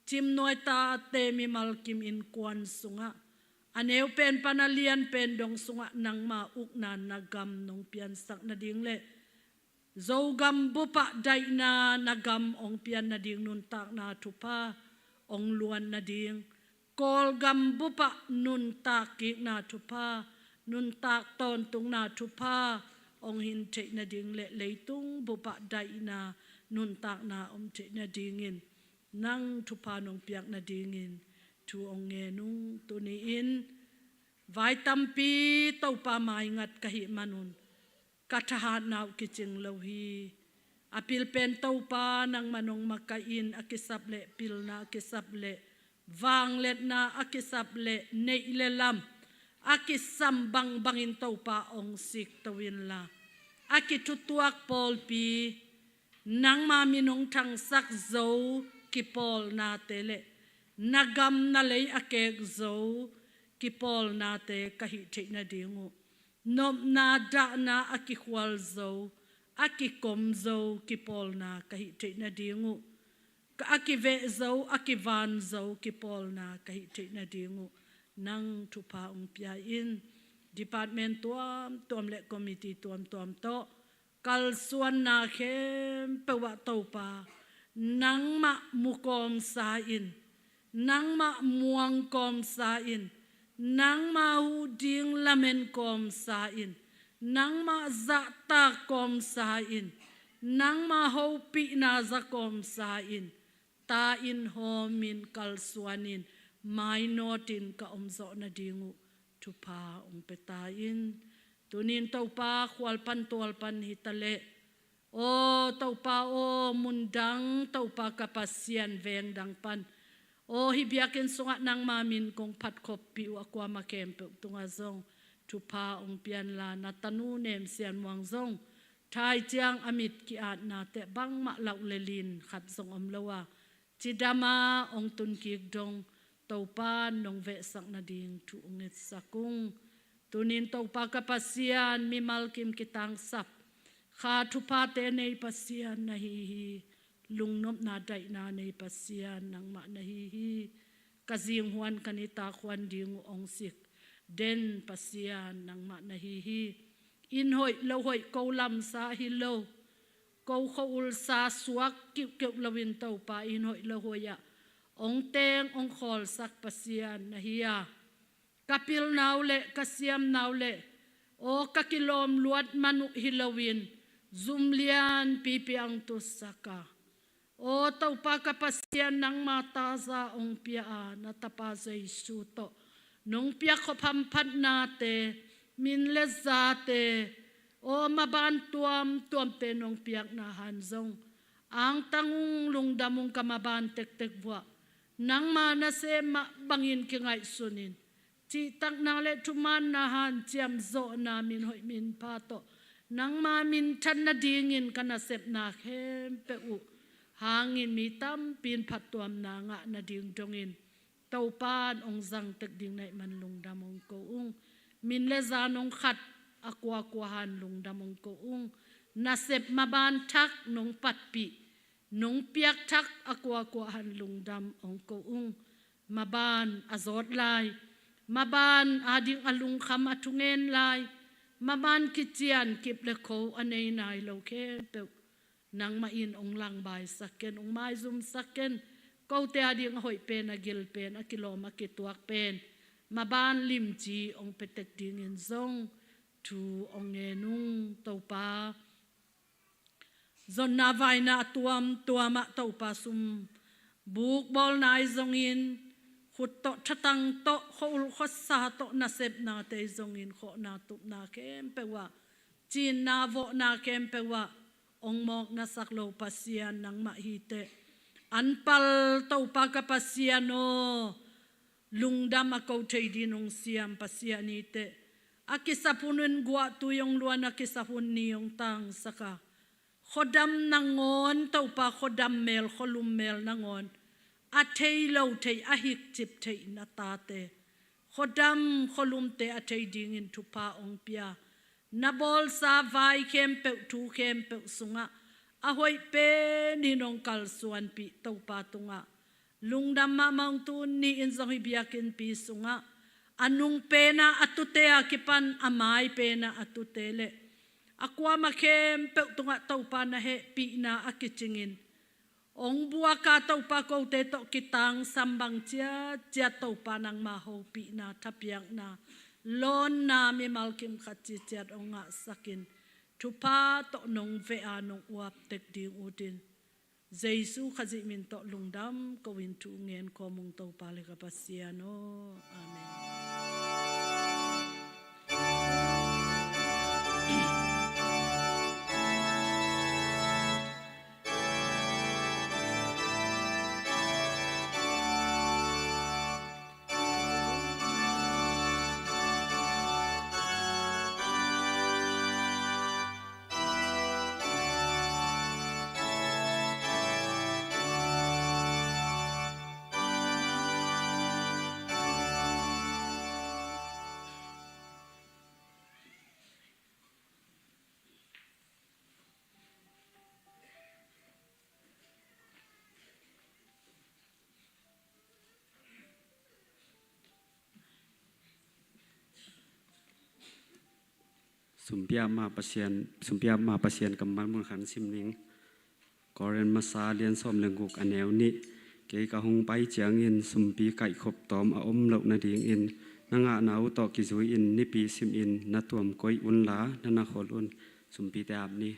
Cimnuai tate mimal kim innkuan sungah, a neu pen pan a lian pen dong sungah nangma ukna na gam nong piansak nading le Zogam bupah daihna na gam hong pian nading nuntakna thupha hong luan nading, Kawlgam bupah nuntak kikna thupha, nuntak tawntungna thupha hong hin theih nading le leitung bupah daihna nuntakna om theih nadingin nang thupha nong piak nadingin thu hong ngen ung. Tuni-in vai tampi Topa maingat ka hih manun ka thahatna uh kicing lo hi. A pilpen Topa nangmah nong makaih in, a kisap leh pilna a kisap leh vangliatna a kisap leh neih le lam a kisam bangbangin Topa hong sikto inla, a kithutuak pawlpi, nangma min hong thangsak zo kipawlnate leh na gam na lei a kek zo kipawlnate ka hih theih nading uh, nopna dahna a kikhual zo, a kikom zo kipawlna ka hih theih nading uh, a kiveh zo, a kivan zo kipawlna ka hih theih nading uh nang thupha hong pia in. Department tuamtuam leh committee tuamtuam tawh kalsuanna khempeuh ah Topa, nangmah mukawmsa in, nangmah muangkawmsa in, nangmah huh ding lamen kawmsa in, nangmah zahtak kawmsa in, nangmah hopihna za kawmsa in, ta in, hawmin, kalsuanin, mainawtin ka omzawh nading uh thupha hong pia ta in. Tunin Topa, khual pan tual pan hi ta leh, aw Topa aw, mundang Topa ka Pasian, vengdang pan, aw hih biakinn sungah nangma min kong phat khoppih uh a kuamah khempeuh tungah zong thupha hong pia inla, na tanu Nem Sian Muang zong thai ciang a mit ki-atnate bangmah lauhlel in, khat zong om lo a, cidam a hong tunkik dong Topa nong vehsak nading thu hong ngetsak ung. Tunin Topa ka Pasian, mimal kim kitangsap, kha thuphate nei Pasian na hi hi. Lungnopna daihna nei Pasian nangmah na hi hi. Ka zinghuan ka nitak huan ding uh hong sik den Pasian nangmah na hi hi. Inn hoih lo hoih, ko lamsa hi lo, ko khua-ulsa suak kiuhkeuh loin Topa inn hoih lo hoih ah hong teng hong khawlsak Pasian na hi a, ka pilna uh leh ka siamna uh leh aw ka kilawm luat man uh hi loin zum lianpipi hong tutsak a, aw Topa ka Pasian, nangma taza hong pia a, na Tapa Jesu tawh nong piak khop hamphatnate, min le zate, aw maban tuamtuamte nong piakna han zong angtang ung, lungdam ung, ka maban tektek vuah nangma nasem mah bangin kingaihsun in, cihtakna le thumaanna hanciam zawhna, min hoih min pha tawh nangma minthan nadingin ka nasepna khempeuh uh hangin mi tampi in phattuamna ngah nading dongin Topa in hong zang tek ding na hih man lungdam hong ko ung. Min le za nong khat a kuakua han lungdam hong ko ung. Nasep maban thak nong patpih, nong piak thak a kuakua han lungdam hong ko ung. Maban a zawt lai, maban ading a lungkham a thungen lai, maban kician kip le kho a nei nai lo khempeuh nangmah in hong langbaisak ken, hong maizumsak ken. Kote ading a hoih pen, a gil pen, a kilawm a kituak pen maban limci hong pia tek dingin zong thu hong ngen ung Topa. Zonna vaina a tuamtuam ah Topa, sum buk bawlna ahi zongin, khut tawh thatang tawh, khua-ul khuasa tawh nasepnate ahi zongin, khawhna tupna khempeuh ah, cinna vawhna khempeuh ah hong mawk na sak lo Pasian nangmah hi teh. Anpal Topa ka Pasian aw, lungdam a ko thei dingin hong siam Pasian hi teh. A kisap hun in guahtui hong luan, a kisap hun ni hong tangsak a, khuadam nangawn Topa, khuadam mel, khualum mel nangawn a thei lo thei, a hikcip theih na tate, khuadam khualumte a thei dingin thupha hong pia. Na bawlsa vai khempeuh, thu khempeuh sungah a hoih penin hong kalsuanpih Topa tungah lungdam mahmah ung. Tuni in zong hih biakinnpi sungah a nung pena a tute a kipan a mai pena a tute le a kuamah khempeuh tungah Topa na hehpihna a kicingin hong buak a, Topa kote tawh kitangsam bang ciatciat Topa nangma hopihna, thapiakna, lawnna, mimal kim khat ciatciat hong ngahsakin thupha tawh nong veh a, nong uap tek ding utin Jesu Khazih min tawh lungdam ko-in thu ngen kawm ung Topa le ka Pasian aw. Amen. Sumpi ap mah Pasian, sumpi ap mah Pasian kammal mun khat sim ning. Korin masa lian sawm le guk a neu nih. Kei ka hong pai ciangin sumpi kaihkhop tawm a om loh nadingin na ngahna uh tawh kizui-in nipi simin na tuam koih unla na na khol un. Sumpite ap ni.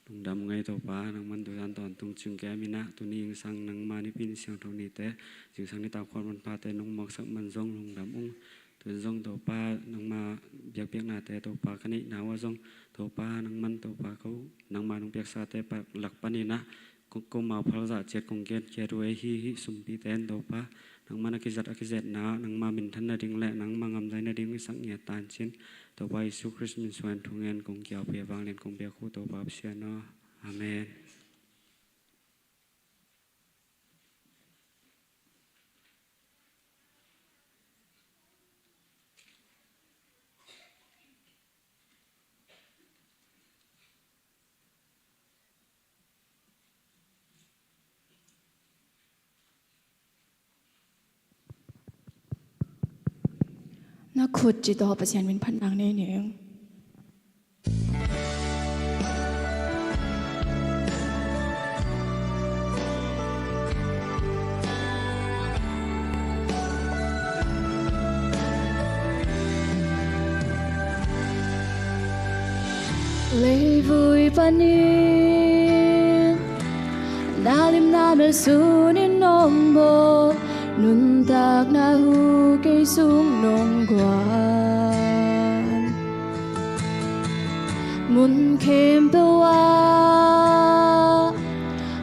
Lungdam ung ei Topa, nangman tuzan tawntung ciang kem in ah, tuni zingsang nangma nipi ni siangtho nite, zingsang nitak khuan manphate nong muaksak man zong lungdam ung. Tun zong Topa, nangma biakpiaknate Topa ka neihna uh ah zong Topa, nangman Topa ko, nangma nong piaksate lak panin ah ko, ko mau phalzah ciat kong genkhia uh ei hi, hih sumpite in Topa, nangman a kizat a kizetna, nangma minthan nading le nangma ngamzai nading i sak ngiat tancin. Topa Jesu Khrist min suang thu ngen kong kiaupi a vanglian kong biak uh Topa Pasian aw. Amen. Na khut ci tawh Pasian min phatna nei ning. Leivui panin na limna melsun in nong bawl, nuntakna hu kei sung nong guan. Mun khempeuh ah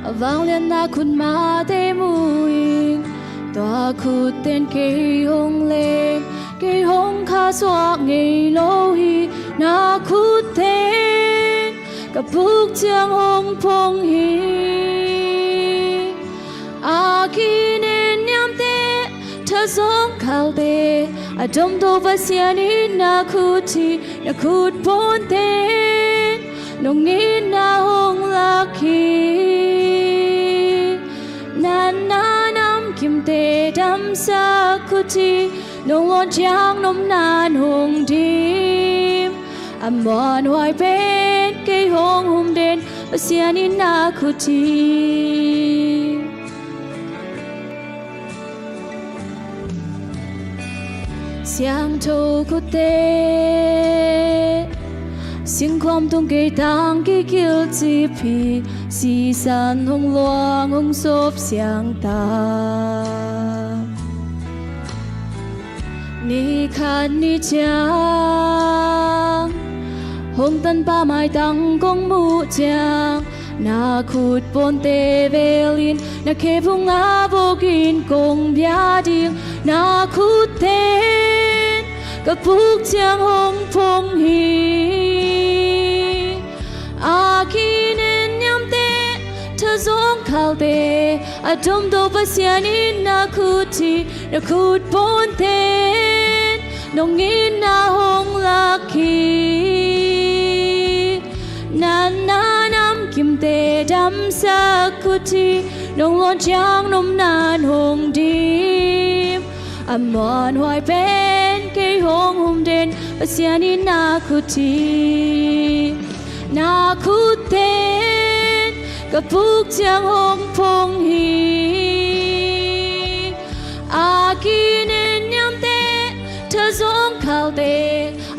a vanglian na khut mate mu ing. Tua khut ten kei hong leng, kei hong khahsuah ngei lo hi. Na khut ten ka puk ciang hong phong hi. A kinen niamte tha zawngkhalte a domto Pasian in na khut hi. Na khut pawn ten nong itna hong lak hi. Na na namkimte damsak khut hi. Nong lawn ciang nopna in hong dim. A muanhuai pen kei hong hum den Pasian in na khut hi. Siangtho khutte singkhuam tung kei tang kikilh cip hi. Sisan hong luang hong sawp siang ta. Ni khat ni ciang hong tanpa maitang kong muh ciang, na khut pawnte velin na khe phung a bawkin kong bia ding. Na khut ten ka puk ciang hong phong hi. A kinen niamte tha zawngkhalte a domto Pasian in na khut hi. Na khut pawn ten nong itna hong lak hi. Na na namkimte damsak khut hi. Nong lawn ciang nopna in hong dim. A muanhuai pen kei hong hum den Pasian in na khut hi. Na khut ten ka puk ciang hong phong hi. A kinen niamte tha zawngkhalte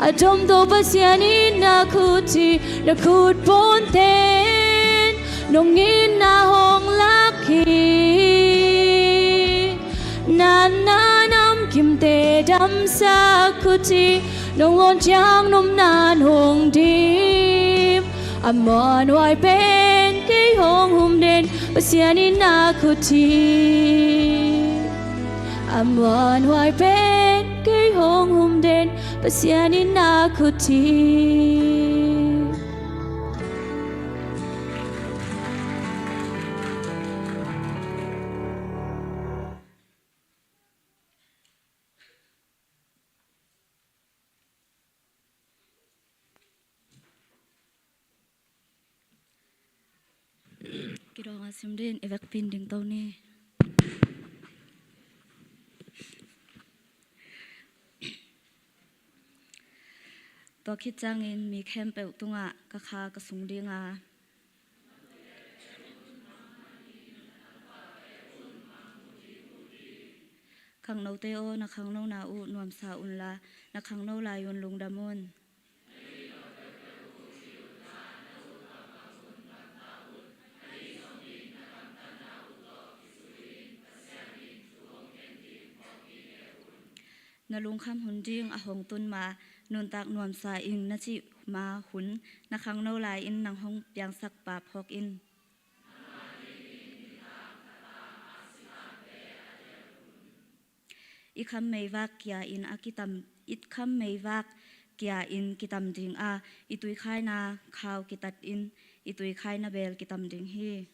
a domto Pasian in na khut hi. Na khut pawn ten nong itna hong lak hi. Na na namkimte damsak khut hi. Nong lawn ciang nopna in hong dim. A muanhuai pen kei hong hum den Pasian in na khut hi. A muanhuai pen kei hong hum den Pasian in na khut hi. Kidawng a sim din i vekpi in dingto ni. Tua khit ciangin mi khempeuh tungah ka kha ka sung ding a, khangnote aw, na khangnona uh nuamsa unla, na khangno lai-un lungdam un. Na lungkham hun ding a hong tun ma, nuntak nuamsa ing na cih ma hun, na khangno lai-in nang hong piangsak pa phawk in. I kham meivak kia in a kitam, i kham meivak kia in kitam ding a, i tuikhaina khau kitat in, i tuikhaina beel kitam ding hi.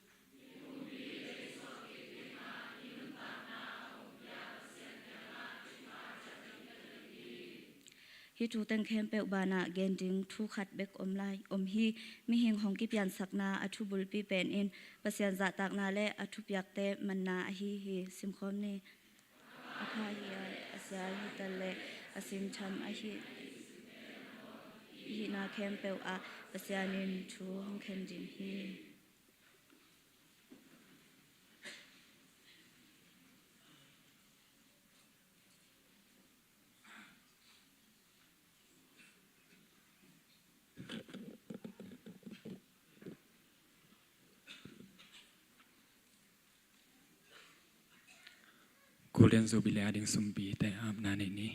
Hih thu teng khempeuh banah gen ding thu khat bek om lai, om hi. Mihing hong kipiansakna a thu bulpi pen in Pasian zahtakna le a thupiakte manna ahi hi. Simkhawm ni. A pha hi a, a sia hi ta le a simtham ahi, hihna khempeuh ah Pasian in thu hong khen ding hi. Golden Jubilee a ding sumpite apna nei ni.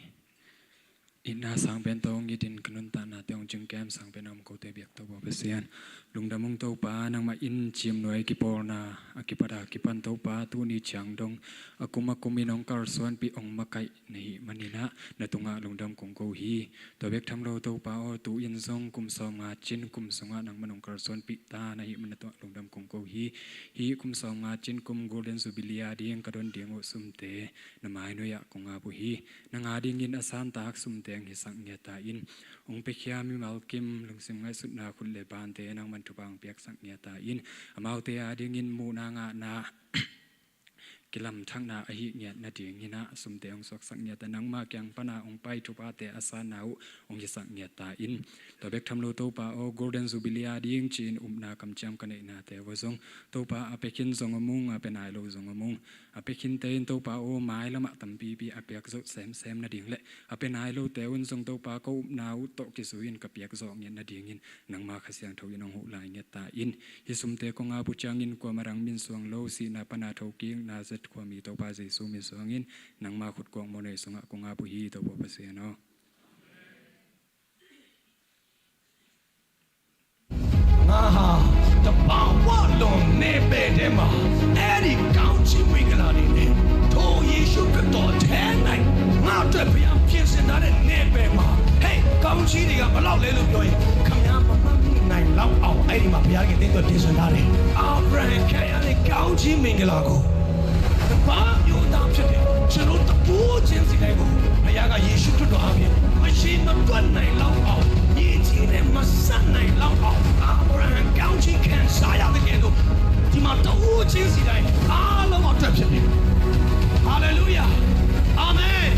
Itna sang pen tawh hong it in ka nuntaknate hong cingkem sang pen a om kote biak Topa Pasian. Lungdam ung Topa, nangmah in ciimnuai kipawlna a kipat a kipan Topa tuni ciang dong a kum a kum in hong kalsuanpih hong makaih na hih manin ah na tungah lungdam kong ko hi. Tua bek tham lo Topa aw, tu-in zong kum sawmnga cin kum sungah nangmah hong kalsuanpih ta na hih manin na tungah lungdam kong ko hi. Hih kum sawmnga cin kum Golden Jubilee a ding ka don ding uh sumte na mainuai ah kong ap uh hi. Nang a dingin a santak sumte hong hisak ngiat ta in, hong piakhia mimal kim lungsim ngaihsutna khut le bante nangman thupha hong piaksak ngiat ta in, amaute a dingin muhna ngahna kilamthakna ahih ngiat nadingin ah sumte hong suaksak ngiat a, nangma kiang pana hong pai thuphate a sanna uh hong hisak ngiat ta in. Tua bek tham lo Topa aw, Golden Jubilee a ding ci-in upna kamciam ka neihnate uh zong Topa a pia khin zong om ung, a pia nai lo zong om ung. A pia khinte in Topa aw, mailamah tampipi a piak zawh semsem nading le a pia nai lote un zong Topa ko upna uh tawh kizui-in ka piak zawh ngiat nadingin nangma Kha Siangtho in hong huh lai ngiat ta in. Hih sumte kong ap uh ciangin kuamah dang min suang lo, sihna pana thokikna zet khuami Topa Jesu min suangin nangma khut kuakmawh nei sungah kong ap uh hi Topa Pasian aw. Aha, တဘာဝလွန်နယ်ပယ်ထဲမှာ အဲ့ဒီကောင်းချီးမင်္ဂလာတွေနဲ့ထိုယေရှုခရစ်တော်ထဲ၌ငါအတွက်ဘုရားပြင်ဆင်ထားတဲ့နယ်ပယ်မှာ ဟေး ကောင်းချီးတွေကဘယ်လောက်လဲလို့ပြောရင် ခင်ဗျားမမှတ်မိနိုင်လောက်အောင် အဲ့ဒီမှာဘုရားသခင်သင့်အတွက်ပြင်ဆင်ထားတယ်။ အာဗြဟံခဲရန်ရဲ့ကောင်းချီးမင်္ဂလာကို တပါးမျိုးသားဖြစ်တယ်။ ကျွန်တော်တပူးချင်းစီတိုင်းကိုဘုရားကယေရှုခရစ်တော်အားဖြင့်မရှိမတွက်နိုင်လောက်အောင်၊ မြေကြီးနဲ့မစပ်နိုင်လောက်အောင် အာဗြဟံကောင်းချီးခံစားရသကဲ့သို့ ဒီမှာတဦးချင်းစီတိုင်းအားလုံးအတွက်ဖြစ်တယ်။ Hallelujah. Amen.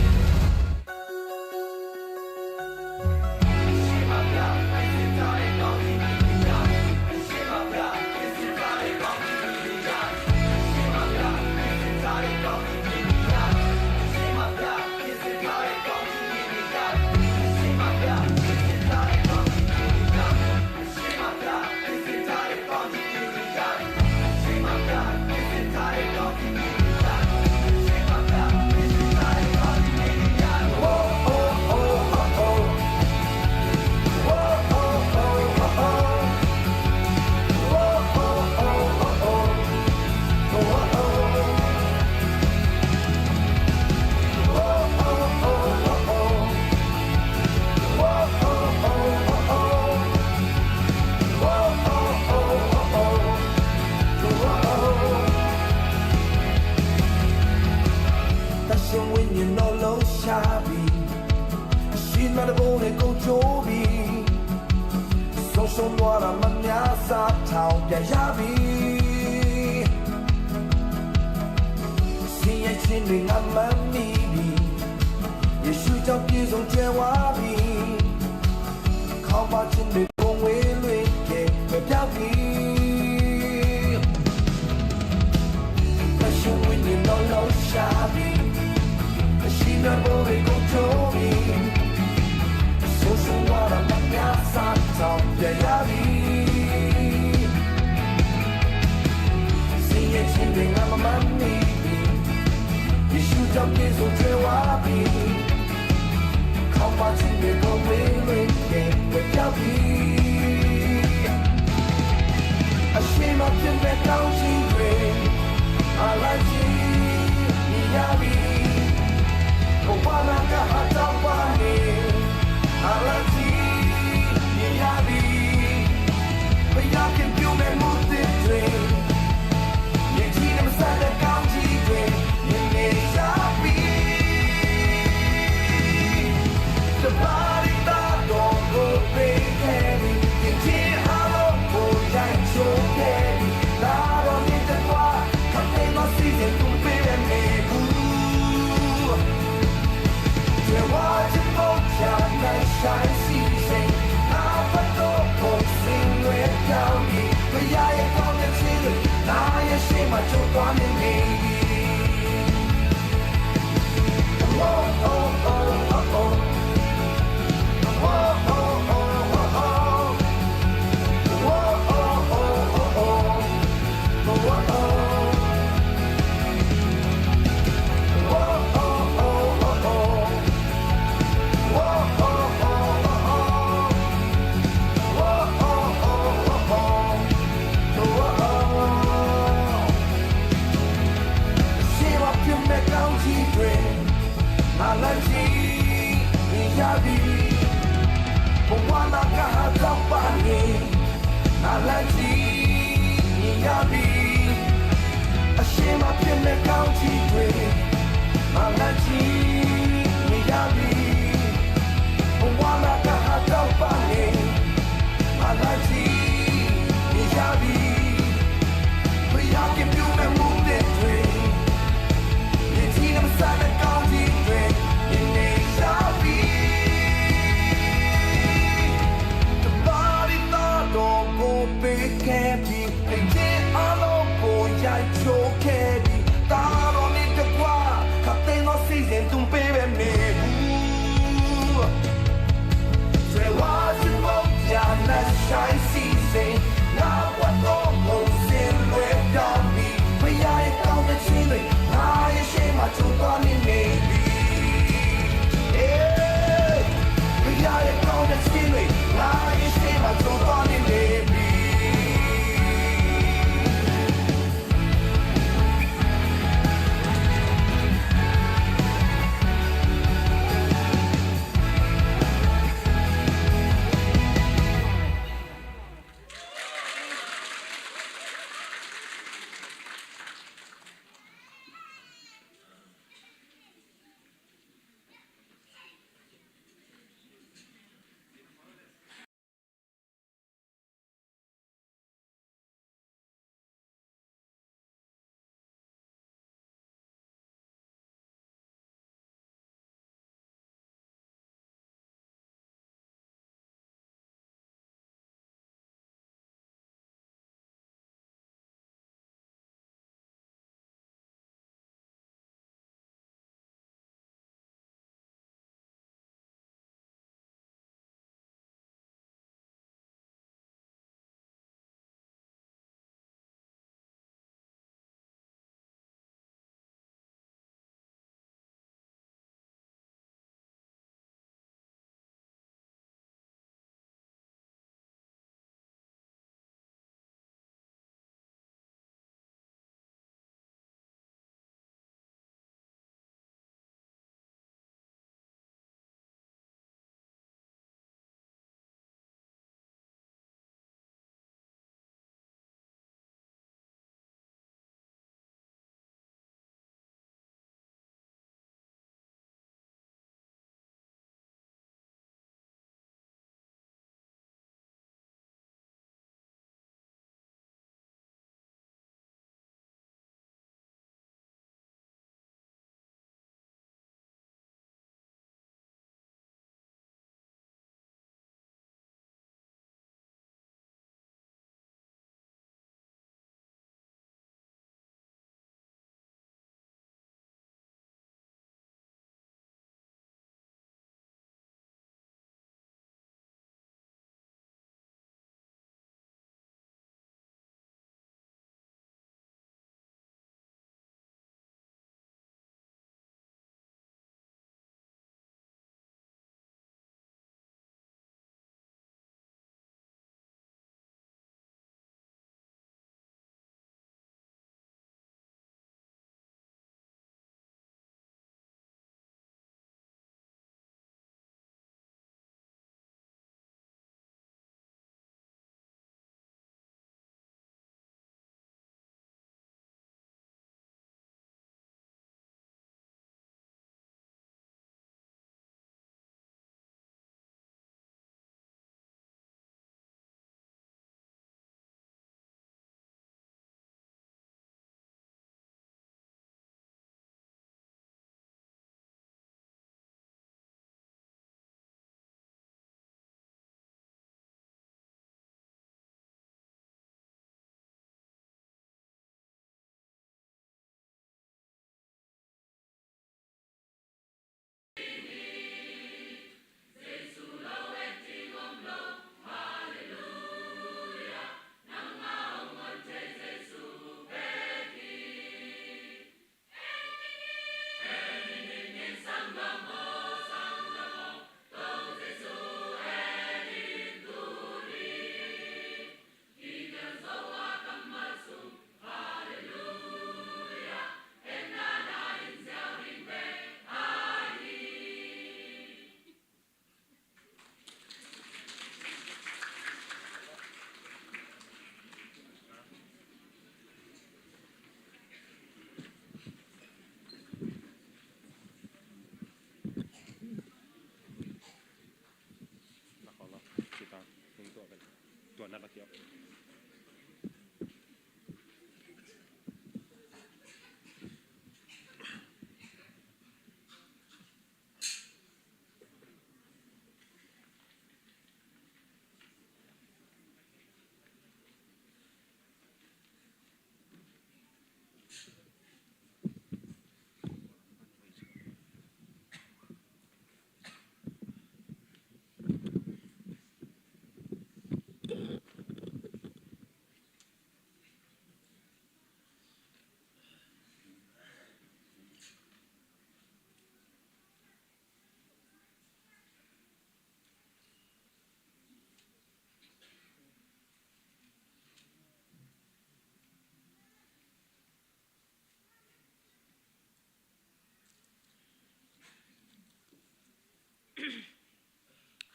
ချစ်မင်းပုံဝေးလွင်ကဲ့ မပြောင်းမီ ဖျက်ရှုံးဝိညာဉ်တော်လှုပ်ရှားပြီး အရှိန်မြတ်ပေါ်တွေကုန်ကျိုးပြီး ဆုံးရှုံးသွားတာမှတ်များစားထောင်ပြန်ရပြီ ဆင်းရဲခြင်းတွေငါမမှန်မိပြီ ယေရှုကြောင့်ပြည့်စုံကြွယ်ဝပြီ ခေါင်းပါခြင်းတွေပေါ်ဝေးလွင်ကဲ့ ဝဲပြောင်းပြီ အရှိန်မဖြစ်မဲ့ကောင်းချီးတွင် အလန်းကြီးမြင်ရပြီ ဘဝနာကဟာတောင်းပန်နေ အလန်းကြီးမြင်ရပြီ ဘုရားခင်ပြုမဲ့မှုသစ်တွင် မြေကြီးနဲ့မဆိုင်တဲ့ကောင်းချီးတွင် မြင်နေရပြီ တပါးဒီသားတော်ကိုပေးခဲ့ပြီ သင်ခြင်းအလုံးကိုရိုက်ချိုးခဲ့ပြီ လာတော့မင်းတကွာ ခပ်သိမ်းသောစီစဉ်သူပေးတဲ့နေဘူး ကြွယ်ဝခြင်းပုံစံနဲ့ဆိုင်စီစဉ်ငါဘက်သို့ပုံစင်လွဲပြောင်းပြီးဘုရားရဲ့ကောင်းတဲ့ခြင်းတွေငါရဲ့ရှေ့မှာကျိုးသွားနေနေပြီ Oh, oh, oh, oh, oh. Oh, oh, oh, oh, oh. Oh, oh, oh, oh, oh. Alanti, ni yabi. Ashema pime county dwe. Alanti, ni yabi. Wana kaha taupane. Alanti, ni yabi. Kuya ke pime mute dwe. Ni tina masana county dwe. Ni ni yabi. Tabari ta do go pe ke bi. Pe ke alo go ya cho ke bi. Ta do ni te kwa. Ka te no season tum pe be me bu. Tre wa sin mo ya na shine season. Na wa to mo sin we da mi. Pe ya e ka me chile. Na ye she ma chu ta ni me bi. Eh. Pe ya e ka me chile. Na ye she ma chu ta ni me bi.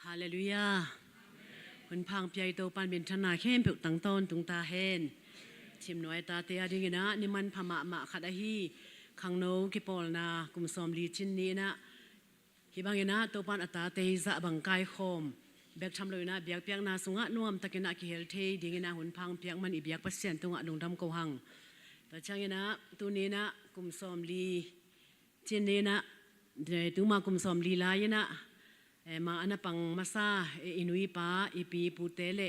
Halleluiah. Hun pha hong pia i Topa'n minthanna khempeuh tang tawntung ta hen. Thim nuai a tate a dingin ah ni manpha mahmah khat ahi khangno kipawlna kum sawmli cin ni-in ah hih bangin ah Topa'n a tate hi zah bang kaikhawm bek tham loin ah biakpiakna sungah nuamtakin ah kihel thei dingin ah hun pha hong piak man i biak Pasian tungah lungdam ko hang. Tua ciangin ah tuni-in ah kum sawmli cin ni-in ah, eh, tuma kum sawmli lai-in ah, eh, ma a na pang masa, eh, i nu i pa, i pi i pute le,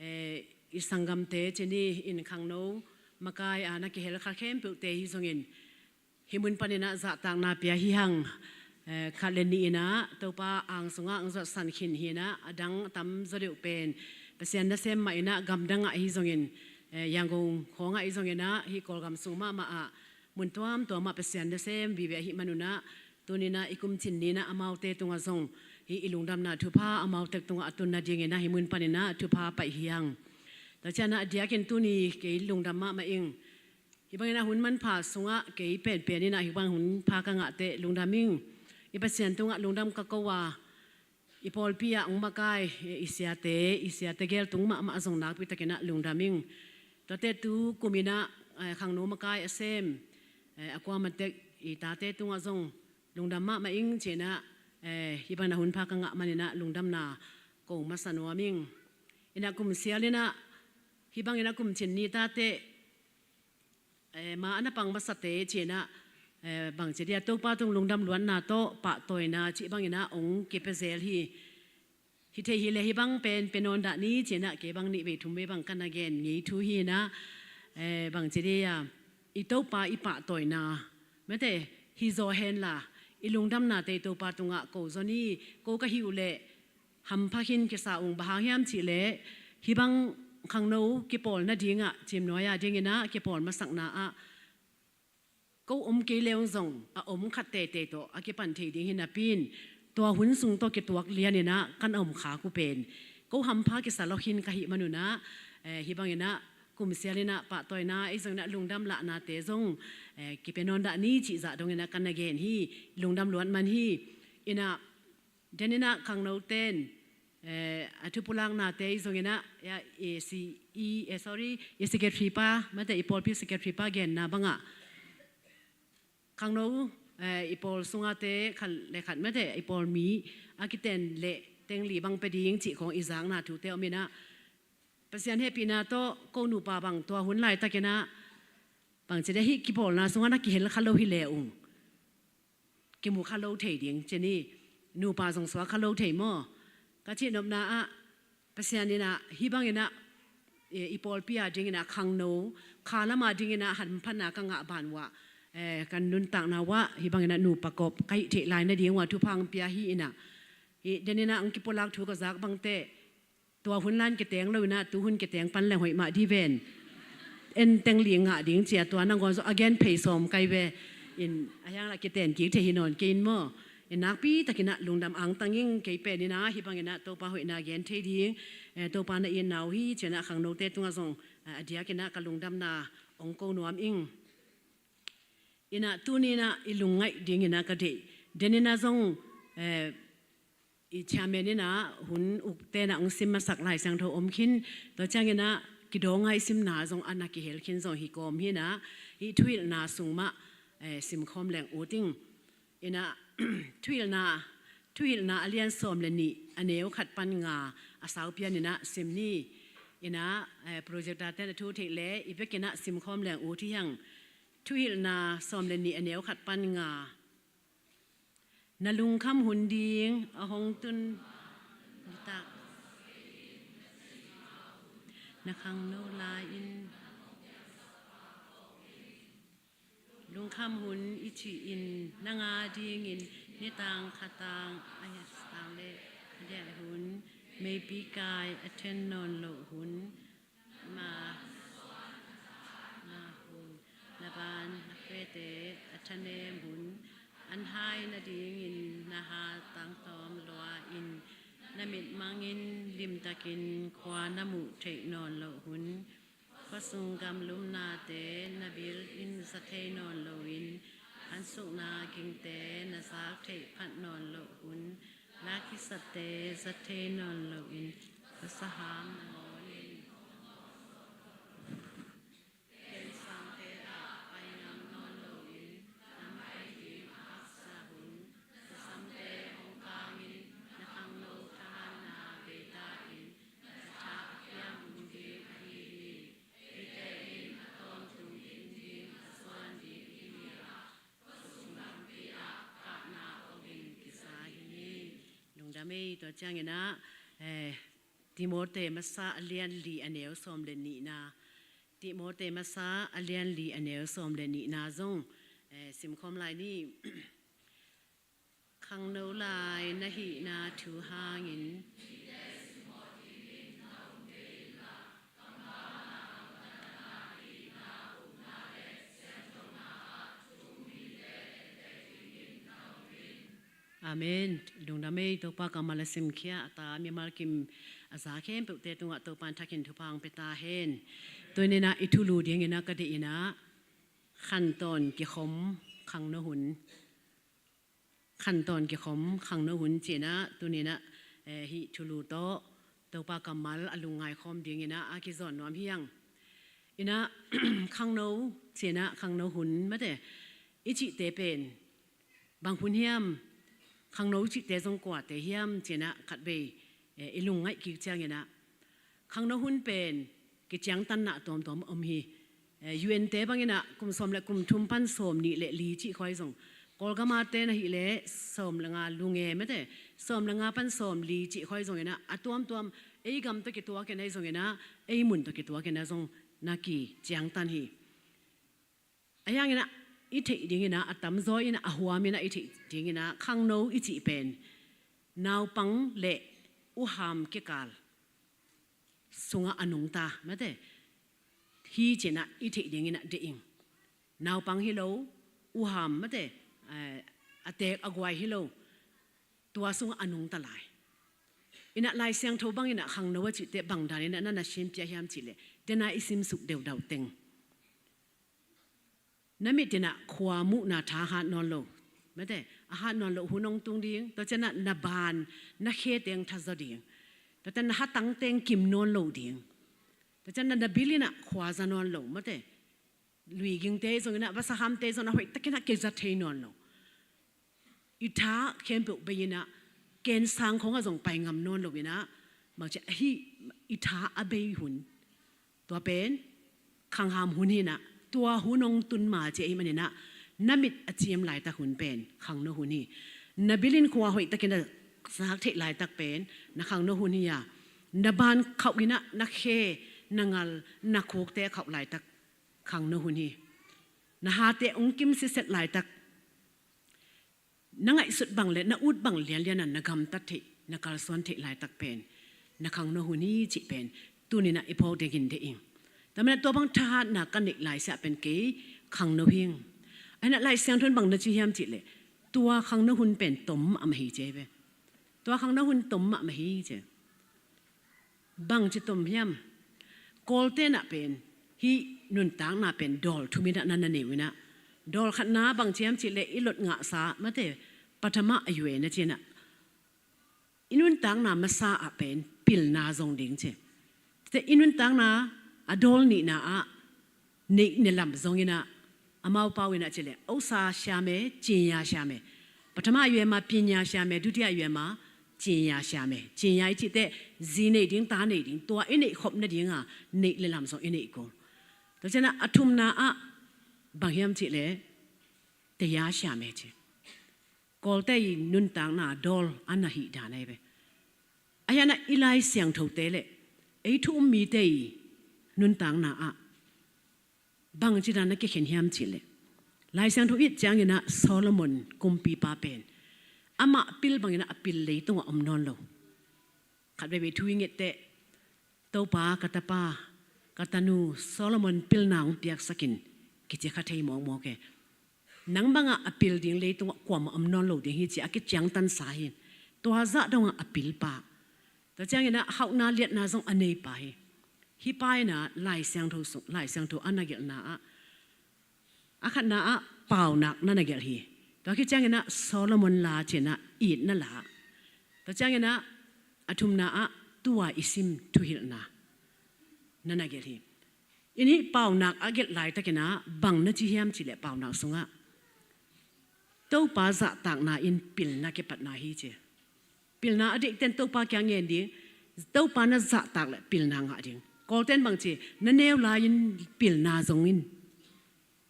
eh, i sanggamte cin ni-in khangno makai a na kihel kha khempeuhte hi zongin hih mun panin ah zahtakna pia hi hang. Eh, khat le nih-in ah Topa ang sungah hong zuatsan khin hi-in ah a dang a tamzaw deuh pen Pasian nasem mah in ah gamdang ah hi zongin, eh, Yangon khawng ah hi zongin ah hih Kawlgam sung mahmah ah mun tuamtuam ah Pasian nasem vive ahih manun ah tuni-in ah i kum cin ni-in ah amaute tungah zong hih i lungdamna thupha amaute tungah a tun nadingin ah hih mun panin ah thupha paih hi hang. Tua ciangin ah a diakin tuni kei lungdam mahmah ing. Hih bangin ah hun manpha sungah kei penpen in ah hih bang hun pha ka ngah teh lungdam ing. I Pasian tungah lungdam ka ko a, i pawlpi ah hong makai, eh, i siate, i siate gel tung mahmah zong nakpi takin ah lungdam ing. Tuate tu kum in ah, eh, khangno makai a sem, eh, a kuamah tek i tate tungah zong lungdam mahmah ing ci-in ah, eh, hih bangin ah hun pha ka ngah manin ah lungdamna ko masa nuam ing. In ah kum sial in ah hih bangin ah kum cin ni tate, eh, ma a na pang masate ci-in ah, eh, bangci dia Topa tung lungdam luatna tawh pahtawina cih bangin ah hong kipia zel hi. Hi thei hi leh hih bang pen pia nawn dah ni ci-in ah kei bang nih vei thum vei bang ka na gen ngei thu hi-in ah, eh, bangci dia i Topa i pahtawina mate hi zaw hen la i lungdamnate i Topa tungah ko zaw ni. Ko ka hih uh leh hampha khin kisa ung, bang hang hiam cih leh hih bang khangno kipawl nadingah cimnuai a dingin ah kipawl masakna ah ko om kei leh zong a om khat teitei tawh a kipan thei ding hi napi in tua hun sung tawh kituak lianin ah kan a om khak uh pen ko hampha kisa lawh khin ka hih manun ah, eh, hih bangin ah kum sial in ah pahtawina ahi zongin ah lungdam lahnate zong, eh, kipia nawn dah ni cih zah dongin ah kan na gen hi. Lungdam luat man hi. In ah denin ah khangnote'n, eh, a thupulaknate ahi zongin ah, ya, i si, i, eh, sorry, i secretary pa mate, i pawlpi secretary pa genna bangah khangno, eh, i pawl sungate khat le khat mate, i pawl mi a kiten le teng li bang pia ding cih khawng i zakna thute om in ah Pasian hehpihna tawh ko nupa bang tua hun laitakin ah bangci dia hih kipawlna sungah na kihel kha lo hi leh ung kimu kha lo thei ding ci ni. Nupa zong suak kha lo thei maw? Ka cihnopna ah Pasian in ah hih bangin ah, eh, i pawlpi a dingin ah khangno khalam a dingin ah hamphatna ka ngah ban uh ah, eh, kan nuntakna uh ah hih bangin ah nupa kop ka hih theih lai nading uh ah thupha hong pia hi. In ah hih denin ah hong kipulak thu ka zak bang teh tua hun la-in kiteng lo in ah tu hun kiteng pan leng hoih mah ding ven. En teng li ngah ding ci-a tua nangawn zong a gen phei sawm kai ve. In a hiang lah kiten kik thei hi nawn kei in maw? In nakpi takin ah lungdam angtang ing. Kei pen in ah hih bangin ah Topa hoihna gen thei ding, eh, Topa na itna uh hi ci-in ah khangnote tungah zong, eh, a diakin ah ka lungdamna hong ko nuam ing. In ah tuni in ah i lungngaih dingin ah ka deih denin ah zong, eh, i chairman in ah hun ukte'n ah hong sim masak Lai Siangtho om khin. Tua ciangin ah kidawng a i simna zong a na kihel khin zong hi kawm hi. In ah hih thuhilhna sung mah, eh, simkhawm leng ut ing. In ah thuhilhna, thuhilhna a lian sawm le nih a neu khat pan nga a saupi-in ah sim ni. Inah, eh, projector ten a thu theih le i vekinah simkhawm leng ut hi hang. Thuhilhna sawm le nih a neu khat pan nga. Na lungkham hun ding a hong tun nitak na khangno lai-in lungkham hun i cih in nang a dingin nitang khatang a hiatang le a diah hun, meipi kai a then nawn loh hun, ma na hun, na ban na khete a thanem hun, an hai nadingin na hat tangtawm lua-in na mitmangin limtakin khua na muh theih nawn loh hun, khuasung gamlumnate na bil in za thei nawn loin, an sukna gingte na zak theih phat nawn loh hun, lakisatte za thei nawn loin, khuasaham na ngawn in, kensangte ah pai ngam nawn loin, na mai ding a haksa hun, na samte hong kangin, na khangno thahatna beita in, na tha a kiam hun ding ahi hi. Eite in a tawntung in ding a suan ding i hi a, khuasung lampi ah kahna ong in kisa hi ni. Lungdam ei. Tua cianginah, eh, Timote masa a lian li a neu sawm le nihna. Timote masa a lian li a neu sawm le nihna zong, eh, simkhawm lai ni. Khangno lai na hihna thu hangin Amen. Lungdam ei. Topa kammal a simkhia a ta mimal kim a za khempeuhte tungah Topa in thakin thupha hong pia ta hen. Tuninah i thulu dinginah ka deih inah khantawn kikhom khangno hun. Khantawn kikhom khangno hun cinah tuninah, eh, hih thulu tawh Topa kammal a lungngai khawm dinginah a kizawn nuam hi hang. Inah khangno cinah khangno hun mate i cihte pen bang hun hiam, khangno cihte zong kuate hiam cinah khatvei, eh, i lungngaih kik cianginah khangno hun pen kiciangtanna tuamtuam om hi. Eh, U N te banginah kum sawm le kum thum pan sawm nih le li cih khawng ahi zong, Kawlgam a te na hih leh sawm le nga lunge mate, sawm le nga pan sawm li cih khawng ahi zonginah a tuamtuam ei gam tawh kituakin ahi zonginah ei mun tawh kituakinah zong na kiciangtan hi. Ahi hanginah i theih dinginah a tamzaw inah a huaminah i theih dinginah khangno i cih pen naupang le uham kikal sungah a nungta mate hi cinah i theih dinginah deih ing. Naupang hi lo, uham mate, eh, a teek a guai hi lo, tua sungah a nungta lai. Inah Lai Siangtho banginah khangno a cihte bang daninah na na simpia hiam cihleh dena i simsuk deudau teng. Na mit inah khua muhna tha a hat nawn lo mate, a hat nawn loh hun hong tung ding. Tua cianah na ban na khe teng thazaw ding. Tua cianah na hatang teng kim nawn lo ding. Tua cianah na bil inah khua za nawn lo mate, luigingte zonginah vasahamte zonginah hoihtakinah kei za thei nawn lo. I tha khempeuh bei-inah kensang khawngah zong pai ngam nawn loinah bangci ahi, i tha a bei hun. Tua pen khangham hun hinah tua hun hong tun ma ci ahih maninah na mit a ciam laitak hun pen khangno hun hi. Na bilin khua hoihtakin a zak theih laitak pen na khangno hun hi-a, na ban khauh inah na khe, na ngal, na khukte khauh laitak khangno hun hi. Na hate hong kim siset laitak na ngaihsut bang le na ut bang lianlian a na gamtat theih, na kalsuan theih laitak pen na khangno hun hi cih pen tuninah i phawk dingin deih ing. Tua maninah tua bang thahatna ka neih laisiah pen kei khangno hi ing. Ahinah Lai Siangtho in bang na ci hiam cihleh tua khangno hun pen tom mahmah hi ci hi ve. Tua khangno hun tom mahmah hi ci. Bangci tom hiam? Kawltenah pen hih nuntakna pen dawl thuminah na na nei uh inah, dawl khatna bangci hiam cihleh i lot ngahsa mate, pathama a yue na cinah, i nuntakna masa ah pen pilna zong ding ci. Te i nuntakna a dawl nihna ah neih ne lam zonginah amau pau inah cileh osa siame, cinya siame. Pathama yuema pinya siame, dutia yuema Cinya siam e. Cinya i cih teh zi nei ding, ta nei ding, tua i neih khop nadinga neih le lam zong i neih kul. Tua ciangin a thumna ah bang hiam cih leh taya siam e ci. Kawlte i nuntakna dawl a na hih dan ahi ve. A hianah i Lai Siangthote le ei thu um mite i nuntakna ah bangci dan a kikhen hiam cih leh, Lai Siangtho i et cianginah Solomon kumpipa pen amah pil banginah a pil leitungah om nawn lo. Khat veivei thu i nget teh, Topa, ka tapa, ka tanu Solomon pilna hong piaksak in, kici kha thei mawkmawk e. Nang bangah a pil ding leitungah kuamah om nawn lo ding hi ci a kiciangtansa hi. Tua zah dongah a pilpa, tua cianginah hauhna liatna zong a neipa hi. Hih pa inah Lai Siangtho sung, Lai Siangtho a na gelhna ah, a khatna ah paunak na na gelh hi. Tua khit cianginah Solomon La cinah itna la, tua cianginah a thumna ah tua i sim thuhilhna na na gelh hi. In hih paunak a gelh laitakinah bang na ci hiam cih leh, paunak sungah Topa zahtakna in pilna kipatna hi ci. Pilna a deihten Topa kiang ngen ding, Topa na zahtak le pilna ngah ding. Kawlten bangci, na neu lai-in pilna zong in,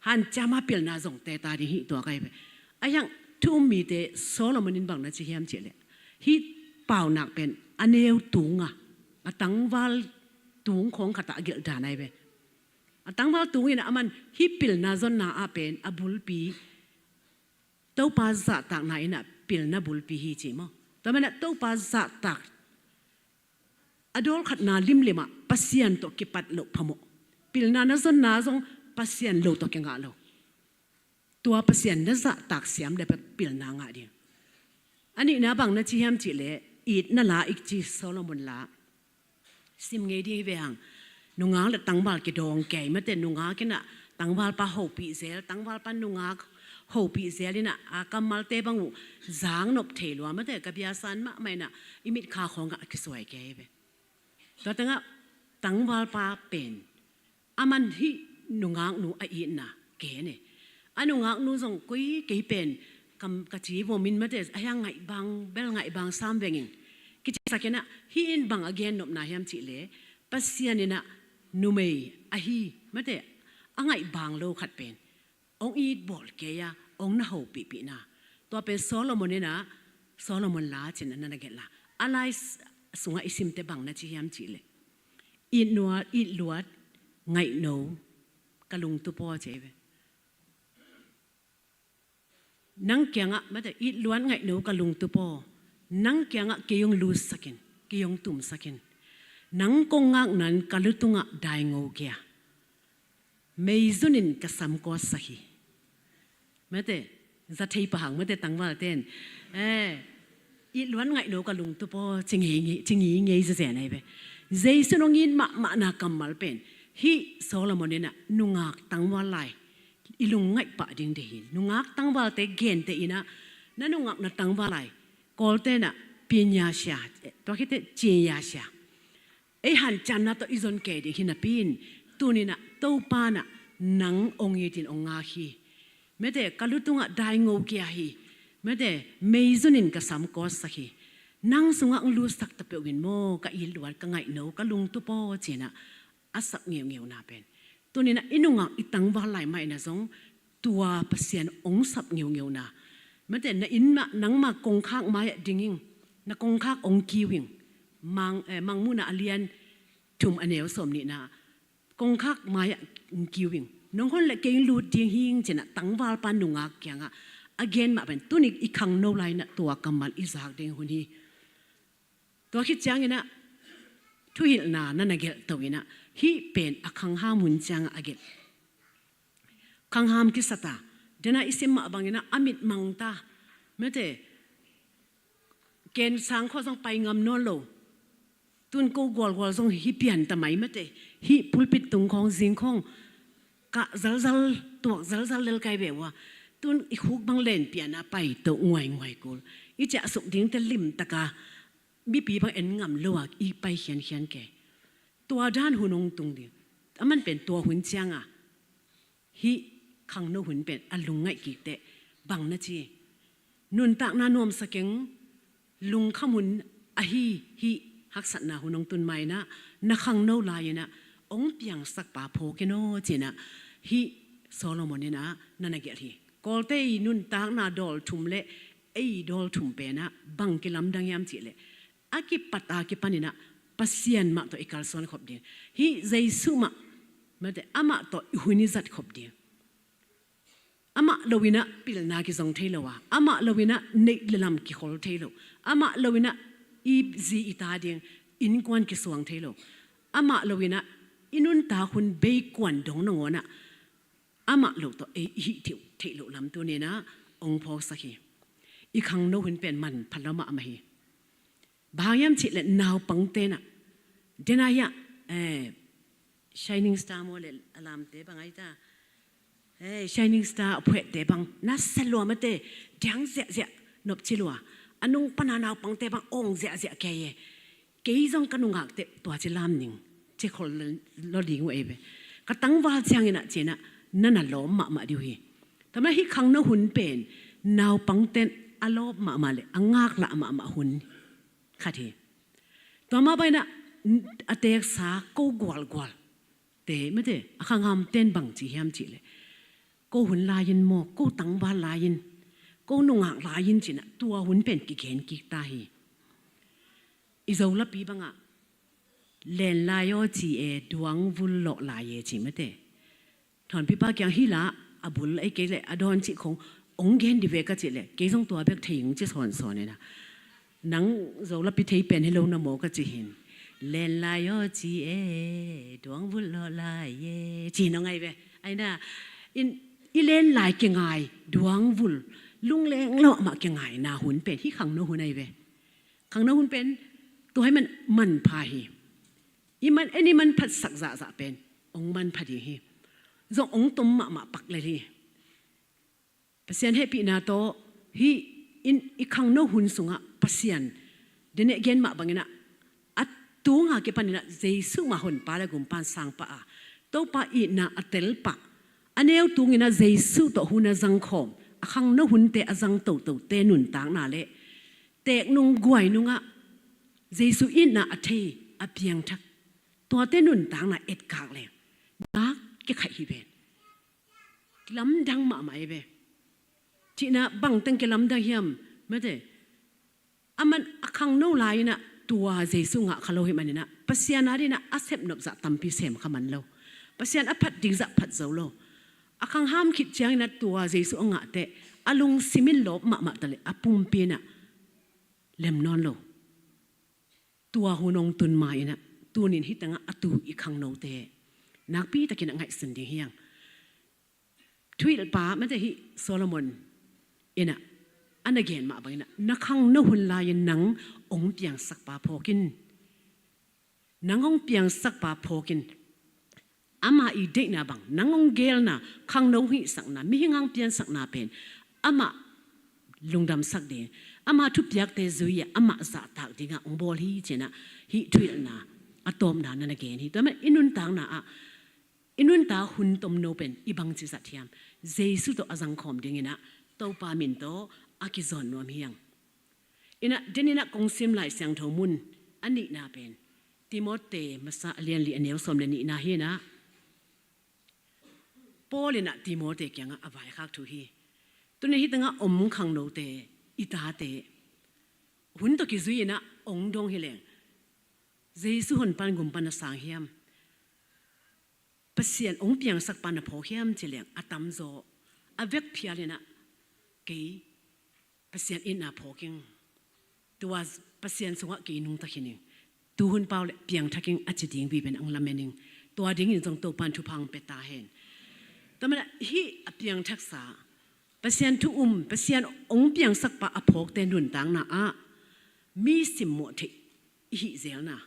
hanciama pilna zong teta ding hi, tua ka hi ve. A hiang thu um mite Solomon in bang na ci hiam cih leh, hih paunak pen a neu tunga, a tangval tung khawng khatah a gelh dan ahi ve. A tangval tungin a man hih pilna zonna ah pen a bulpi Topa zahtakna inah pilna bulpi hi ci maw? Tua manah Topa zahtak a dawlkhatna limlimah Pasian tawh kipat loh phamawh. Pilna na zonna zong Pasian lo tawh kingah lo. Tua Pasian na zahtak siam le pilna ngah ding. A nihna bang na ci hiam cih leh, itna la i ci, Solomon La sim ngei ding hi ve hang. Nungak le tangval kidawng kei mate, nungak inah tangvalpa hopih zel, tangvalpa nungak hopih zel inah a kammalte bang uh zangnop thei lua mate, ka biasan mahmah inah i mitkha khawngah a kisuai kei hi ve. Tua tangah tangvalpa pen a man hih nungaknu a itna gen e. A nungaknu zong koi kei pen kam ka ci vomin mate, a hiang ngaihbang bel ngaihbang sam vengin, kicisak inah hih in bang a gennopna hiam cih leh, Pasian inah numei ahi mate, a ngaihbang lo khat pen hong it bawl kei a, hong na hopihpihna. Tua pen Solomon inah, Solomon La cinah na na gelh la. A lai sungah i simte bang na ci hiam cih leh, it nuat, it luat, ngaihno ka lungtup aw ci hi ve. Nang kiangah mate, it luat ngaihno ka lungtup aw, nang kiangah kei hong lutsak in, kei hong tumsak in. Nang kong ngakna in ka lutungah daingo kia, meizunin ka sam kawtsak hi. Mate, za thei pah hang mate tangvalten. Eh, it luat ngaihno ka lungtup aw ci ngei, ci ngei ngei zezen ahi ve. Jesu in hong it mahmahna kammal pen hih Solomon inah nungak tangval lai i lungngaih pah ding deih hi. Nungak tangvalte gente inah, na nungakna tangval lai, Kawlten ah pinyasia, tua khit teh ciyasia, ei hanciamna tawh i zon kei ding hi napi in, tuni inah Topa inah nang hong itin hong ngak hi. Mate, ka lutungah daingo kia hi. Mate, meizunin ka sam kawtsak hi. Nang sungah hong lutsak ta peuh in maw, ka it luat, ka ngaihno, ka lungtup aw ci inah a sap ngeungeuna pen, tuni inah i nungak i tangval lai mah inah zong tua Pasian hong sap ngeungeuna. Mate, na inn mah, nangma kongkhak mai-ah ding ing, na kongkhak hong kiu ing. Mang, eh, Mangmuhna a lian thum a neu sawm nihna, kongkhak mai-ah hong kiu ing. Nong hon leh kei hong lut ding hi ing ci inah tangvalpa nungak kiangah a gen mah pen, tuni i khangno lai inah tua kammal i zak ding hun hi. Tua khit cianginah thuhilhna na na gelh to inah, hih pen a khangham hun ciangah a gelh. Khangham kisata, dena i sim mah banginah a mit mangta. Mate, ken sang khawng zong pai ngam nawn lo. Tun ko gualgual zong hih pianta mai mate, hih pulpit tung khawng zing khawng kah zalzal, tuak zalzal lel kai ve ua. Tun i khuk bang len piana pai to nguainguai kul. I ciahsuk dingte limtaka mipi bang en ngam lo a i pai khiankhian kei. Tua dan hun hong tung ding. A man pen tua hun cianga hih khangno hun pen a lungngaih kik teh bang na ci? Nuntakna nuamsa keng, lungkham hun ahi, hih haksatna hun hong tun ma-in ah, na khangno lai-in ah hong piangsakpa phawk in aw ci-in ah, hih Solomon in ah na na gelh hi. Kawlte i nuntakna dawl thum le ei dawl thum pen ah bang kilamdang hiam cih leh, a kipat a kipanin ah Pasian mah tawh i kalsuan khop ding. Hih Jesu mah, mate, amah tawh i hun i zat khop ding. Amah lo-in ah pilna kizong thei lo a, amah lo-in ah neih le lam kikhol thei lo, amah lo-in ah i zi i ta ding innkuan kisuang thei lo, amah lo-in ah i nuntak hun bei kuan dong nangawn ah amah lo tawh ei i hih theih, theih loh lam tuni-in ah hong phawksak hi. I khangno hun pen manpha lo mahmah hi. Bang hang hiam cih leh naupangte in ah, den a hi ah, eh, Shining Star maw le a lamte bang a hi ta, eh, Shining Star a phuahte bang na sa lua, mate, diang ziahziah nopci lua, a nung pan a naupangte bang awng ziahziah kei e. Kei zong ka nungakte tua ci lam ning, ci khol lo ding uh ei ve. Ka tangval ciangin ah ci-in ah na na lawp mahmah ding uh hi. Tua manin hih khangno hun pen naupangte in a lawp mahmah le a ngaklah mahmah hun khat hi. Tua mah bangin ah a teeksa ko gualgualte, mate, a khanghamte in bang ci hiam cih leh, ko hun lai-in maw, ko tangval lai-in, ko nungak lai-in ci-in ah tua hun pen kigen kik ta hi. I Zo lapi bang ah len lai aw ci e, duang vul lawh lai e ci, mate. Thawnpipa kiang hi la, a bul ei kei leh a dawn cih khong hong gen dih ve ka cih leh, kei zong tua bek thei ing ci sawnsawn in ah, nang Zo lapi thei pen hi lo na maw ka ci hi. Len lai aw ci e, duang vul lawh lai e ci-in hong ngai ve. Ahi na, in, i len lai kingai, duang vul, lungleng lo mah kingaina hun pen hih khangno hun ahi ve. Khangno hun pen tua hi man, manpha hi. I man, en i manphatsak zahzah pen hong manpha ding hi. Zong hong tom mahmah pak lel hi. Pasian hehpihna tawh hih in i khangno hun sungah Pasian, den a gen mah bangin ah, a tunga kipanin ah Jesu mah Honpa le Gumpa in sang pah a, Topa itna a tel pah, a neu tungin ah Jesu tawh hun a zangkhawm, a khangno hunte a zang totote nuntakna le teeknung guainung ah Jesu itna a thei, a piangthak, tuate nuntakna etkak leng ngak kikhaih hi ven. Kilamdang mahmah hi ve. Cihna bangteng kilamdang hiam, mate. A man a khangno lai-in ah tua Jesu ngah kha lo hi manin ah Pasian adingin ah a sepnop zah tampi sem kha man lo. Pasian a phat ding zah phat zo lo. A khangham khit ciangin ah tua Jesu a ngah teh a lungsim in lawp mahmah ta leh a pumpi in ah lem nawn lo. Tua hun hong tun ma-in ah, tunin hih tengah a tu i khangnote nakpi takin a ngaihsun ding hi hang. Thuhilhpa, mate, hih Solomon in ah a na gen mah bangin ah, na khangno hun lai-in nang hong piangsakpa phawk in. Nang hong piangsakpa phawk in. Ama i deihna bang, nang hong geelna, khangno hihsakna, mihing hong piansakna pen amah lungdamsak ding, ama thupiakte zui-a amah zahtak dingah hong bawl hi, ci-in ah hih thuhilhna a tawpna na na gen hi. Tua mah i nuntakna ah, i nuntak hun tomno pen i bangci zat hiam? Jesu tawh a zangkhawm dingin ah Topa min tawh a kizawn nuam hi hang. In ah, den in ah kong sim Lai Siangtho mun a nihna pen Timote masa a lian li a neu sawm le nihna hi in ah, Paul in ah Timote kiangah a vaikhak thu hi. Tuni hih tengah om khangnote, i tate, hun tawh kizui in ah hong dong hi leng, Jesu Honpa in Gumpa na sang hiam? Pasian hong piangsakpa na phawk hiam ci leng a tamzaw a vekphial in ah, kei Pasian itna phawk ing. Tua Pasian sungah kei nungta khin ing. Tuhun pau le piangthak ing a ci ding vive in hong lamen ing. Tua dingin zong Topa in thupha hong pia ta hen. Tua manin ah hih a piangthaksa, Pasian thu um, Pasian hong piangsakpa a phawkte nuntakna ah mi simmawh theih i hih zelna,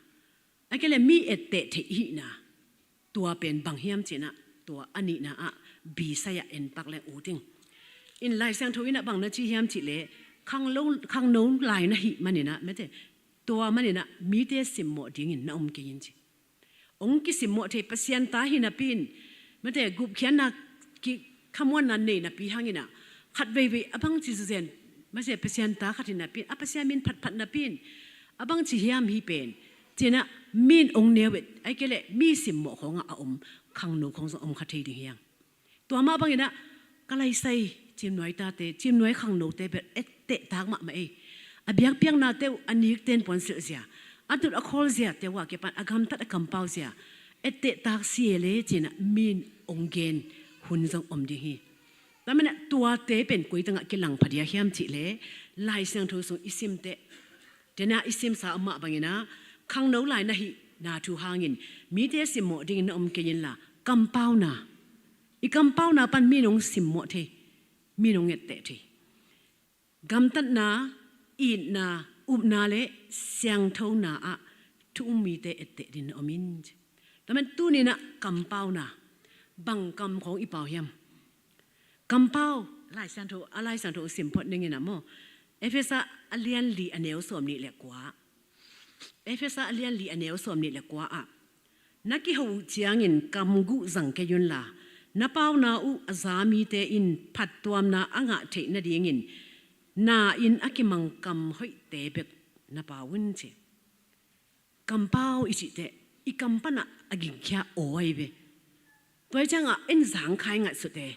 a kei le mi etteh theih i hihna, tua pen bang hiam ci-in ah, tua a nihna ah, B side ah en pak le ut ing. In Lai Siangtho in ah bang na ci hiam cih leh, khanglo, khangno lai na hih manin ah, mate, tua manin ah mite simmawh dingin na om kei in ci. Hong kisimmawh thei, Pasian ta hi napi in, mate, gupkhiatna, kikhamuanna nei napi hangin ah, khat veivei a bangci zen Masiah Pasian ta khat hi napi in, a Pasian min phatphat napi in, a bangci hiam hih pen, ci-in ah mi in ong neu et, ahih kei leh mi simmawh khawngah a om khangno khawng zong om kha thei ding hi hang. Tua mah bangin ah ka laisai ciimnuai tate, ciimnuai khangnote bel etteh tak mahmah ei. A biakpiaknate uh a nikten puansilh zia, a tut a khawl ziate uh a kipan a gamtat a kampau zia etteh tak si e le ci-in ah mi in ong gen hun zong om ding hi. Tua manin ah tuate pen koi tangah kilang pha diak hiam cih leh, Lai Siangtho sung i sim teh, tena i simsa om mah bangin ah, khangno lai na hihna thu hangin mite simmawh dingin na om kei inla, kampauna, i kampauna pan mi in ong simmawh thei, mi in ong etteh thei. Gamtatna, itna, upna le siangthona ah thu um mite etteh dingin na om in. Tua manin tuni-in ah kampauna, bang kam khawng i pau hiam? Kampau, Lai Siangtho, a Lai Siangtho sim phot ning in ah maw. Efesa a lian li a neu sawmnih le kua. Efesa a lian li a neu sawmnih le kua ah, na kiho uh ciangin kam guh zang kei unla, na pauna uh a za mite in phattuamna a ngah theih nadingin na-in a kimang kam hoihte bek na pau un ci. Kampau i cih teh, i kam panah a gingkhia aw ahi ve. Tua hi ciangah en zangkhai ngaihsut e.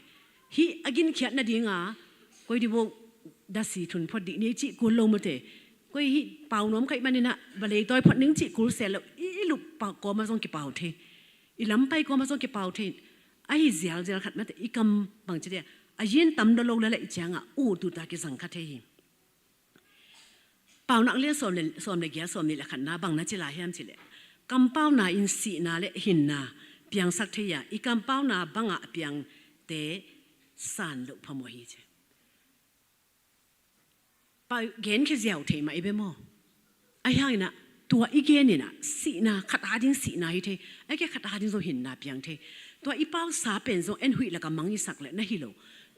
Hih a ginkhiat nadinga koi dibo dasi thun phot dih ni cih kul lo mate. Koi hih pau nuam ka hih manin ah va leitawi phot ning cih kul se lo, i, i lup pau kawma zong kipau thei, i lampai kawma zong kipau thei. Ahi zialzial khat mate, i kam bangci dia a yin tam dolo lala i ciangah u tuta kizang kha thei hi. Paunak lian sawm le, sawm le giat, sawmnih le khatna bang na ci lai hiam cih leh, kampauna in sihna le hinna piangsak thei a, i kampauna bangah a piangte san loh phamawh hi ci. Pau genkhia ziau thei mah i ve maw. Ahi hangin ah tua i gen in ah sihna, khat ading sihna hi thei, ahih kei leh khat ading zong hinna piang thei. Tua i pausa pen zong en huih lakah mang i sak leh na hi lo.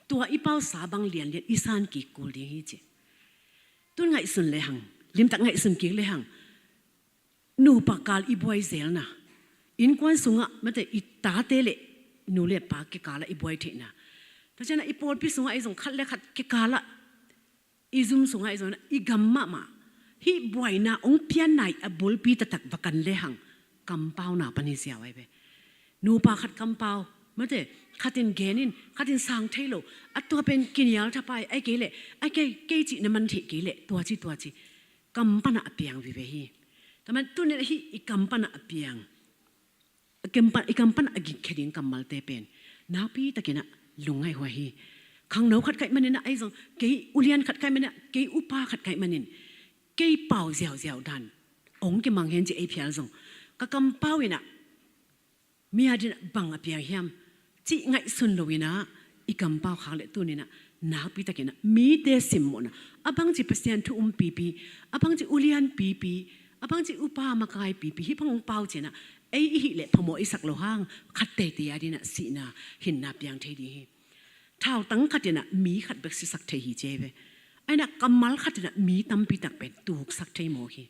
Tua i pausa bang lianlian i san kik kul ding hi ci. Tun ngaihsun lehang, limtak ngaihsun kik lehang, nupa kal i buai zelna, innkuan sungah mate, i tate le nu le pa kikalah i buai theihna, tua ciangah i pawlpi sungah ei zong khat le khat kikalah, i zum sungah ei zong, i gam mahmah, hih buaina hong pianna i a bulpi taktak va kan lehang, kampauna pan hi ziau ahi ve. Nupa khat kampau mate, khatin gen in, khatin sang thei lo, a tua pen kinial thapai, ahih kei leh, ahih kei, kei cih na man theih kei leh, tua ci, tua ci, kam panah a piang vive hi. Tua manin tuni-in ah hih i kam panah a piang, i kam pan, i kam panah a gingkhia ding kammalte pen nakpi takin ah lungngaih huai hi. Khangno khat ka hih manin ah ei zong, kei ulian khat ka hih manin ah, kei upa khat ka hih manin, kei pau ziauziau dan hong kimang hen ci ei phial zong, ka kampau in ah mi adingin ah bang a piang hiam cih ngaihsun lo-in ah i kampau khak leh tuni-in ah nakpi takin ah mite simmawhna, a bangci Pasian thu um pipi, a bangci ulian pipi, a bangci upa makai pipi, hih bang hong pau ciangin ah ei i hih leh phamawh i sak loh hang, khat teitei adingin ah sihna, hinna piang thei ding hi. Thautang khat in ah mi khat bek sisak thei hi ci ei ve. Ahi hangin ah kammal khat in ah mi tampi tak pen tuksak thei mawk hi.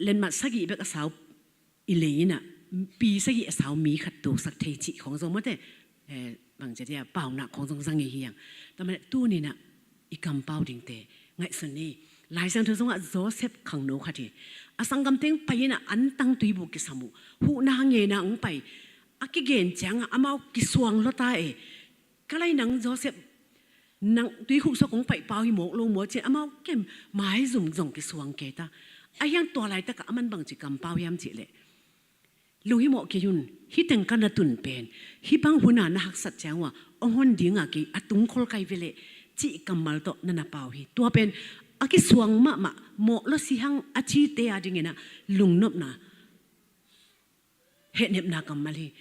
Letmat sagih bek a sau i lei in ah, pi sagih a sau mi khat tuksak thei cih khawng zong mate, eh, bangci dia, paunak khawng zong zang ngei hi hang. Tua manin ah tuni-in ah i kampau dingte ngaihsun ni. Lai Siangtho sungah Joseph khangno khat hi. A sanggam teng pai in ah antang tuibuk kisam uh, huhna ngeina hong pai. A kigen ciangah amau kisuang lua ta e. Ka lai, nang Joseph, nang tuikhuk sungah kong paih pau hi mawk lo maw ci-in amau kem, maizum zong kisuang kei ta. Ahi hang tua laitakah aman bangci kampau hiam cih leh, lunghimawh kei un, hih teng ka na tun pen hih bang hun a na haksat ciang uh a hong hon ding a, kei a tungkhol ka hi ve leh, cih kammal tawh na na pau hi. Tua pen a kisuang mahmah, mawh lua si hang a cite adingin ah lungnopna, hehnepna kammal hi.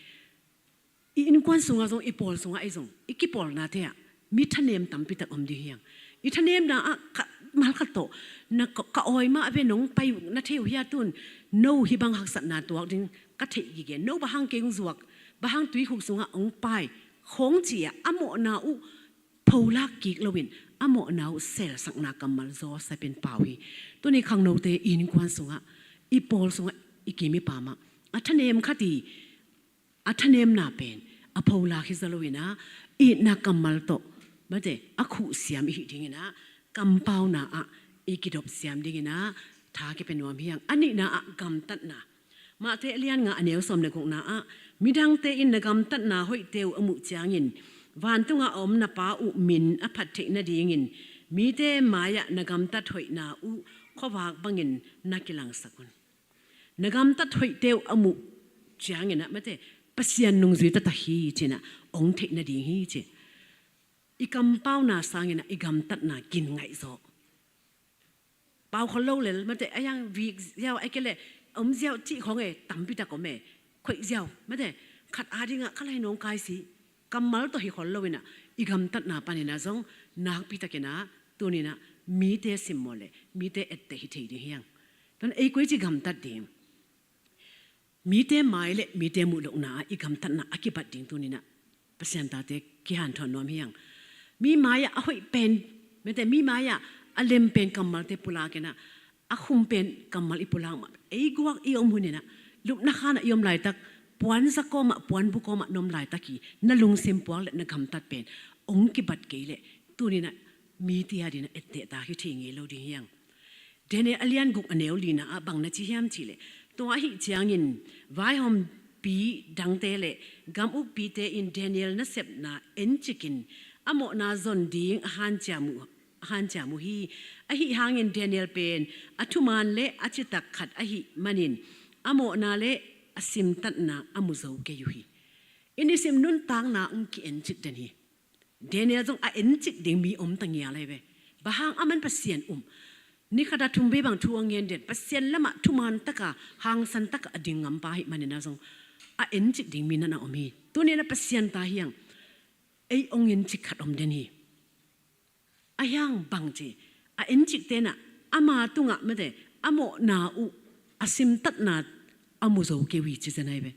I innkuan sungah zong, i pawl sungah ei zong, i kipawlnate ah mi thanem tampi tak om ding hi hang. I thanemna ah kammal khat tawh, na ka, ka awi mah ve, nong pai uh na thei uh hia, tun no hih bang haksatna tuak ding ka theih gige, no bang hang kei hong zuak, bang hang tuikhuk sungah hong pai, khawng ci-a a mawhna uh pholak kik loin a mawhna uh selsakna kammal Joseph in pau hi. Tuni khangnote i innkuan sungah, i pawl sungah, i kim i pam ah a thanem khat i, a thanemna pen a pholak hi zaw loin ah, itna kammal tawh mate, a khuhsiam i hih dinginah kampauna ah i kidopsiam dinginah tha kipia nuam hi hang. A nihna ah gamtatna. Matthai a lian nga a neu sawm le gukna ah, midangte in na gamtatna hoihte uh a muh ciangin vantungah a om na Pa uh min a phat theih nadingin mite mai-ah na gamtat hoihna uh khuavak bangin na kilangsak un. Na gamtat hoihte uh a muh cianginah mate, Pasian nungzui taktak hi cinah ong theih nading hi ci. I kampauna sanginah i gamtatna gin ngaihzawh. Pau khol lo lel mate, a yang vik ziau a kei le om ziau cih khong e, tampitak om e, khoih ziau mate, khat adingah ka lai nawngkai si. Kammal tawh hi khol loinah i gamtatna paninah zong nakpitakinah tuninah mite simmawh le mite etteh hi thei ding hi hang. Tuan ei koici gamtat ding? Mite mai le mite muh lohna ah i gamtatna a kibat ding tuninah Pasian tate kihanthawn nuam hi hang. Mi mai-ah a hoih pen mate, mi mai-ah a lem pen kammalte pulakinah a khum pen kammal i pulak mah, ei guak i om huninah lupna khanah i om laitak, puan zakawmah puan bukawmah na om laitak hi na lungsim puak le na gamtat pen ong kibat kei leh tuninah mite adinah etteh tak hi thei ngei lo ding hi hang. Daniel a lian guk a neu lina ah bang na ci hiam cihleh, tua ahih ciangin vaihawmpi dangte le gam ukpite in Daniel nasepna encikin a mawhna zon ding a hanciam uh, a hanciam uh hi. Ahi hangin Daniel pen a thuman le a citak khat ahih manin a mawhna le a simtatna a mu zo kei uh hi. I nisim nuntakna ong ki-encik den hi. Daniel zong a encik ding mi om ta ngial ahi ve. Bang hang? Aman Pasian um. Ni khata thum vei bang thu a ngen den, Pasian lamah thuman taka hangsan taka a ding ngampa ahih maninah zong a encik ding mi nanah om hi. Tuninah Pasian ta hi hang. Ei ong encik khat om den hi. A hiang bang ci, a encik tenah ama tungah mate, a mawhna uh a simtatna a mu zo kei uh hi ci zen ahi ve.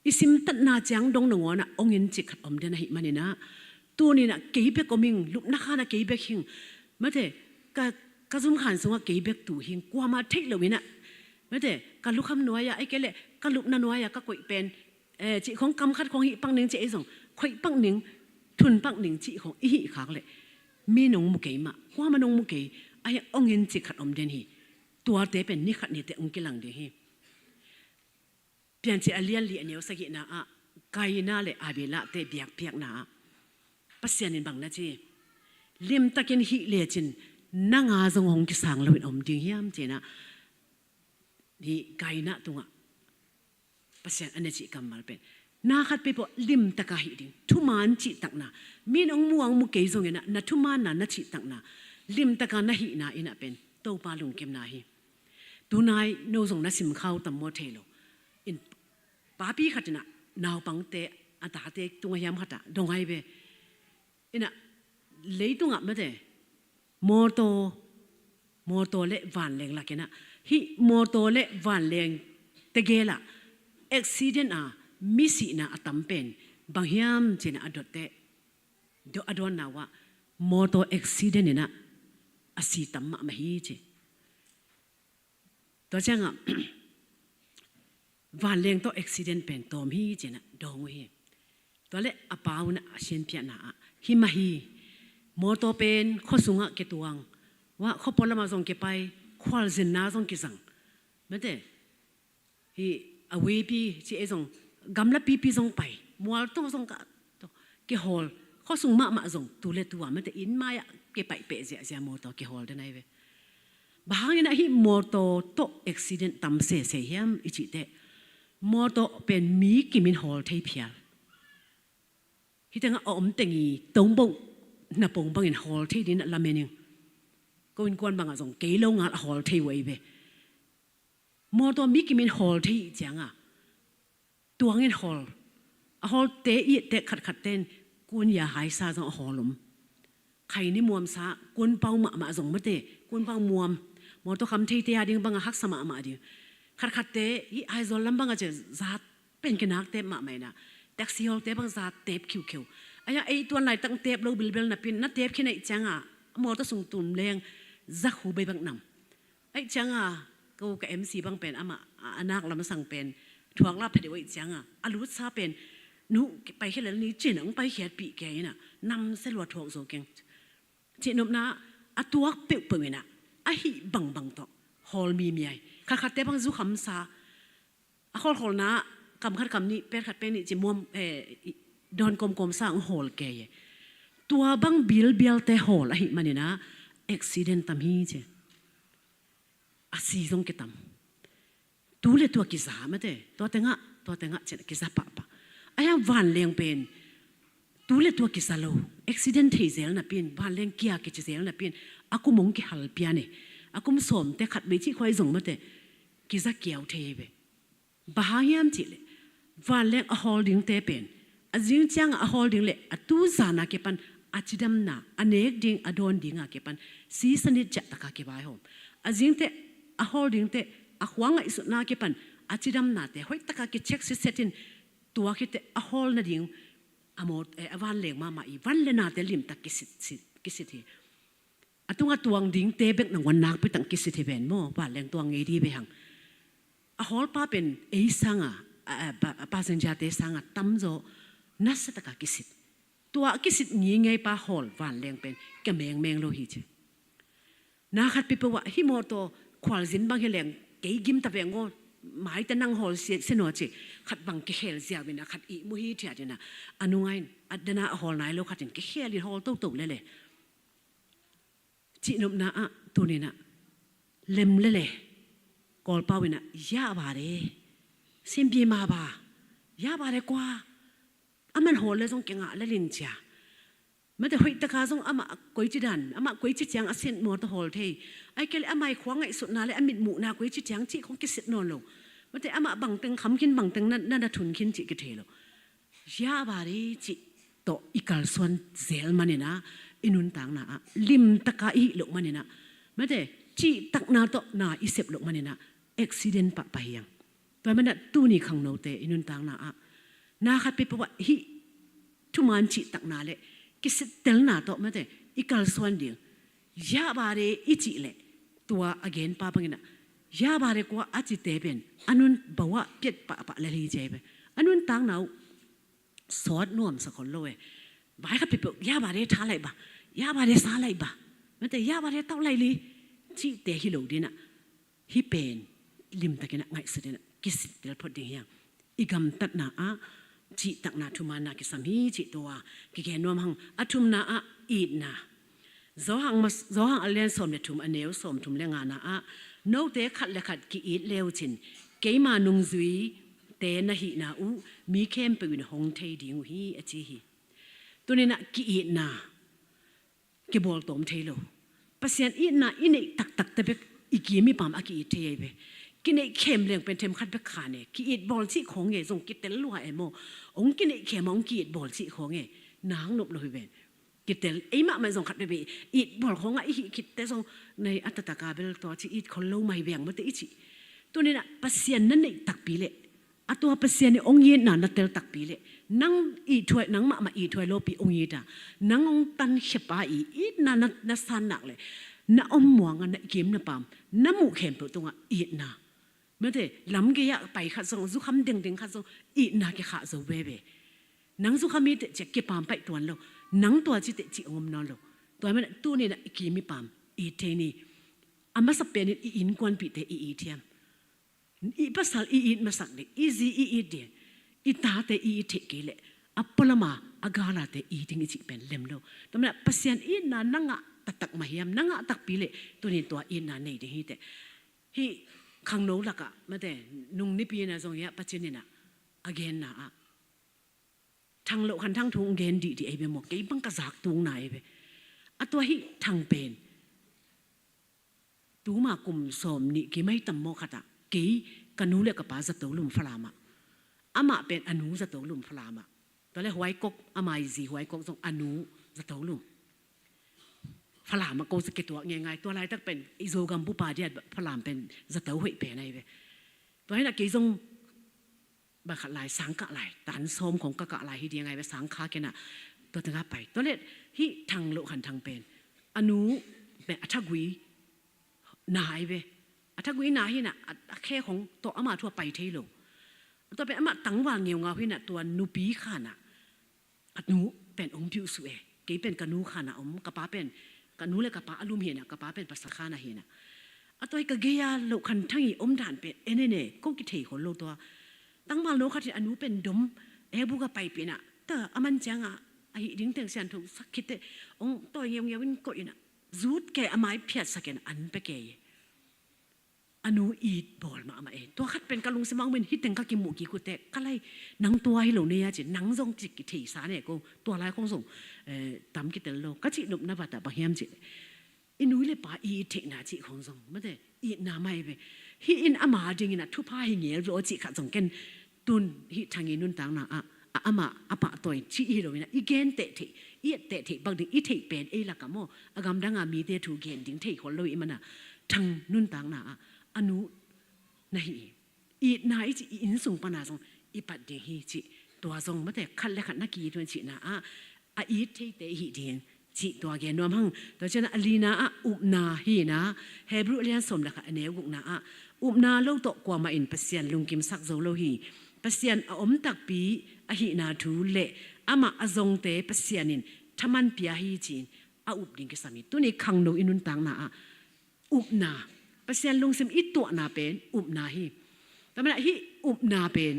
I simtatna ciang dong nangawnah ong encik khat om den ahih maninah tuninah kei bek om hing, lupna khanah kei bek hing mate, ka, ka zumkhan sungah kei bek tu hing, kuamah theih loinah mate, ka lukham nuai-ah a kei le ka lupna nuai-ah ka koih pen eh, cih khong kam khat khong hih pak ning ci ei zong, khoih pak ning, thun pak ning cih khong i hih khak leh mi nong mu kei mah, kuamah nong mu kei, a hiang ong encik khat om den hi. Tuate pen ni khat nite ong kilang ding hi. Piancil a lian li a neu sagihna ah Kaina le Abela te biakpiakna ah Pasian in bang na ci? Limtakin hih lecin nanga zong hong kisang loin om ding hiam cinah hi Kaina tungah Pasian a na cih kammal pen na khat peuh peuh limtaka hih ding, thuman cihtakna, min ong mu ong mu kei zonginah na thumanna na cihtakna limtaka na hihna inah pen Topa lungkimna hi. Tunai no zong na simkhau tam maw thei lo. In papi khat inah naupangte a tate tungah hiam khatah dong ahi ve. Inah leitungah mate, mawtaw, mawtaw le vanleng lakinah hih mawtaw le vanleng tegelah accident a mi sihna a tam pen bang hiam cinah a dotte, a dawnna uh ah mawtaw accident inah a si tam mahmah hi ci. Tua ciangah vanleng tawh accident pen tawm hi cinah dawng uh hi. Tua le a pau inah a sianpiahna ah himah hi. Mawtaw pen khuasungah kituang, wah khuapua lamah zong kipai, khualzinna zong kizang mate. Hi a weipi ci ei zong gamla pipi zong pai, mual tawh zong ka kihawl, khuasung mahmah zong tu le tu a mate inn mai-ah kipaih peh ziahziah mawtaw kihawl den ahi ve. Bang hangin ahi mawtaw tawh accident tam sese hiam i cih teh, mawtaw pen mi kimin hawl thei phial. Hih tengah a om teng i tongboh napong bangin hawl thei dingin a lamen ing. Ko innkuan bangah zong kei lo ngal a hawl thei uh ahi ve. Mawtaw mi kimin hawl thei ih cianga tuangin hawl, a hawlte ih tek khatkhatte in kun ya haisa zong a hawl om. Khaini muamsa, kunpau mahmah zong mate, kunpau muam, mawtaw kham theite a ding banga haksa mahmah ding. Khatkhatte hih Aizawl lam banga cia zat pen kinaktep mahmah ina, taxi hawlte bang zat tep khiukheu. Aia ei tuan laitak tep lo bilbel napin na tep khin aih cianga a mawtaw sung tum leng zakhu bei bang nam. Aih cianga ko ka M C bang pen amah a, a nak lamsang pen thuak lap phet uh aih cianga a lutsa pen Nu, paikhia lel ni, ci-in ah hong paikhiatpih kei in ah, namsia lua thuak zo keng. Cihnopna, a tuak peuhpeuh in ah, a hih bangbang tawh hawl mimi ai. Khatkhatte bang zukhamsa, a khawlkhawlna, kam khat kam nih, pet khat pet nih ci muam, eh, dawn kawmkawmsa hong hawl kei e. Tua bang bilbialte hawl ahih manin ah, accident tam hi ci. A si zong kitam. Tu le tua kiza mate, tua tengah, tua tengah ci-in ah kiza pahpah. Ahi hang vanleng pen tu le tua kiza lo, accident thei zel napi-in, vanleng kia kici zel napi-in, a kum hong kihal pian e. A kum sawmte khat vei cih khua hi zong mate, kiza kiau thei hi ve. Bang hang hiam cih leh, vanleng a hawl dingte pen, a zing ciangah a hawl ding le a tu zan a kipan a cidamna, a nek ding, a dawn ding a kipan, sisan it ciah taka kivaihawm. A zingte, a hawl dingte, a khua ngaihsutna a kipan a cidamnate hoih taka kicheck sitset in, tua khit a hawl nading a maw, eh, a vanleng mahmah i van le nate limtak kisit, sit, kisit hi. A tungah tuang dingte bek nangawn nakpi tak kisit hi ven maw, vanleng tuang ngei dih ve hang. A hawlpa pen ei sanga, a, a, pa-, a passenger-te sanga tamzaw nasia taka kisit. Tua a kisit ngingei pa hawl vanleng pen kia mengmeng lo hi ci. Na khat peuhpeuh ah hih mawtaw khualzin bang hi leng kei gim ta veng aw, maite nang hawl sia, sia naw ci. Khat bang kikhel ziau in ah khat ihmu hithiat in ah, a nunga in a dana a hawl nai lo khat in kikhel in hawl toto lele. Cihnopna ah tuni-in ah lem lele. Kawlpau in ah, ya ba de, simpi ma ba, ya ba de kua, aman hawl le zong kingah lel in cia. Mate hoih taka zong amah koici dan, amah koici ciang a sin mawtaw hawl thei. Ahih kei leh amah i khua ngaihsutna le a mitmuhna koici ciang cih khong kisit nawn lo. Mate amah bangteng kham khin, bangteng na, na, na thun khin cih kithei lo. Ya ba de cih tawh i kalsuan zel manin ah, i nuntakna ah limtaka i hih loh manin ah, mate cihtakna tawh na i sep loh manin ah, accident pahpah hi hang. Tua manin ah tuni khangnote i nuntakna ah, na khat peuhpeuh ah hih thuman cihtakna le kisittelna tawh mate i kalsuan ding. Ya ba de i cih leh, tua a genpa bangin ah, ya ba de kua a cite pen a nun bawah piat pahpah lel hi ci ve. A nuntakna uh sawt nuamsa khol lo e. Vai khat peuhpeuh, ya ba de tha lai ba, ya ba de sa lai ba, mate ya ba de tau lai li, cihte hi lo ding ah, hih pen limtakin ah ngaihsut in ah kisittel phot ding hi hang. I gamtatna ah cihtakna thumanna kisam hi cih tua kigen nuam hang. A thumna ah itna. Johan mas-, Johan a lian sawm le thum, a neu sawmthum le ngana ah, note khat le khat ki-it le uh cin, keima nungzuite na hihna uh mi khempeuh in hong thei ding uh hi, a ci hi. Tuni-in ah ki-itna kibawltawm thei lo. Pasian itna i neih taktakte bek i kim i pam a ki-it thei ahi ve. Kineih khem leng pen themkhat bek khan e, ki-it bawl cih khawng e, zong kitel lua e maw. Hong kineih khem a hong ki-it bawl cih khawng e, nang nop lo hi ven. Kitel, ei mahmah zong khat veve it bawl khawngah i hih khitte zong, nei a taktak a bel tua ci it khol lo mai veng mate i cih. Tuni-in ah Pasian na neih takpi leh, a tua Pasian i hong itna na tel takpi leh, nang ithuai, nang mahmah ithuai lopi hong it a, nang hong tankhia pa i itna na, na san nak leh, na om muang a, na kim na pam, na muh khempeuh tungah itna. Mate, lam gei-ah pai khat zong, zukham dengdeng khat zong, itna kikhah zo veve. Nang zukham hi teh ciah kipam paih tuan lo. Nang tua ci teh cih hong om nawn lo. Tua manin ah tuni-in ah i kim i pam i it thei ni. A masa penin i innkuanpihte i it hiam? I pasal i it masak ding, i zi i it ding, i tate i it theih kei leh, a pualama a galate i it ding i cih pen lem lo. Tua manin ah Pasian itna na ngah taktak mah hiam? Na ngah takpi leh tuni-in tua itna nei ding hi teh. Hih khangno lakah mate, nung nipi in ah zong hiah Pa Cin in ah a genna ah, thang loh khan thang thu hong gen dihdih ahi ve maw, kei bang ka zak tungna ahi ve. A tua hih thang pen tuma kum sawm nih kim ahi tam maw khatah, kei ka nu le ka pa zato lum Falam ah. Amah pen a nu zato lum Falam ah. Tua le Huai Kok, a mai zi Huai Kok zong a nu zato lum. Falam ah ko za kituak ngeingai, tua laitak pen i Zogam bupa diat Falam pen zato hoih pen ahi ve. Tua hi-in ah kei zong ba khat lai, sang kah lai, tan sawm khong ka kah lai hi ding ahi ve, sang kha kei-in ah tua tengah pai. Tua leh hih thang loh khan thang pen a nu pen a thagui na ahi ve. A thagui na hi-in ah a, a khe khong tawh ama thu a pai thei lo. Tua pen amah tangval ngeungau hi inah, tua nupi khanah a nu pen hong piuhsuh e. Kei pen ka nu khanah om, ka pa pen, ka nu le ka pa a lum hi inah, ka pa pen pasal khanah hi inah. A tua hi ka gei-a loh khanthang i om dan pen en en e, ko kithei khol lo tua. Tangval no khat hi a nu pen dom, e buk a paipih inah, ta a man ciangah a hih ding teng siantho sak khit teh hong tawi ngeungeu in koih inah, zut kei a mai phiatsak in an pia kei. A nu it bawl mahmah e. Tua khat pen ka lungsim ah hong pen hih teng ka kimuh kik uh teh, ka lai, nang tua hi lo nei a ci, nang zong ci kitheisa ne ko, tua lai khong zong, eh, tam kitel lo. Ka cih nopna vatah bang hiam cih leh, i nu le pa i it theihna cih khong zong, mate, itna mai ve. Hih in ama dingin a thupha hi ngel ve aw cih khat zong ken tun hih Thang i nuntakna ah, a amah a pahtawi cih hi lo inah, i gen tehtheih, i et tehtheih bang ding, i theih pen ei lakah maw, a gamdang a mite thu gen ding thei khol lo i hih manah, Thang nuntakna ah a nu na hi hi. Itna i cih, i innsung pana zong i pat ding hi cih, tua zong mate khat le khat na ki-it un cihna ah, a it theite i hih ding cih tua gen nuam hang. Tua ciangah a lina ah upna hi inah, Hebrew a lian sawm le khat a neu gukna ah, upna lo tawh kuamah in Pasian lungkimsak zo lo hi. Pasian a om takpi ahihna thu le amah a zongte Pasian in thaman pia hi ci-in a up ding kisam hi. Tuni khangno i nuntakna ah upna, Pasian lungsim i tuahna pen upna hi. Tua manah hih upna pen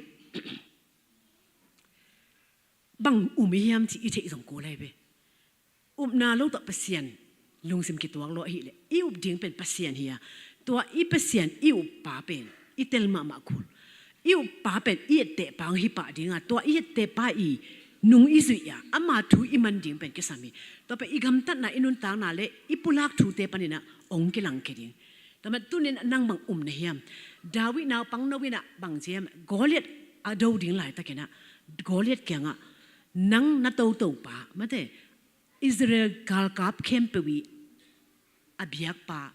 bang um i hiam cih i theih zong kul lai ve. Upna lo tawh Pasian lungsim kituak lo ahih leh, i up ding pen Pasian hi a, tua i Pasian i uppa pen i tel mahmah kul. I uppa pen i ettehpa hong hi pah ding a, tua i ettehpa i nung i zuih a, ama thu i man ding pen kisam hi. Tua pen i gamtatna, i nuntakna le i pulak thute paninah hong kilangkhia ding. Tua mah tunin nang bang um na hiam? David naupang no inah bang ci hiam? Goliath a do ding laitakinah Goliath kiangah, nang na totopa, mate, Israel galkap khempeuh i a biakpa,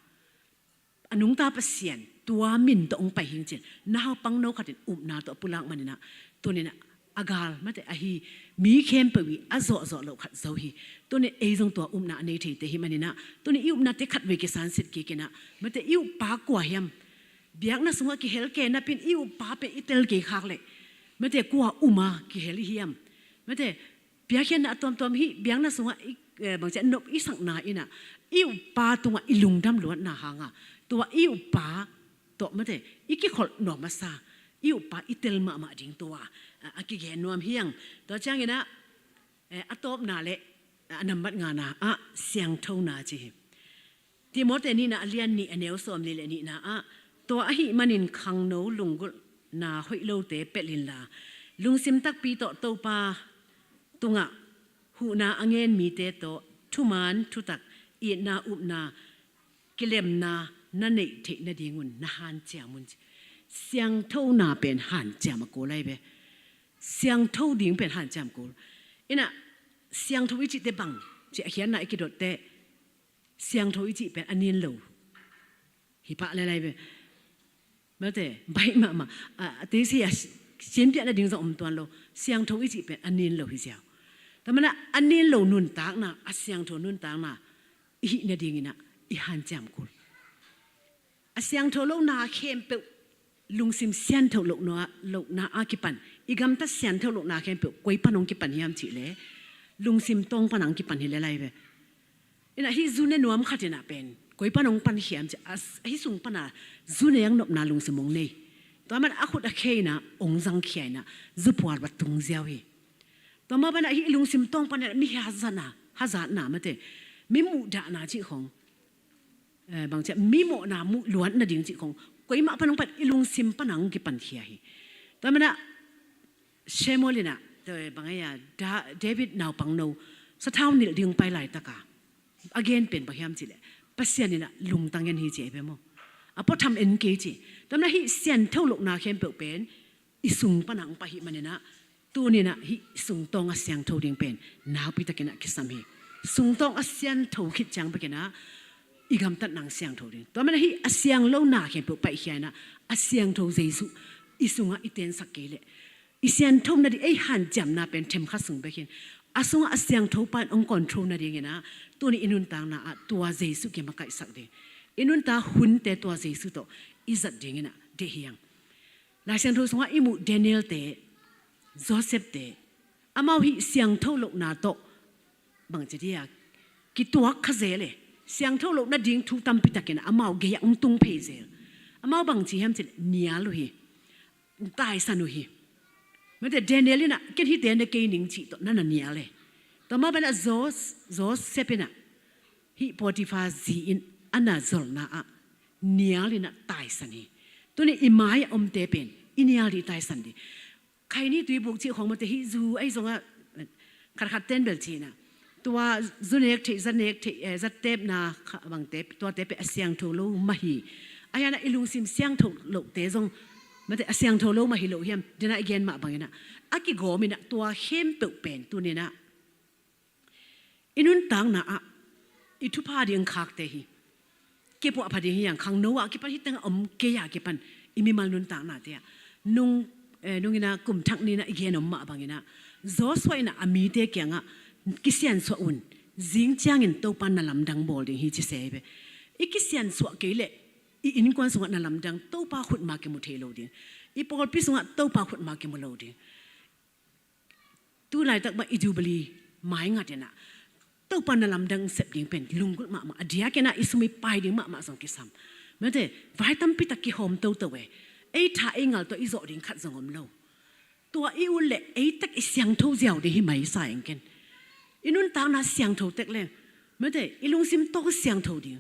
a nungta Pasian, tua min tawh hong pai hing cin, naupang no khatin upna tawh a pulak maninah, tuninah a gal, mate, ahi mi khempeuh i a zawhzawh loh khat zo hi. Tunin ei zong tua upna a nei theite hi maninah, tunin i upnate khatvei kisansit kikinah, mate, i uppa kua hiam? Biakna sungah kihel kei napin i uppa pen i tel kei khak leh, mate, kua uma kihel i hiam? Mate, piakkhiatna a tuamtuam hih biakna sungah i, eh, bangci a nop i sakna inah, i uppa tungah i lungdam luatna hanga, tua i uppa tawh, mate, i kikholh nuam masa, i uppa i tel mahmah ding tua a, a kigen nuam hi hang. Tua cianginah, eh, a tawpna le a nambat ngana ah siangthona ci hi. Timote nihna a lian nih a neu sawm nih le nihna ah, tua ahih manin khangno lunggulhna hoih lote pelh inla, lungsim takpi tawh Topa tungah huhna a ngen mite tawh thuman thutak, itna, upna, kilemna na neih theih nadingun na hanciam un ci. Siangthona pen hanciam a kul lai ve. Siangtho ding pen hanciam kul. Inah siangtho i cihte bang ci a khiatna i kidotte, siangtho i cih pen a nin lo hi pah le lai ve. Mate, baih mahmah. A, a teisi a si-, sianpiah nading zong om tuan lo. Siangtho i cih pen a nin lo hi ziau. Tua manah a nin lo nuntakna, a siangtho nuntakna i hih nadinginah i hanciam kul. A siangtho lohna khempeuh, lungsim siantho lohna, lohna a kipan, i gamtat siantho lohna khempeuh koi pan hong kipan hiam cihleh, lungsim tawng pana hong kipan hi le lai ve. Inah hih zu ne nuam khat inah pen koi pana hong pankhia hiam cih, a, hih sung pana zu ne ang nopna lungsim hong nei. Tua man a khut a khe inah hong zangkhia inah zu pual va tung ziau hi. Tua mah banah hih lungsim tawng pana mi hazatna, hazatna, mate, mi muhdahna cih khong, eh, bangci a mi mawhna muh luat nading cih khong, koi mah pana hong pan, i lungsim pana hong kipankhia hi. Tua manah Samuel inah, tua bang a, Da-, David naupang no sathau nilh ding pai laitaka a gen pen bang hiam cihleh, Pasian inah lungtang en hi ci ei ve maw. A puatham en kei ci. Tua manah hih siantho lohna khempeuh pen i sung pana hong pai hih maninah, tuninah hih sungtawng a siangtho ding pen nakpi takinah kisam hi. Sungtawng a siantho khit ciang bekinah i gamtatna hong siangtho ding. Tua manah hih a siang lohna khempeuh paihkhia inah, a siangtho Jesuh i sungah i tensak kei leh, i siantho nading ei hanciamna pen themkhat sung bek hin, a sungah a siangtho pan hong control nadinginah, tuni i nuntakna ah tua Jesuh kimakaihsak ding, i nuntak hunte tua Jesuh tawh i zat dinginah deih hi hang. Lai Siangtho sungah i muh Daniel te, Joseph te, amau hih siangtho lohna tawh bangci dia kituak kha zel e. Siangtho loh nading thu tampi takin amau gei-ah hong tung phei zel. Amau bangci hiam cih leh nial uh hi, taisan uh hi. Mate, Daniel in ah, ken hihte na kei ning cih tawh na na nial e. Tua mah banah Jos-, Joseph in ah, hih Potiphar zi in a na zolhna ah nial in ah taisan hi. Tuni i mai-ah omte pen i nial ding taisan ding. Khaini tuibuk cih khawng mate, hih zu ahi zongah khatkhat ten bel cihna, tua zu nek theih, za nek theih, eh, za tepna kha bangte, tuate pen a siangtho lo mah hi. Ahi zongin ah i lungsim siangtho lohte zong mate, a siangtho lo mah hi lo hiam, dena i gen mah bangin ah a kigawm in ah tua khempeuh pen tuni in ah i nuntakna ah i thupha ding khakte hi. Kipuah pha ding hi hang, khangno a kipan, hih tengah om kei a kipan, i mimal nuntaknate ah. Nung, eh, nung in ah kum thak ni in ah i gen om mah bangin ah, Joshua in ah a mite kiangah, kisiansuah un, zing ciangin Topa na lamdang bawl ding hi ci se hi ve. I kisiansuah kei leh i innkuan sungah na lamdang, Topa khut mah kimu thei lo ding. I pawlpi sungah Topa khut mah kimu lo ding. Tu laitak mah i Jubilee maingat in ah Topa na lamdang sep ding pen lunggulh mahmah, a diakin ah i sum i pai ding mahmah zong kisam. Mate, vai tampi tak kihawm toto e. Ei tha ei ngal tawh i zawh ding khat zong om lo. Tua i ut leh ei tek i siangtho ziau ding hi mai sa ing ken. I nuntakna siangtho tek leng, mate, i lungsim tawh siangtho ding.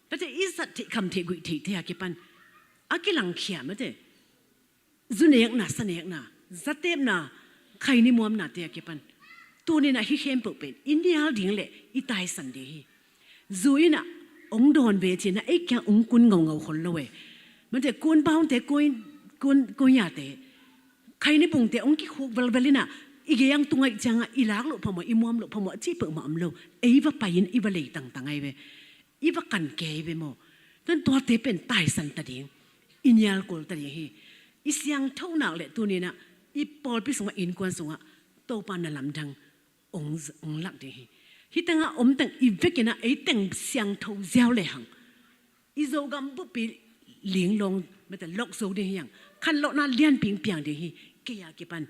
Mate, i zat theih, kham theih, guih theihte a kipan a kilangkhia, mate, zu nekna, sa nekna, za tepna, khaini muamnate a kipan tuni in ah hih khempeuh pen i nial ding leh i taisan ding hi. Zu in ah hong dawn ve ci in ah ei kiang hong kun ngaungau khol lo e. Mate, kun baunte, kun, kun, kunyate, khaini bungte hong kikhuk velvel in ah i gei-ah tung ahih ciangah i lak loh phamawh, i muam loh phamawh cih peuhmah om lo. Ei va pai in i va lei tangtang ahi ve. I va kan kei ve maw. Tua in tuate pen taisan ta ding, i nial kul ta ding hi. I siangtho nak leh tuni in ah i pawlpi sungah, innkuan sungah Topa na lamdang hong, hong lak ding hi. Hih tengah om teng i vek in ah ei teng siangtho ziau lehang i Zogam buppi linglawng, mate, lok zo ding hi hang. Khanlawhna lianpi hong piang ding hi, kei a kipan,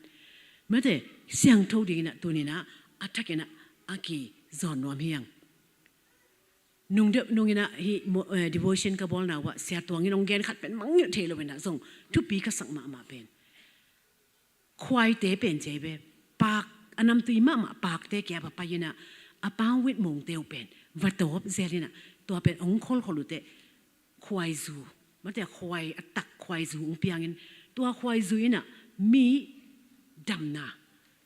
mate, siangtho ding in ah tuni in ah a thak in ah a kizawn nuam hi hang. Nung deuh nung in ah hih mo-, eh, devotion ka bawlna uh ah Sia Tuang in hong gen khat pen mangngilh thei lo in ah zong thupi ka sak mahmah pen, khuaite pen ci hi ve. Paak, a namtui mahmah paakte kiang va pai in ah a palm wheat mongte uh pen va tawp zel in ah tua pen hong kholkhol uh teh khuaizu, mate, khuai a tak khuaizu hong piang in, tua khuaizu in ah mi damna,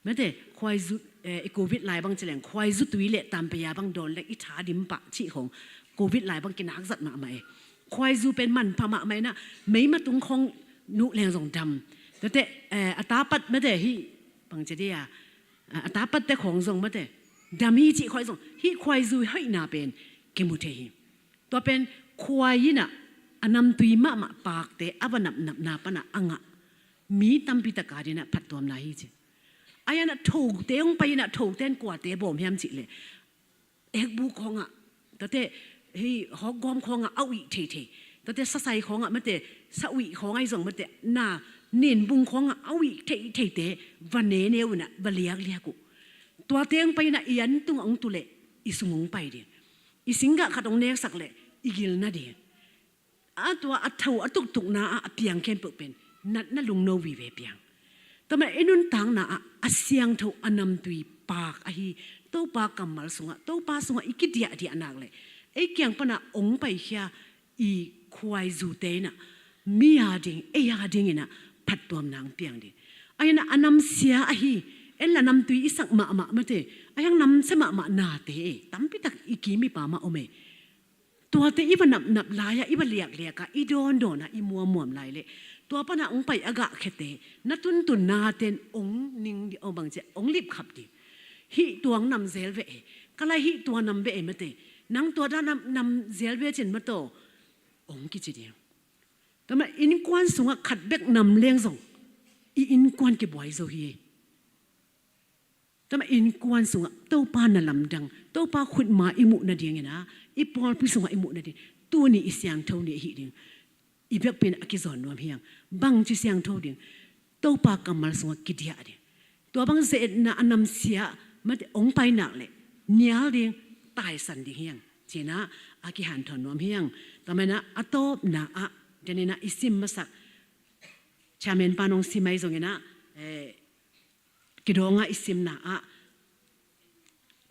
mate, khuaizu, eh, i Covid lai bang ci leng khuaizu tui leh tampaya bang dawn leh i tha dim pah cih khawng, Covid lai bang kinak zat mahmah e. Khuaizu pen manpha mahmah in ah mei matung khawng nuh leng zong dam. Tua teh, eh, a tapat, mate, hih bang ci dia, eh, a tapat teh khawng zong, mate, dam hi cih khuai zong, hih khuaizu hoihna pen kimu thei hi. Tua pen khuai in ah a namtui mahmah paakte a va napnapna pan ah a ngah mi tampi tak a ding in ah phattuamna hi ci. Ahi zongin ah thote hong pai in ah thote in kuate bawm hiam cih leh, ekbu khawngah, tua teh hih hawkgawm khawngah a uih theithei, tua teh sasai khawngah, mate, sa uih khawng ahi zong, mate, na ninbung khawngah a uih theitheite va neneu in ah va liakliak uh. Tuate hong pai in ah i an tungah hong tu leh i sung hong pai ding. I singgah khat hong neksak leh i gilna ding. A tua a tho a tuktukna ah a piang khempeuh pen natna lungno vive piang. Tua mah i nuntakna ah a siangtho, a namtui paak ahi Topa kammal sungah, Topa sungah i kidiahdiah nak leh ei kiang pan ah hong paikhia i khuaizute in ah mi a ding, ei a ding in ah phattuamna hong piang ding. Ahi zongin ah a namsia ahi, en la namtui i sak mahmah, mate, ahi zong namsia mahmah nate, eh, tampi tak i kim i pam ah om e. Tuate i va napnap lai-ah, i va liakliak ah, i dawndawn ah, i muammuam lai leh tua pan ah hong pai a gahkhiate, na tuntunna ten hong ning ding, hong bang ci, hong lipkhap ding. Hih tua hong nam zel ve e, ka lai hih tua nam ve e, mate, nang tua dah nam, nam zel ve cin, mate, hong kici ding. Tua mah innkuan sungah khat bek nam leng zong i innkuan kibuai zo hi. Tua mah innkuan sungah Topa na lamdang, Topa khutma i muh nadingin ah, i pawlpi sungah i muh nading, tuni i siangtho ni ahi ding. i biakpi in a kizawn nuam hi hang. Bangci siangtho ding? Topa kammal sungah kidiah ding. Tua bang ze-etna a namsia, mate, hong pai nak leh nial ding, taisan ding hi hang, ci-in ah a kihanthawn nuam hi hang. Tua manin ah a tawpna ah, den in ah i sim masak, chairman pa'n hong sim ahi zongin ah, eh, kidawng ah i simna ah,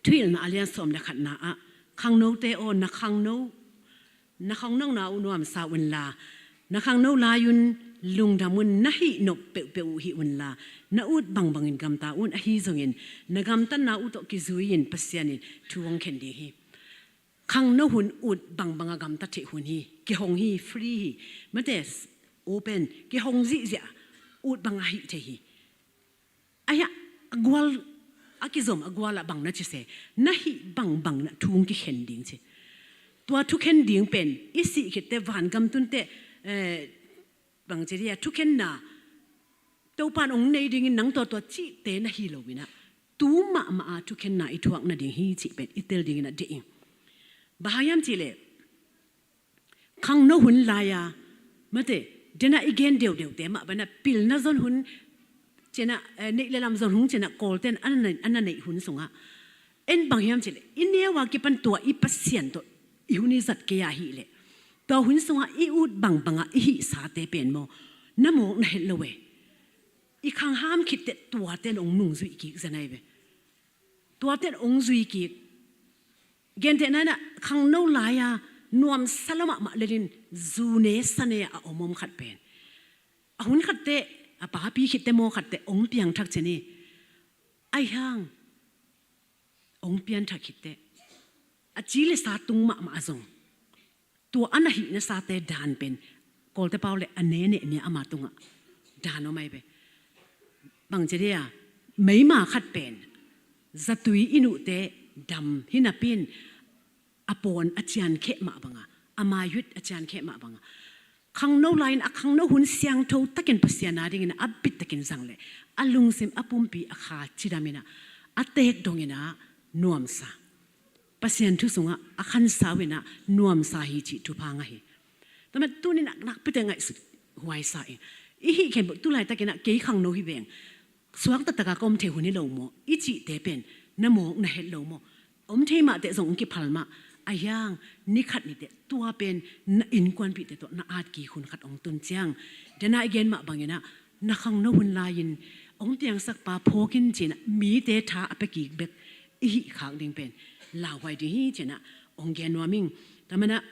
Thuhilhna a lian sawm le khatna ah, khangnote aw, na khangno, na khangnona uh nuamsa unla, na khangno lai-un lungdam un, na hih nop peuhpeuh uh hih unla, na ut bangbangin gamta un, ahi zongin na gamtatna uh tawh kizui-in Pasian in thu hong khen ding hi. Khangno hun ut bangbang a gamta theih hun hi. Kihong hi, free hi. Mate, open, kihong zihziah, ut bang a hih thei hi. Ahi a gual, a kizom a gual ah bang na ci se, na hih bangbang in ah thu hong kikhen ding ci. Tua thukhen ding pen i sih khit teh vangam tun teh, eh, bangci dia, thukhenna Topa'n hong nei dingin nang tua tua cihte na hi lo in ah, tu mahmah a thukhenna i thuak nading hi cih pen i tel dingin ah deih ing. Bang hang hiam cih leh, khangno hun lai-a, mate, den a i gen deuhdeuhte mah bang in ah pilna zon hun, ci-in ah, eh, neih le lam zon hun ci-in ah Kawlte'n a na, a na neih hun sungah, en bang hiam cih leh, i neu a kipan tua i Pasian tawh i hun i zat kei ahih leh, tua hun sungah i ut bangbang a i hihsate pen maw, na mawk na het lo e. I khangham khit teh tuate'n hong nungzui kik zen ahi ve. Tuate'n hong zui kik. Gentehna in ah khangno lai-a nuamsa lua mahmah lel in, zu ne sa ne a om om khat pen, a hun khat teh, a papi khit teh maw, khat teh hong piangthak ci ni. Ahi hang hong pianthak khit teh, a ci le sa tung mahmah a zong, tua a na hih nasate dan pen Kawlte pau leh a ne neh ni-a ama tungah dan om ahi ve. Bangci dia, meima khat pen zatui i nuhte dam hi napi in, a pawn a ciankheh mah bang a, a maiyut a ciankheh mah bang a, khangno lai-in a khangno hun siangtho takin Pasian a dingin a bit takin zang leh, a lungsim, a pumpi, a kha cidam in ah, a teek dong in ah nuamsa, Pasian thu sungah a khansa uh in ah nuamsa hi cih thupha ngah hi. Tua manin tuni-in ah nakpi takin ngaihsut huai sa ing. I hih khempeuh tu laitakin ah kei khangno hi veng, suak taktak a ka om thei hun hi lo maw, i cihte pen na mawk na het lo maw? Om thei mah teh zong hong kiphal mah. Ahi hang ni khat ni teh tua pen na innkuanpihte tawh na at kik hun khat hong tun ciang, den a i gen mah bangin ah, na khangno hun lai-in hong piangsak pa phawk in ci-in ah mite tha a pia kik bek i hih khak ding pen lauhuai ding hi ci-in ah hong gen nuam ing. Tua manin ah,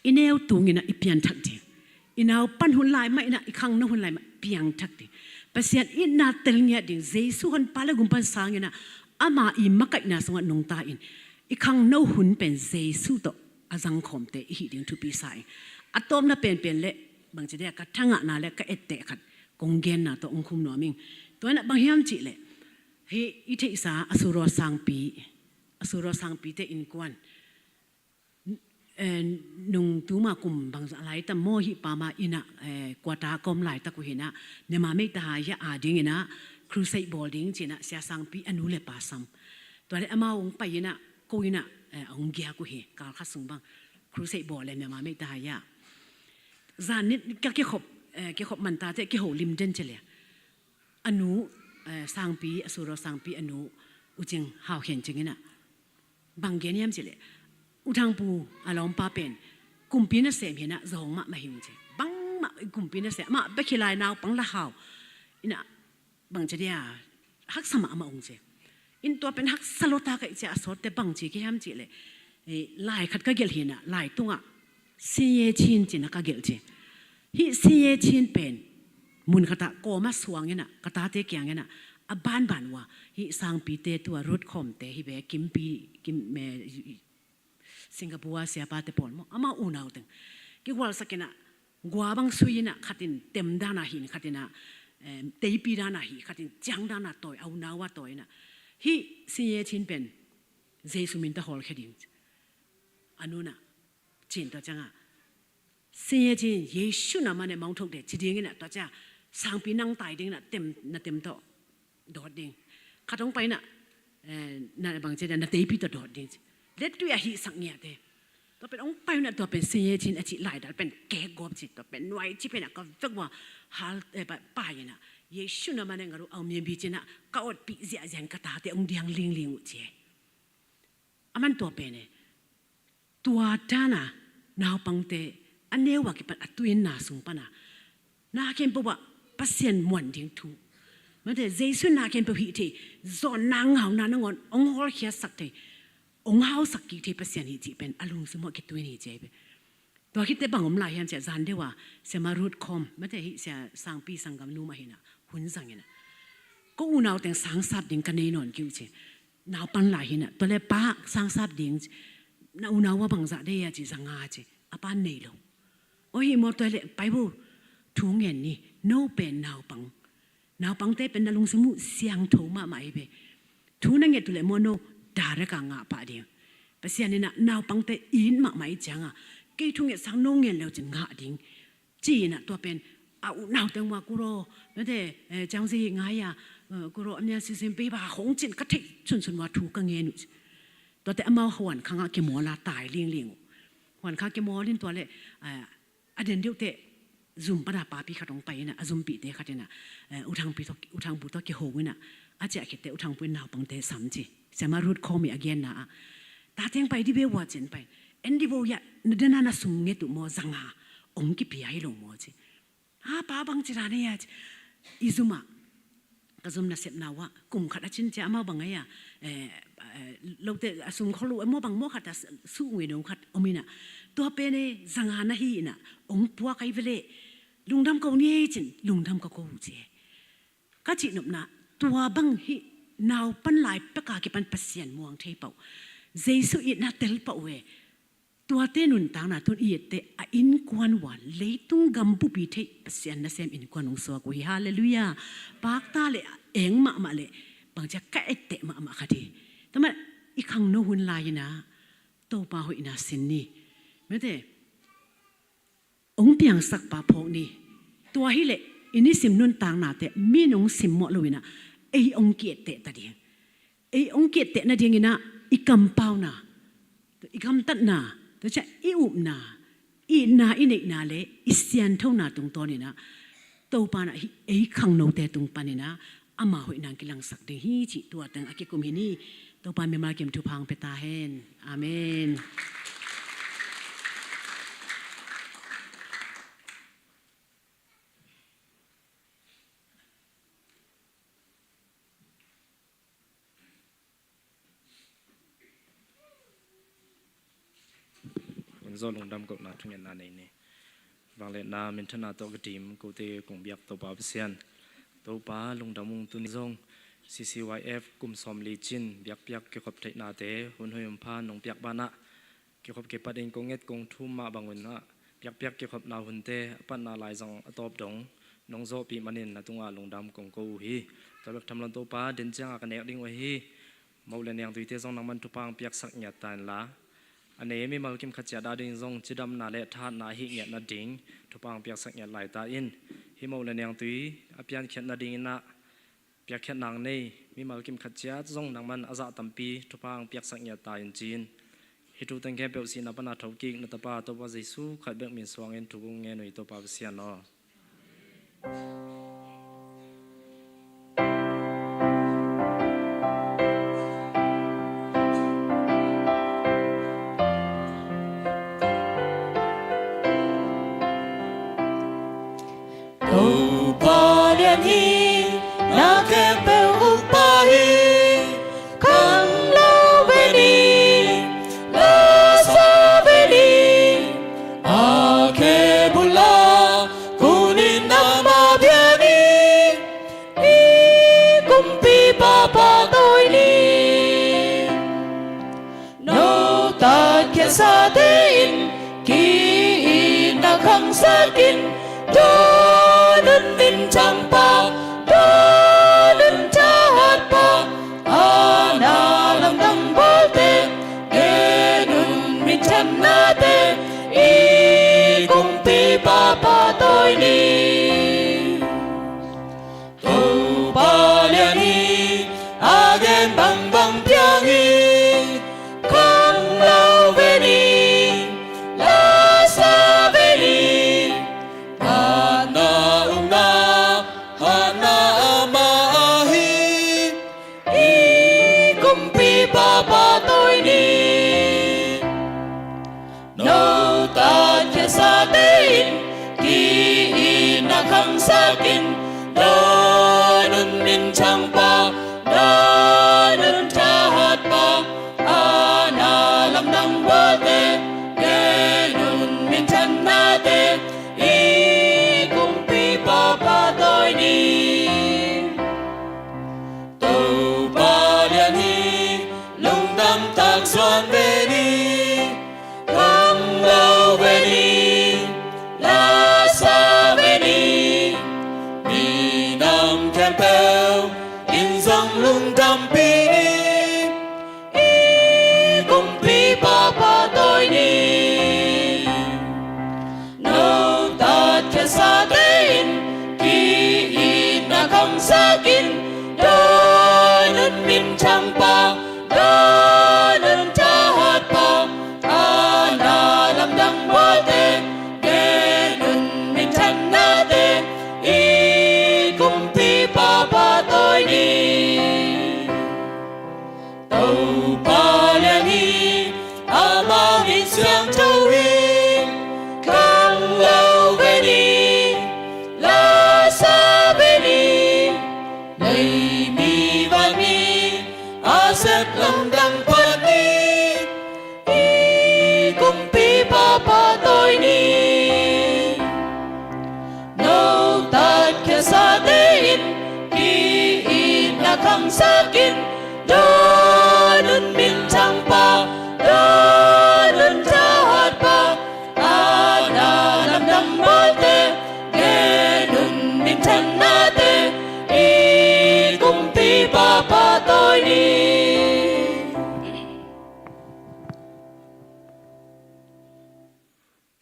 i neu tung in ah i pianthak ding. I nau pan hun lai mah in ah, i khangno hun lai mah piangthak ding. Pasian itna tel ngiat ding. Jesu Honpa le Gumpa hong sang in ah, ama i makaihna sungah nungta in, i khangno hun pen Jesu tawh a zangkhawmte i hih ding thupi sa ing. A tawpna penpen leh, bangci dia, ka thangahna le ka etteh khat kong genna tawh hong khum nuam ing. Tua in ah bang hiam cih leh, hih i theihsa a Suraw sangpi, a Suraw sangpite innkuan, eh, nung tuma kum bang a lai tam maw, hih pa mah in ah, eh, quarter ka om laitak uh hi in ah, Myanmar meitahai a dingin ah crusade bawl ding ci-in ah Sia Sangpi a nu le pa sam. Tua leh amau hong pai in ah, ko in ah, eh, hong giak uh hi, kal khat sung bang crusade bawl leh Myanmar meitahai a. Zan nih ka kikhop, eh, kikhop man ta teh kiho lim den ci leh, a nu, eh, sangpi, a Suraw sangpi a nu, U Cing, Hau Khen Cing in ah, bang gen hiam cih leh, U Thang Pu a lawmpa pen kumpi nasem hi in ah, zawng mahmah hi ung ci. Bangmah kumpi nasem, amah bek hi lai, naupang la hau. In ah, bangci dia, haksa mahmah ung ci. In tua pen haksa lua ta ka hih ciang a sawt teh bangci ka hiam cih leh, eh, lai khat ka gelh hi in ah, lai tungah Sin Ye Chin ci-in ah ka gelh ci. Hih Sin Ye Chin pen mun khat ah kawm a suang in ah, ka tate kiang in ah, a banban uh a, hih sangpite tua Ruth Khawmte hi ve, Kimpi, Kim, eh, Singapore a siapate pawl maw, amau unau teng kigualsak in ah, gua bang sui in ah, khat in tem dan a hih in, khat in ah, em, teipi dan a hih, khat in ciang dan a tawi, a unau a tawi in ah, hih Sin Ye Chin pen Jesu min tawh hawlkhia ding, a nu in ah ci-in, tua ciangah Sin Ye Chin, Jesu na man e mawng thok de ci dingin ah, tua ciang sangpi nang tai dingin ah tem, na tem tawh dawt ding. Khat hong pai in ah, eh, na bangci dia, na teipi tawh dawt ding ci. Lettui a hihsak ngiat e. Tua pen hong pai un ah, tua pen seiye cin a cih laidal pen kekgawp ci, tua pen nuai ci pen ah ka vek ua hal, eh, pa, pai in ah, Jesu na man e nga ru au mianbi cin ah ka otpih ziahziah in ka tate hong diang lingling uh ci e. A man tua pen e. Tua dan a naupangte a neu a kipan a tuinna sung pan a na khempeuh ah Pasian muan ding thu, mate, Jesu na khempeuh hih thei, zawnna ngauna nangawn hong hawlkhiatsak thei, hong hausak kik thei Pasian hi cih pen a lungsim uh a kituin hi ci a hi ve. Tua khit teh bang om lai hiam cih leh, zan deuh a Siama Ruth khawm, mate, hih Sia Sangpi sanggam nu mah hi in ah hun zang in ah, ko unau teng sangsap ding ka nei nawn kei uh ci. Naupan lai hi in ah, tua leh pa, sangsap ding, na unau ah bangzah deih a ci, za nga ci. A pa'n nei lo. Aw, hih maw, tua leh pai bo, thu ngen ni, no pen naupang, naupangte pen na lungsim uh siangtho mahmah hi ve. Thu na nget uh leh maw, no direct a ngah pah ding. Pasian in ah naupangte it mahmah ahih ciang a, kei thu nget sang no ngen le uh cin ngah ding, ci in ah tua pen a unau teng ua kuro, mate, eh, ciang zi ngai a, eh, kuro a mia sisim pei ba hong cin ka theih sunsun ua thu ka ngen uh ci. Tua teh amau huan khang ah kimawl a tai lingling uh. Huan khang kimawl in tua leh, eh, a den deuh teh zum pan a papi khat hong pai in ah, a zumpihte khat in ah, eh, U Thangpi tawh, U Thangpu tawh kiho in ah, a ciah khit teh U Thangpu in naupangte sam ci. Siama Ruth khawm i a genna ah, tate hong pai dih ve ua cin pai. En dih vo ia, na den a na sum nget uh maw, za nga hong kipia hi lo maw ci. Ha, pa, bangci dan hia ci. I zum ah, ka zum nasepna uh ah kum khat a cin cia amau bang ahi a, eh, eh, lote a sum khol uh, eh, maw bang maw khat a suh ngui no khat om in ah, tua pen e za nga na hi in ah hong puak ahi ve leh lungdam ko ni e cin, lungdam ka ko uh ci e. Ka cihnopna, tua bang hih naupan lai pek a kipan Pasian muang thei pah uh, Jesu itna tel pah uh e. Tuate nuntakna tun i et teh a innkuan ua leitung gam bupi theih Pasian nasem innkuan hong suak uh hi. Halleluiah. Pakta leh eng mahmah leh bangcia ka etteh mahmah khat hi. Tua mah i khangno hun lai in ah Topa hoihna sin ni. Mate, hong piangsak pa phawk ni. Tua hi leh i nisim nuntaknate mi in hong simmawh lo in ah ei hong ki-etteh ta ding. Ei hong ki-etteh nading in ah i kampauna, i gamtatna, tua ciang i upna, i itna, i neihna leh i sianthona tungtawn in ah Topa in ah hih ei khangnote tung pan in ah ama hoihna hong kilangsak ding hi cih tua teng a kikum hi ni. Topa in mimal kim thupha hong pia ta hen. Amen. Hun zawh lungdam kohna thungetna nei ni. Vangliatna minthanna tawh ka dim kote kong biak Topa Pasian, Topa lungdam ung. Tuni zong C C Y F kum sawmli cin biakpiak kikhop theihnate hun hoih hun pha nong piak banah, kikhop kipat in kong et kong thum mah bangun ah, biakpiak kikhopna hunte a patna laizang a tawp dong nong zawhpih manin na tungah lungdam kong ko uh hi. Tua bek tham lo Topa, den ciangah ka nek ding uh ahi moh le niangtuite zong nangman thupha hong piaksak ngiat ta inla, a nei mimal kim khat ciat ading zong cidamna le thahatna a hih ngiat nading thupha hong piaksak ngiat lai ta in. Hih moh le niangtui a piankhiat nadingin ah piakkhiat nang nei mimal kim khat ciat zong nangman a zah tampi thupha hong piaksak ngiat ta in ci-in, hih thu teng khempeuh sihna pana thokik na tapa Topa Jesu khat bek min suangin thu kong ngen uh hi Topa Pasian aw. Topa lian hi, na khempeuh ukpa hi, khanglo ve ni, lasa ve ni, a khe bula, kunin ama biang ni, i kumpipa pahtawi ni. Note khiasate in ki-itna khangsakin, dawn un minthanpa, dawn un thahatpa, a na lamdang bawlte, gen un minthannate, i kumpipa pahtawi ni. Topa lian hi, a gen bangbang piang hi, khanglo ve ni, Thangpa, dawn un thahatpa, a na lamdang bawlte, gen un minthannate, i kumpipa pahtawi ni. Topa lian hi, lungdam tak zuan ve ni. Khanglo ve ni, lasa ve ni, minam khempeuh in zong lungdampih ni. I kumpipa pahtawi ni. Notat khiasate in ki-itna khangsak in, dawn un minthangpa, dawn un thahatpa, a na lamdang bawlte, gen un minthannate, i kumpipa pahtawi ni. Topa lian hi, amah min siangtho hi, khanglo ve ni, lasa ve ni, lei mi van mi, a sep lamdang phat ni, i kumpipa pahtawi ni. Notat khiasate in ki-itna khangsak in, dawn un minthangpa, dawn un thahatpa, a na lamdang bawlte, gen un minthannate, i kumpipa pahtawi ni.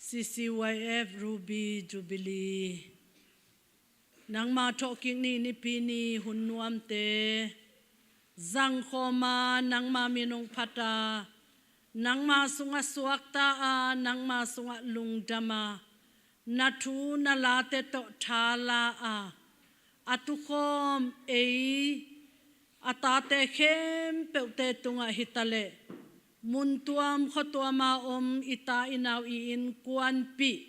C C Y F Ruby Jubilee. Nangma thawhkik ni, nipi ni hun nuamte zangkhawm a, nangma min hong phat a, nangma sungah suakta a, nangma sungah lungdam a, na thu na late tawh thala a, a tukhawm ei a tate khempeuhte tungah hitaleh, muntuam khuatuam a om i ta i nau i innkuanpih,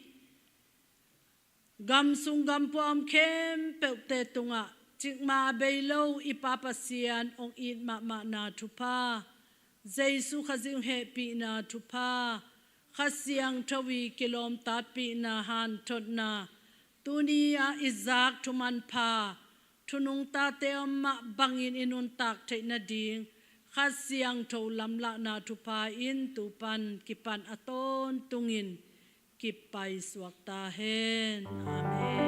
gamsung gampua om khempeuhte tungah, cikmah a bei lo i Pa Pasian hong it mahmahna thupha, Jesu Khazih hong hehpihna thupha, Kha Siangtho i kilawmtatpihna hanthotna, tuni-ah i zak thumanpha, thu nungtate om mah bangin i nuntak theih nading Kha Siangtho lamlahna thupha in tu pan kipan a tawntungin kip paisuak ta hen. Amen.